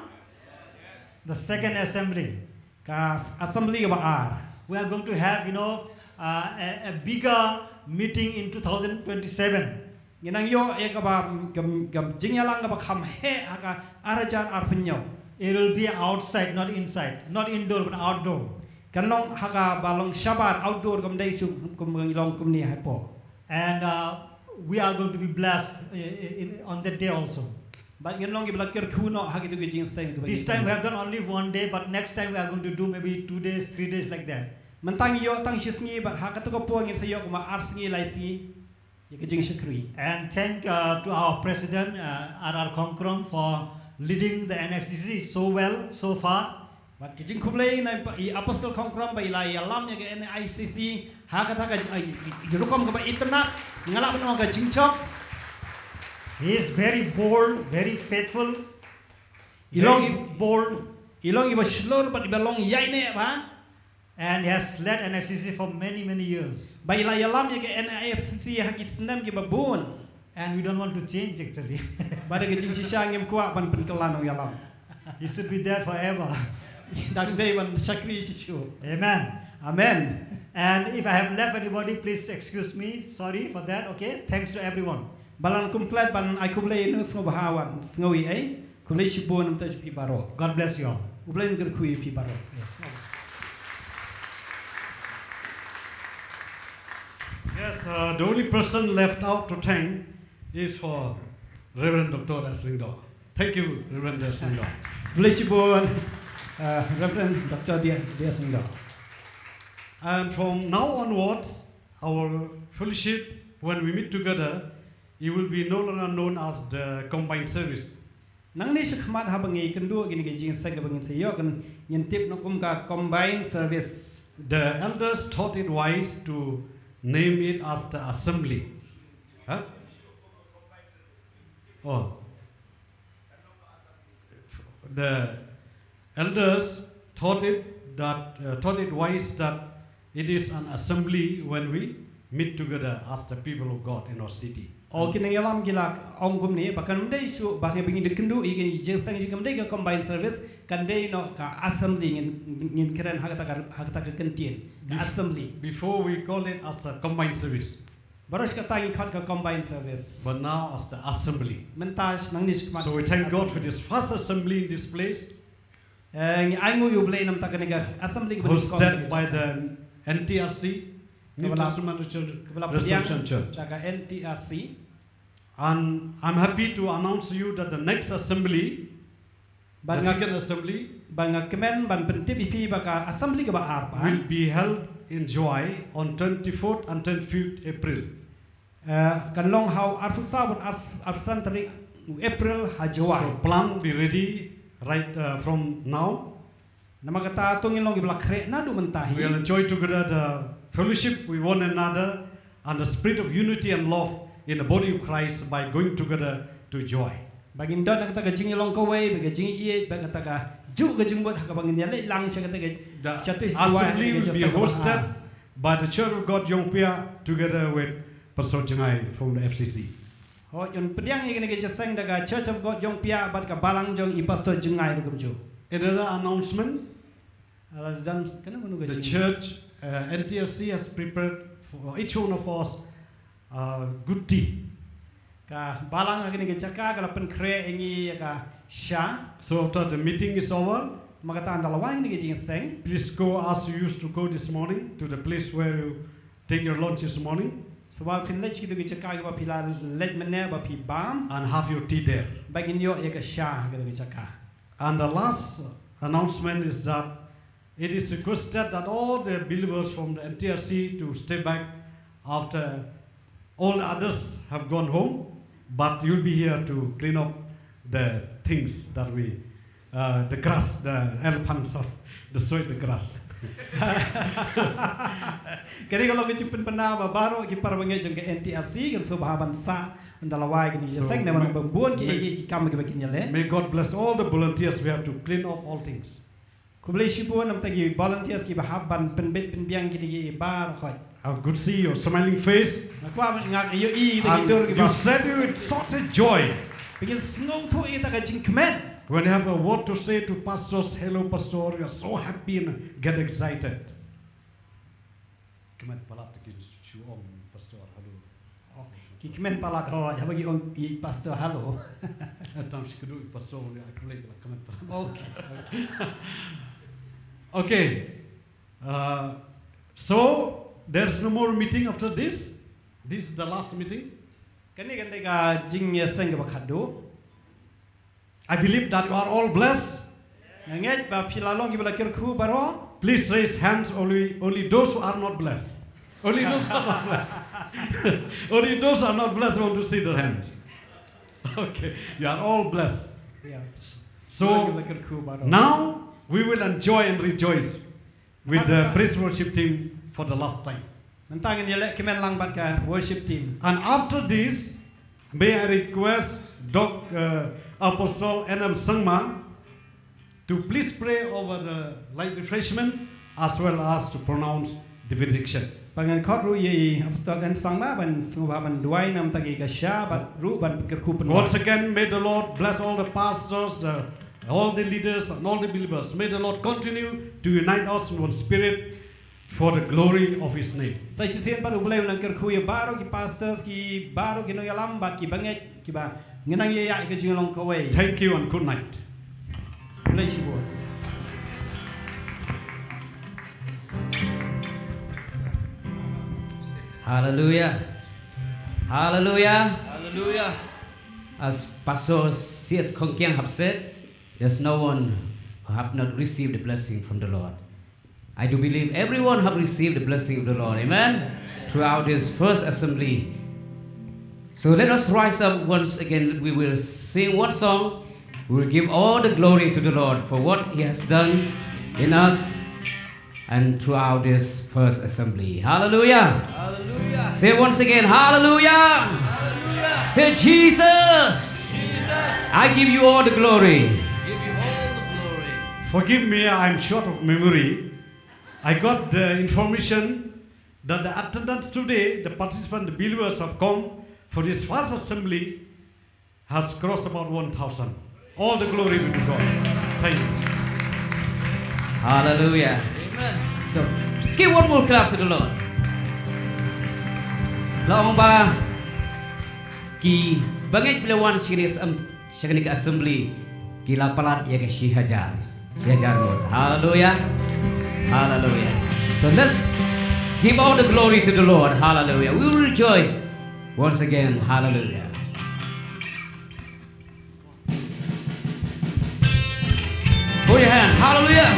The second assembly. Ka assembly kaba ar. We are going to have, you know, uh, a, a bigger meeting in two thousand twenty-seven. Ngin nang ïoh ïa kaba, ka, ka jingïalang kaba kham heh ha ka ar hajar arphew hynñiew. It will be outside, not inside, not indoor, but outdoor. Kan long ha kaba long shabar, outdoor, kam dei shu kum, kum long kumne hapoh. And, uh, we are going to be blessed i-, i-, in, on that day also. Bad ngin long kiba la kyrkhu noh ha kito ki jingïaseng kiba. This time we have done only one day, but next time we are going to do maybe two days, three days like that. Mynta ngi ïoh tang shi sngi bad ha kato ka por ngin sa ïoh kumba ar sngi lai sngi ïa ka jingshakri. And thank, uh, to our president, uh, R R Khongkrom for leading the N F C C so well so far. Bad ka jingkhublei na i Apostle Khongkrom ba i la ïalam ïa ka N A I F C C ha kata ka, i, i, i rukom kaba itynnad, nga lah ban ong ka jingchok. He is very bold, very faithful, I long very i, bold, i long iba shlur bad iba long ïaineh ba. And he has led N A I F C C for many, many years. Ba i la ïalam ïa ka N A I F C C ha ki snem kiba bun. And we don't want to change actually. Bad da ka jingshisha ngim kwah ban pynkylla nongïalam. He should be there forever. Dang dei ban shakri shisha. Amen. Amen. And if I have left anybody, please excuse me. Sorry for that. Okay. Thanks to everyone. Ba la kum klet ban ai khublei ïa u, sngewbha wan, sngewbha ïa u. Khublei shibun namar jong phi baroh. God bless you all. U Blei un kyrkhu ïa phi baroh. Yes. Yes, uh, the only person left out to thank is for Reverend Doctor Asringdo. Thank you, Reverend Asringdo. Khublei shibun, uh, Reverend Doctor Dia, Dia Asringdo. And from now onwards, our fellowship, when we meet together, it will be no longer known as the combined service. Nangne shakhmat haba ngi kynduh kine ki jingïaseng kaba ngin sa ïoh, kan ngin tip noh kum ka combined service. The elders thought it wise to name it as the assembly. Huh? Oh. The elders thought it that, uh, thought it wise that it is an assembly when we meet together as the people of God in our city. O ki nongïalam ki la ong kumne ba kan ym dei shuh ba ngi, ba ngin da kynduh ïa ki jingïaseng jong ngi, kam dei ka combined service, kan dei noh ka assembly, ngin, ngin kren ha kata ka, ha kata ka kyntien, ka Bef-, assembly. Before we call it as the combined service. Baroh shi katta ngi khot ka combined service. But now as the assembly. Mynta nangne shakhmat. So we thank God for this first assembly in this place. Eh, ngi ainguh ïa u Blei namar kane ka assembly kaba ngi khot. Hosted by the N T R C, New Testament Restoration Church. Kaba la pdiang da ka N T R C. And I'm happy to announce to you that the next assembly, the second assembly, bad nga kmen ban pyntip ïa phi ba ka assembly kaba ar pat will be held in Jowai on twenty-fourth and twenty-fifth April. Eh, kan long ha u arphew saw bad ar-, arphew san tarik u April ha Jowai. So plan, be ready right, uh, from now. Namar kata to ngin long kiba la khreh naduh mynta hi. We'll enjoy together the fellowship with one another and the spirit of unity and love in the body of Christ by going together to Jowai. Ba ngin don kata ka jingïalong kawei, ba ka jingïeit, ba kata ka juh ka jingmut ha kaba ngin ïaleit lang sha kata ka, sha te Jowai. The assembly will be hosted by the Church of God Jongpia together with Pastor Jngai from the F C C. Hooid, un pdiang ïa kane ka jingïaseng da ka Church of God Jongpia bad ka balang jong i Pastor Jngai ruh kumjuh. Another announcement. Ah, dan kane mano ka jing- The church, uh, N T R C has prepared for each one of us, uh, good tea. Ka balang ha kane ka jaka ka la pynkhreh ïa ngi ïa ka sha. So after the meeting is over, namar kata ynda la wai kane ka jingïaseng, please go as you used to go this morning to the place where you take your lunch this morning. Sngewbha phin leit sha kito ki jaka kiba phi la leit mynne ba phi bam. And have your tea there. Ba ngin ïoh ïa ka sha ha kito ki jaka. And the last announcement is that it is requested that all the believers from the N T R C to stay back after all the others have gone home, but you'll be here to clean up the things that we, uh, the grass, the elephants have destroyed the grass. Kane ka long ka jingpynbna ba baroh ki para bangeit jong ka N T R C kin sngewbha ban sah ynda la wai kane ka jingïaseng, namar ba bun ki, ki, ki kam kiba kin ïaleh. May God bless all the volunteers. We have to clean up all things. Khublei shibun namar ki volunteers kiba hap ban pynbeit pynbiang kine ki baroh khoit. I could see your smiling face. Nga kwah ban, nga ïohi da ki dur kiba. And you said it with such a joy. Ba ngin sngewthuh ïa kata ka jingkmen. When you have a word to say to pastors, "Hello, pastor," you are so happy and get excited. Kmen palat ki shu ong pastor hello. Oh, ki kmen palat, oh, haba ki ong i pastor hello. Eh, tang shi kadu i pastor ong, I kmen palat. Okay, okay. Okay. Uh, so there's no more meeting after this. This is the last meeting. Kane kan dei ka jingïaseng kaba khatduh. I believe that you are all blessed. Nga ngeit ba phi la long kiba la kyrkhu baroh. Please raise hands, only, only those who are not blessed. Only those who are not blessed. Only those who are not blessed want to see their hands. Okay, you are all blessed. Yeah. So, long kiba la kyrkhu baroh. Now, We will enjoy and rejoice with the praise worship team for the last time. Mynta ngin ïaleh kmen lang bad ka worship team. And after this, may I request Doc, uh, Apostle N M Sangma to please pray over the light refreshment as well as to pronounce the benediction. Ba ngan khot ruh ïa i Apostol N Sangma ban sngewbha ban duwai namta ki ka sha bad ruh ban kyrkhu pynduwai. Once again, may the Lord bless all the pastors, the, all the leaders and all the believers. May the Lord continue to unite us in one spirit for the glory of his name. Sa shisien pat U Blei un nang kyrkhu ïa baroh ki pastors, ki baroh ki nongïalam bad ki bangeit kiba ngi nang ïa ïa ka jinglong kawei. Thank you and good night. Bless you all. Hallelujah. Hallelujah. Hallelujah. As Pastor C S Khongkiang have said, there's no one who have not received the blessing from the Lord. I do believe everyone have received the blessing of the Lord. Amen. Throughout this first assembly. So let us rise up once again. We will sing one song. We will give all the glory to the Lord for what he has done in us and throughout this first assembly. Hallelujah. Hallelujah. Say once again, hallelujah. Hallelujah. Say, "Jesus, Jesus, I give you all the glory." Give you all the glory. Forgive me, I'm short of memory. I got the information that the attendance today, the participant, the believers have come for this first assembly has crossed about one thousand. All the glory be to God. Thank you. Hallelujah. Amen. So, give one more clap to the Lord. La ong ba ki bangeit ba la wan sha kane ka assembly ki la palat ïa ka shi hajar. Shi hajar ngut. Hallelujah. Hallelujah. So let's give all the glory to the Lord. Hallelujah. We will rejoice once again. Hallelujah. Put your hand. Hallelujah.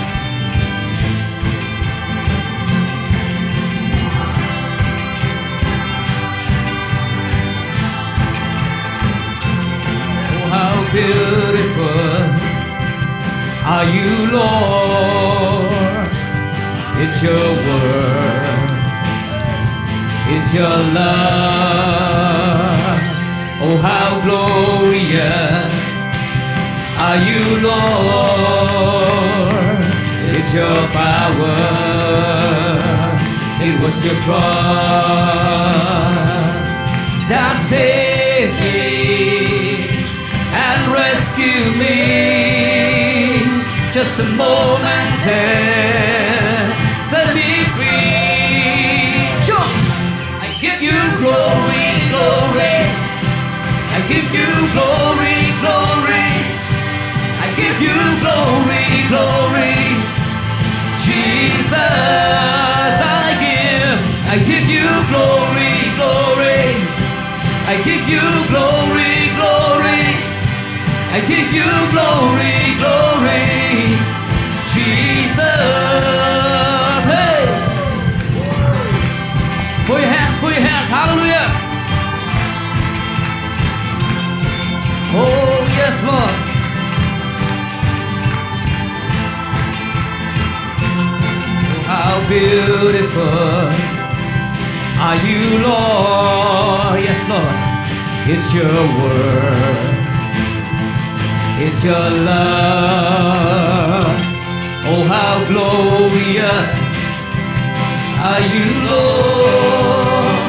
Oh, how beautiful are you, Lord. It's your word. It's your love. Oh, how glorious are you, Lord. It's your power. It was your cross that saved me and rescue me. Just a moment and set me free. Sure. I give you glory, glory. I give you glory, glory. I give you glory, glory. Jesus, I give, I give you glory, glory. I give you glory, glory. I give you glory, glory, Jesus. Hey! Put your hands, put your hands, hallelujah. Oh, yes, Lord. Oh, how beautiful are you, Lord. Yes, Lord. It's your word. It's your love. Oh, how glorious are you, Lord.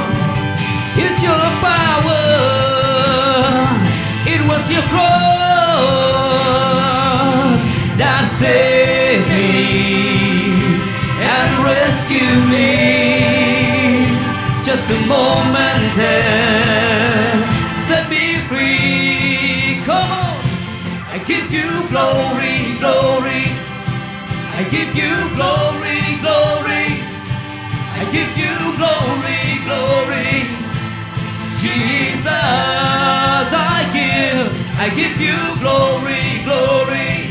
It's your power. It was your cross that saved me and rescued me. Just a moment and set me free. Come on. I give you glory, glory. I give you glory, glory. I give you glory, glory. Jesus, I give, I give you glory, glory.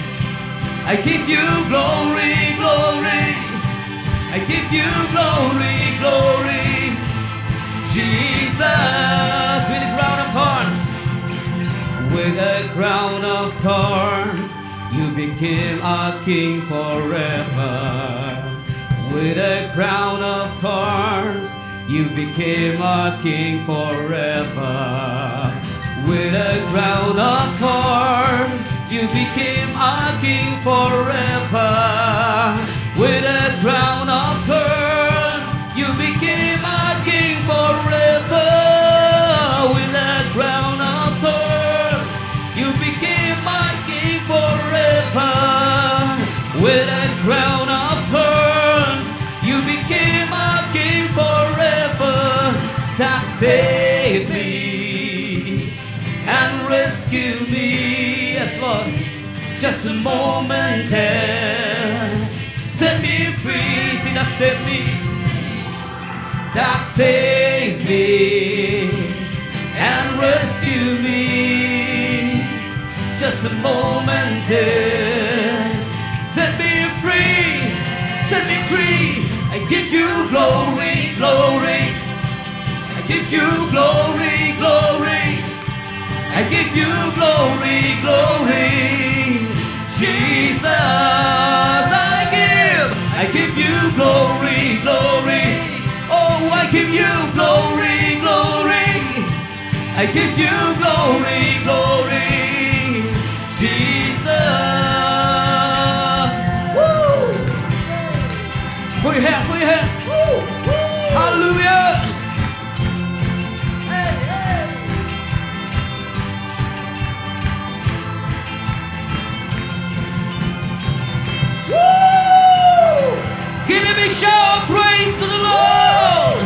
I give you glory, glory. I give you glory, glory. Jesus, with a crown of thorns. With a crown of thorns, you became Became a king forever. With a crown of thorns, you became a king forever. With a crown of thorns, you became a king forever. With a crown of thorns, you became a king forever. With a crown of thorns, you became my king forever. With a crown of thorns, you became my king forever. That saved me and rescued me. Yes, Lord. Just a moment and set me free. See, that saved me. That saved me and rescued me. Just a moment and set me free. Set me free. I give you glory, glory. I give you glory, glory. I give you glory, glory. Jesus, I give, I give you glory, glory. Oh, I give you glory, glory. I give you glory, glory. Jesus. Woo! Put your hand, put your hand. Woo! Hallelujah. Woo! Give a big shout of praise to the Lord.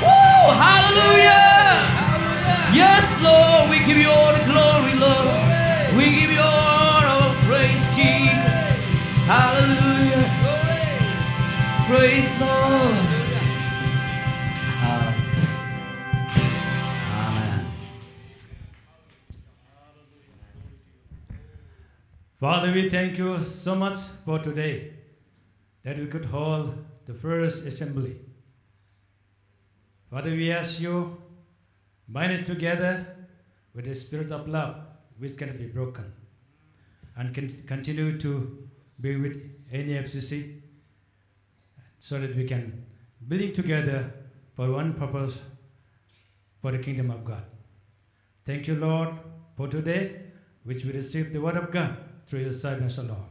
Woo! Hallelujah. Yes, Lord, we give you all the glory, Lord. We give you all our praise, Jesus. Hallelujah. Praise Lord. Hallelujah. Amen. Father, we thank you so much for today that we could hold the first assembly. Father, we ask you, bind us together with the spirit of love, which cannot be broken, and can continue to be with N E F C C so that we can building together for one purpose, for the kingdom of God. Thank you, Lord, for today, which we receive the word of God through your servants, O Lord.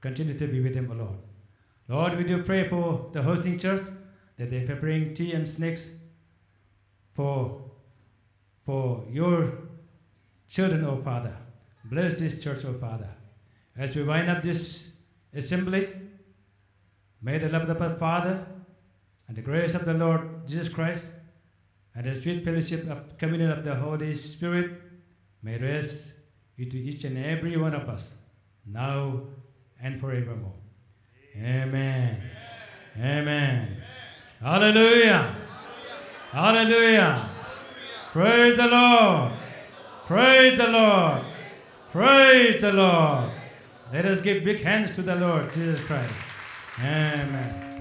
Continue to be with them, O Lord. Lord, we do pray for the hosting church, that they're preparing tea and snacks for, for your children, O Father. Bless this church, O Father. As we wind up this assembly, may the love of the Father and the grace of the Lord Jesus Christ and the sweet fellowship of communion of the Holy Spirit may rest with each and every one of us, now and forevermore. Amen. Amen. Hallelujah. Hallelujah. Praise the Lord. Praise the Lord. Praise the Lord. Let us give big hands to the Lord Jesus Christ. Amen.